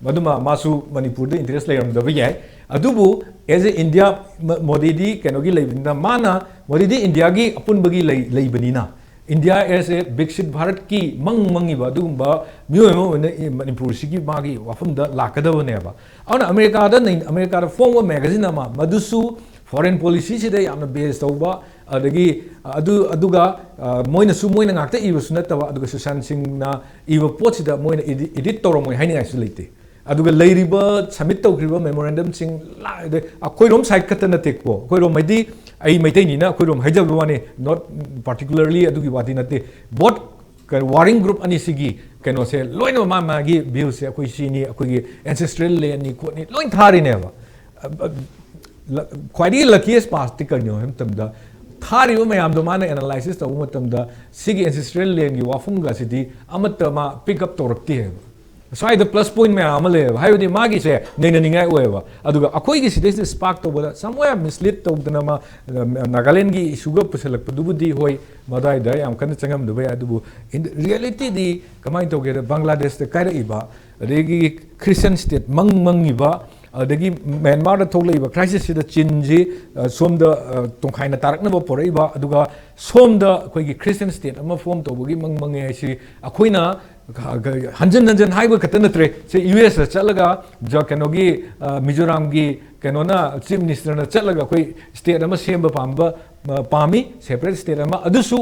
ꯃꯗꯨꯃ ꯃꯥꯁꯨ ꯃꯅꯤꯄꯨꯔꯗ interest ꯂꯩꯔꯝꯗꯕ ꯌꯥꯏ꯫ ꯑꯗꯨꯕꯨ as a India, ꯃ-, ꯃꯣꯗꯤꯗꯤ ꯀꯩꯅꯣꯒꯤ ꯂꯩꯕꯅꯤꯅ, ꯃꯥꯅ, ꯃꯣꯗꯤꯗꯤ ꯏꯟꯗꯤꯌꯥꯒꯤ ꯑꯄꯨꯟꯕꯒꯤ ꯂꯩ-, ꯂꯩꯕꯅꯤꯅ, ꯏꯟꯗꯤꯌꯥ as a ꯕꯤꯛꯁꯤꯠ ꯚꯥꯔꯠꯀꯤ ꯃꯪ ꯃꯪꯉꯤꯕ ꯑꯗꯨꯒꯨꯝꯕ ꯃꯤꯑꯣꯏ ꯑꯃ ꯑꯣꯏꯅ ꯏ-, ꯃꯅꯤꯄꯨꯔꯁꯤꯒꯤ ꯃꯥꯒꯤ ꯋꯥꯐꯝꯗ ꯂꯥꯛꯀꯗꯕꯅꯦꯕ꯫ ꯑꯗꯨꯅ ꯑꯃꯦꯔꯤꯀꯥꯗ ꯅꯩ-, ꯑꯃꯦꯔꯤꯀꯥꯗ ꯐꯣꯡꯕ magazine ꯑꯃ, ꯃꯗꯨꯁꯨ foreign policy ꯁꯤꯗ ꯌꯥꯝꯅ base ꯇꯧꯕ, ꯑꯗꯒꯤ ꯑꯗꯨ, ꯑꯗꯨꯒ, ꯑ, ꯃꯣꯏꯅꯁꯨ, ꯃꯣꯏꯅ ꯉꯥꯛꯇ ꯏꯕꯁꯨ ꯅꯠꯇꯕ, ꯑꯗꯨꯒ ꯁꯨꯁꯥꯟ ꯁꯤꯡꯅ ꯏꯕ ꯄꯣꯠꯁꯤꯗ ꯃꯣꯏꯅ edit, edit ꯇꯧꯔꯝꯃꯣꯏ ꯍꯥꯏꯅꯤꯡꯉꯥꯏꯁꯨ ꯂꯩꯇꯦ꯫ ꯑꯗꯨꯒ ꯂꯩꯔꯤꯕ submit ꯇꯧꯈ꯭ꯔꯤꯕ memorandum ꯁꯤꯡ ꯂꯥ-, ꯑꯗꯩ ꯑꯩꯈꯣꯏꯔꯣꯝ side ꯈꯛꯇ ꯅꯠꯇꯦꯀꯣ, ꯑꯩꯈꯣꯏꯔꯣꯝ ꯍꯥꯏꯗꯤ ꯑꯩ ꯃꯩꯇꯩꯅꯤꯅ ꯑꯩꯈꯣꯏꯔꯣꯝ ꯍꯥꯏꯖꯕ ꯋꯥꯅꯤ, not particularly ꯑꯗꯨꯒꯤ ꯋꯥꯗꯤ ꯅꯠꯇꯦ꯫ Both ꯀ-, warring group ꯑꯅꯤꯁꯤꯒꯤ ꯀꯩꯅꯣꯁꯦ ꯂꯣꯏꯅꯃꯛ ꯃꯥ ꯃꯥꯒꯤ view ꯁꯦ ꯑꯩꯈꯣꯏ ꯁꯤꯅꯤ, ꯑꯩꯈꯣꯏꯒꯤ ancestral land ꯅꯤ ꯈꯣꯠꯅꯤ ꯂꯣꯏ ꯊꯥꯔꯤꯅꯦꯕ꯫ ꯑ, ꯑ, ꯂ-, ꯈ꯭ꯋꯥꯏꯗꯒꯤ luckiest pass ꯇꯤ ꯀꯔꯤꯅꯣ ꯍꯥꯏꯕ ꯃꯇꯝꯗ, ꯊꯥꯔꯤꯕ ꯃꯌꯥꯝꯗꯣ ꯃꯥꯅ analysis ꯇꯧꯕ ꯃꯇꯝꯗ ꯁꯤꯒꯤ ancestral land ꯒꯤ ꯋꯥꯐꯝꯒ ꯑꯁꯤꯗꯤ ꯑꯃꯠꯇ ꯃꯥ pick up ꯇꯧꯔꯛꯇꯦ ꯍꯥꯏꯕ꯫ ꯁ꯭ꯋꯥꯏꯗ plus point ꯃꯌꯥꯝ ꯑꯃ ꯂꯩꯌꯦꯕ, ꯍꯥꯏꯕꯗꯤ ꯃꯥꯒꯤꯁꯦ ꯅꯩꯅꯅꯤꯡꯉꯥꯏ ꯑꯣꯏꯌꯦꯕ꯫ ꯑꯗꯨꯒ ꯑꯩꯈꯣꯏꯒꯤ ꯁꯤꯗꯩꯁꯤꯗ spark ꯇꯧꯕꯗ somewhere mislead ꯇꯧꯗꯅ ꯃꯥ, ꯑ, ꯅꯥꯒꯥꯂꯦꯟꯒꯤ issue ꯒ ꯄꯨꯁꯜꯂꯛꯄꯗꯨꯕꯨꯗꯤ ꯍꯣꯏ, ꯃꯗꯥꯏꯗ ꯌꯥꯝ ꯀꯟꯅ ꯆꯪꯉꯝꯗꯕ ꯌꯥꯏ, ꯑꯗꯨꯕꯨ in reality ꯗꯤ ꯀꯃꯥꯏꯅ ꯇꯧꯒꯦꯗ, ꯕꯪꯒ꯭ꯂꯥꯗꯦꯁꯇ ꯀꯥꯏꯔꯛꯏꯕ, ꯑꯗꯒꯤ Christian state ꯃꯪ ꯃꯪꯉꯤꯕ, ꯑꯗꯒꯤ ꯃ꯭ꯌꯥꯟꯃꯥꯔꯗ ꯊꯣꯛꯂꯛꯏꯕ crisis ꯁꯤꯗ ꯆꯤꯟꯁꯤ, ꯑ, ꯁꯣꯝꯗ, ꯑ, ꯇꯣꯡꯈꯥꯏꯅ ꯇꯥꯔꯛꯅꯕ ꯄꯣꯔꯛꯏꯕ, ꯑꯗꯨꯒ ꯁꯣꯝꯗ ꯑꯩꯈꯣꯏꯒꯤ Christian state ꯑꯃ form ꯇꯧꯕꯒꯤ ꯃꯪ ꯃꯪꯉꯦ ꯍꯥꯏꯁꯤ ꯑꯩꯈꯣꯏꯅ ꯍꯟꯖꯟ ꯍꯟꯖꯟ ꯍꯥꯏꯕ ꯈꯛꯇ ꯅꯠꯇ꯭ꯔꯦ꯫ ꯁꯤ ꯌꯨ ꯑꯦꯁꯇ ꯆꯠꯂꯒ ꯖ-, ꯀꯩꯅꯣꯒꯤ, ꯑ, ꯃꯤꯖꯣꯔꯥꯝꯒꯤ ꯀꯩꯅꯣꯅ, chief minister ꯅ ꯆꯠꯂꯒ ꯑꯩꯈꯣꯏ state ꯑꯃ ꯁꯦꯝꯕ ꯄꯥꯝꯕ, ꯑ, ꯄꯥꯝꯃꯤ, separate state ꯑꯃ꯫ ꯑꯗꯨꯁꯨ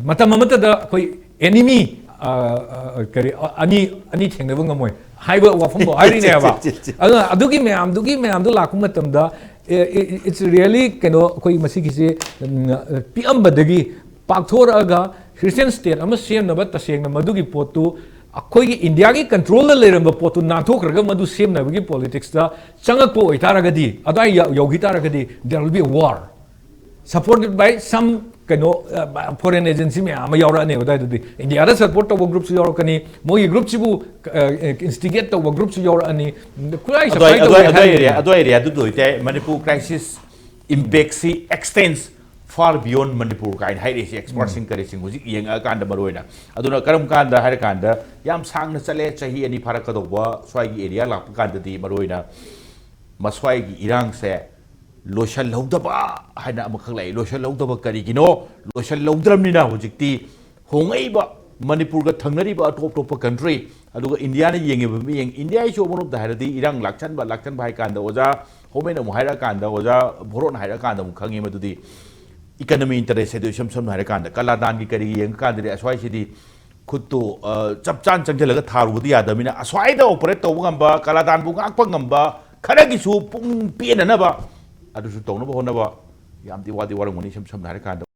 ꯃꯇꯝ ꯑꯃꯠꯇꯗ ꯑꯩꯈꯣꯏ enemy, ꯑ, ꯑ, ꯀꯔꯤ, ꯑ, ꯑꯅꯤ, ꯑꯅꯤ ꯊꯦꯡꯅꯕ ꯉꯝꯃꯣꯏ ꯍꯥꯏꯕ ꯋꯥꯐꯝꯐꯥꯎ ꯍꯥꯏꯔꯤꯅꯦꯕ꯫ ꯑꯗꯨꯅ ꯑꯗꯨꯒꯤ ꯃꯌꯥꯝꯗꯨꯒꯤ ꯃꯌꯥꯝꯗꯨ ꯂꯥꯛꯄ ꯃꯇꯝꯗ, ꯑꯦ, ꯑꯦ, it's really ꯀꯩꯅꯣ, ꯑꯩꯈꯣꯏ ꯃꯁꯤꯒꯤꯁꯤ, ꯎꯝ, ꯄꯤꯛꯑꯝꯕꯗꯒꯤ ꯄꯥꯛꯊꯣꯔꯛꯑꯒ Christian state ꯑꯃ ꯁꯦꯝꯅꯕ ꯇꯁꯦꯡꯅ ꯃꯗꯨꯒꯤ ꯄꯣꯠꯇꯨ ꯑꯩꯈꯣꯏꯒꯤ ꯏꯟꯗꯤꯌꯥꯒꯤ ꯀꯟꯇ꯭ꯔꯣꯜꯗ ꯂꯩꯔꯝꯕ ꯄꯣꯠꯇꯨ ꯅꯥꯟꯊꯣꯛꯈ꯭ꯔꯒ ꯃꯗꯨ ꯁꯦꯝꯅꯕꯒꯤ ꯄꯣꯂꯤꯇꯤꯛꯁꯇ ꯆꯪꯉꯛꯄ ꯑꯣꯏꯇꯥꯔꯒꯗꯤ, ꯑꯗꯨꯋꯥꯏ ꯌꯧ- ꯌꯧꯈꯤ ꯇꯥꯔꯒꯗꯤ, there will be a war supported by some, ꯀꯩꯅꯣ, ꯐꯣꯔꯦꯟ ꯑꯦꯖꯦꯟꯁꯤ ꯃꯌꯥꯝ ꯑꯃ ꯌꯥꯎꯔꯛꯑꯅꯦꯕ ꯑꯗꯨꯋꯥꯏꯗꯨꯗꯤ. ꯏꯟꯗꯤꯌꯥꯗ ꯁꯄꯣꯔꯠ ꯇꯧꯕ ꯒ꯭ꯔꯨꯞꯁꯨ ꯌꯥꯎꯔꯛꯀꯅꯤ, ꯃꯣꯏꯒꯤ ꯒ꯭ꯔꯨꯞꯁꯤꯕꯨ ꯏꯟꯁꯇꯤꯒꯦꯠ ꯇꯧꯕ ꯒ꯭ꯔꯨꯞꯁꯨ ꯌꯥꯎꯔꯛꯑꯅꯤ. ꯈꯨꯠꯂꯥꯏ ꯑꯗꯨꯋꯥꯏ ꯁꯄ꯭ꯂꯥꯏ ꯇꯧꯋꯦ ꯑꯗꯨꯋꯥꯏ ꯑꯗꯨꯋꯥꯏ ꯍꯥꯏꯔꯛꯑꯅꯤ. ꯑꯦꯔꯤꯌꯥ ꯑꯗꯨꯋꯥꯏ ꯑꯦꯔꯤꯌꯥꯗꯨꯗ ꯑꯣꯏꯇꯥꯔꯦ, ꯃꯅꯤꯄꯨꯔ ꯀ꯭ꯔꯥꯏꯁꯤꯁ ꯏꯝꯄꯦꯛꯁꯤ extends far beyond ꯃꯅꯤꯄꯨꯔ ꯀꯥꯏꯅ ꯍꯥꯏꯔꯛꯏꯁꯦ ꯑꯦꯛꯁꯄꯔꯠꯁꯤꯡ ꯀꯔꯤꯁꯤꯡ ꯍꯧꯖꯤꯛ ꯌꯦꯡꯉꯛꯑꯀꯥꯟꯗ ꯃꯔꯨꯑꯣꯏꯅ. ꯑꯗꯨꯅ ꯀꯔꯝ ꯀꯥꯟꯗ ꯍꯥꯏꯔꯀꯥꯟꯗ ꯌꯥꯝ ꯁꯥꯡꯅ ꯆꯠꯂꯦ, ꯆꯍꯤ ꯑꯅꯤ ꯐꯥꯔꯛꯀꯗꯧꯕ ꯁ꯭ꯋꯥꯏꯒꯤ ꯑꯦꯔꯤꯌꯥ ꯂꯥꯛꯄ ꯀꯥꯟꯗꯗꯤ ꯃꯔꯨꯑꯣꯏꯅ ꯃꯁ꯭ꯋꯥꯏꯒꯤ ꯏꯔꯥꯡꯁꯦ ꯂꯣꯏꯁꯤꯜꯍꯧꯗꯕ ꯍꯥꯏꯅ ꯑꯃꯈꯛ ꯂꯩ. ꯂꯣꯏꯁꯤꯜꯍꯧꯗꯕ ꯀꯔꯤꯒꯤꯅꯣ? ꯂꯣꯏꯁꯤꯜꯍꯧꯗ꯭ꯔꯕꯅꯤꯅ ꯍꯧꯖꯤꯛꯇꯤ ꯍꯣꯡꯉꯛꯏꯕ ꯃꯅꯤꯄꯨꯔꯒ ꯊꯪꯅꯔꯤꯕ ꯑꯇꯣꯞ ꯑꯇꯣꯞꯄ ꯀꯟꯇ꯭ꯔꯤ, ꯑꯗꯨꯒ ꯏꯟꯗꯤꯌꯥꯅ ꯌꯦꯡꯉꯤꯕ ꯃꯤꯠꯌꯦꯡ, ꯏꯟꯗꯤꯌꯥꯒꯤꯁꯨ ꯑꯃꯔꯣꯝꯗ ꯍꯥꯏꯔꯗꯤ ꯏꯔꯥꯡ ꯂꯥꯛꯁꯟꯕ, ꯂꯥꯛꯁꯟꯕ ꯍꯥꯏ ꯀꯥꯟꯗ ꯑꯣꯖꯥ ꯍꯣꯃꯦꯟ ꯑꯃꯨꯛ ꯍꯥꯏꯔꯛꯑꯀꯥꯟꯗ, ꯑꯣꯖꯥ ꯚꯣꯔꯣꯠꯅ ꯍꯥꯏꯔꯛꯑꯀꯥꯟꯗ ꯑꯃꯨꯛ ꯈꯪꯉꯤ ꯃꯗꯨꯗꯤ ꯏꯀꯅꯃꯤ ꯏꯟꯇꯔꯦꯁ ꯍꯥꯏꯗꯣ ꯏꯁꯝ ꯁꯝꯅ ꯍꯥꯏꯔꯀꯥꯟꯗ ꯀꯂꯥꯗꯥꯟꯒꯤ ꯀꯔꯤꯒꯤ ꯌꯦꯡꯉꯀꯥꯟꯗꯗꯤ ꯑꯁ꯭ꯋꯥꯏꯁꯤꯗꯤ ꯈꯨꯠꯇꯨ, ꯑ, ꯆꯞ ꯆꯥꯅ ꯆꯪꯁꯤꯜꯂꯒ ꯊꯥꯔꯨꯕꯗꯤ ꯌꯥꯗꯕꯅꯤꯅ, ꯑꯁ꯭ꯋꯥꯏꯗ ꯑꯣꯄꯔꯦꯠ ꯇꯧꯕ ꯉꯝꯕ, ꯀꯂꯥꯗꯥꯟꯕꯨ ꯉꯥꯛꯄ ꯉꯝꯕ ꯈꯔꯒꯤꯁꯨ ꯄꯨꯛꯅꯤꯡ ꯄꯦꯟꯅꯅꯕ ꯑꯗꯨꯁꯨ ꯇꯧꯅꯕ ꯍꯣꯠꯅꯕ ꯌꯥꯝꯗꯤ ꯋꯥꯗꯤ ꯋꯥꯔꯝꯒꯅꯤ, ꯏꯁꯝ ꯁꯝꯅ ꯍꯥꯏꯔꯀꯥꯟꯗ꯫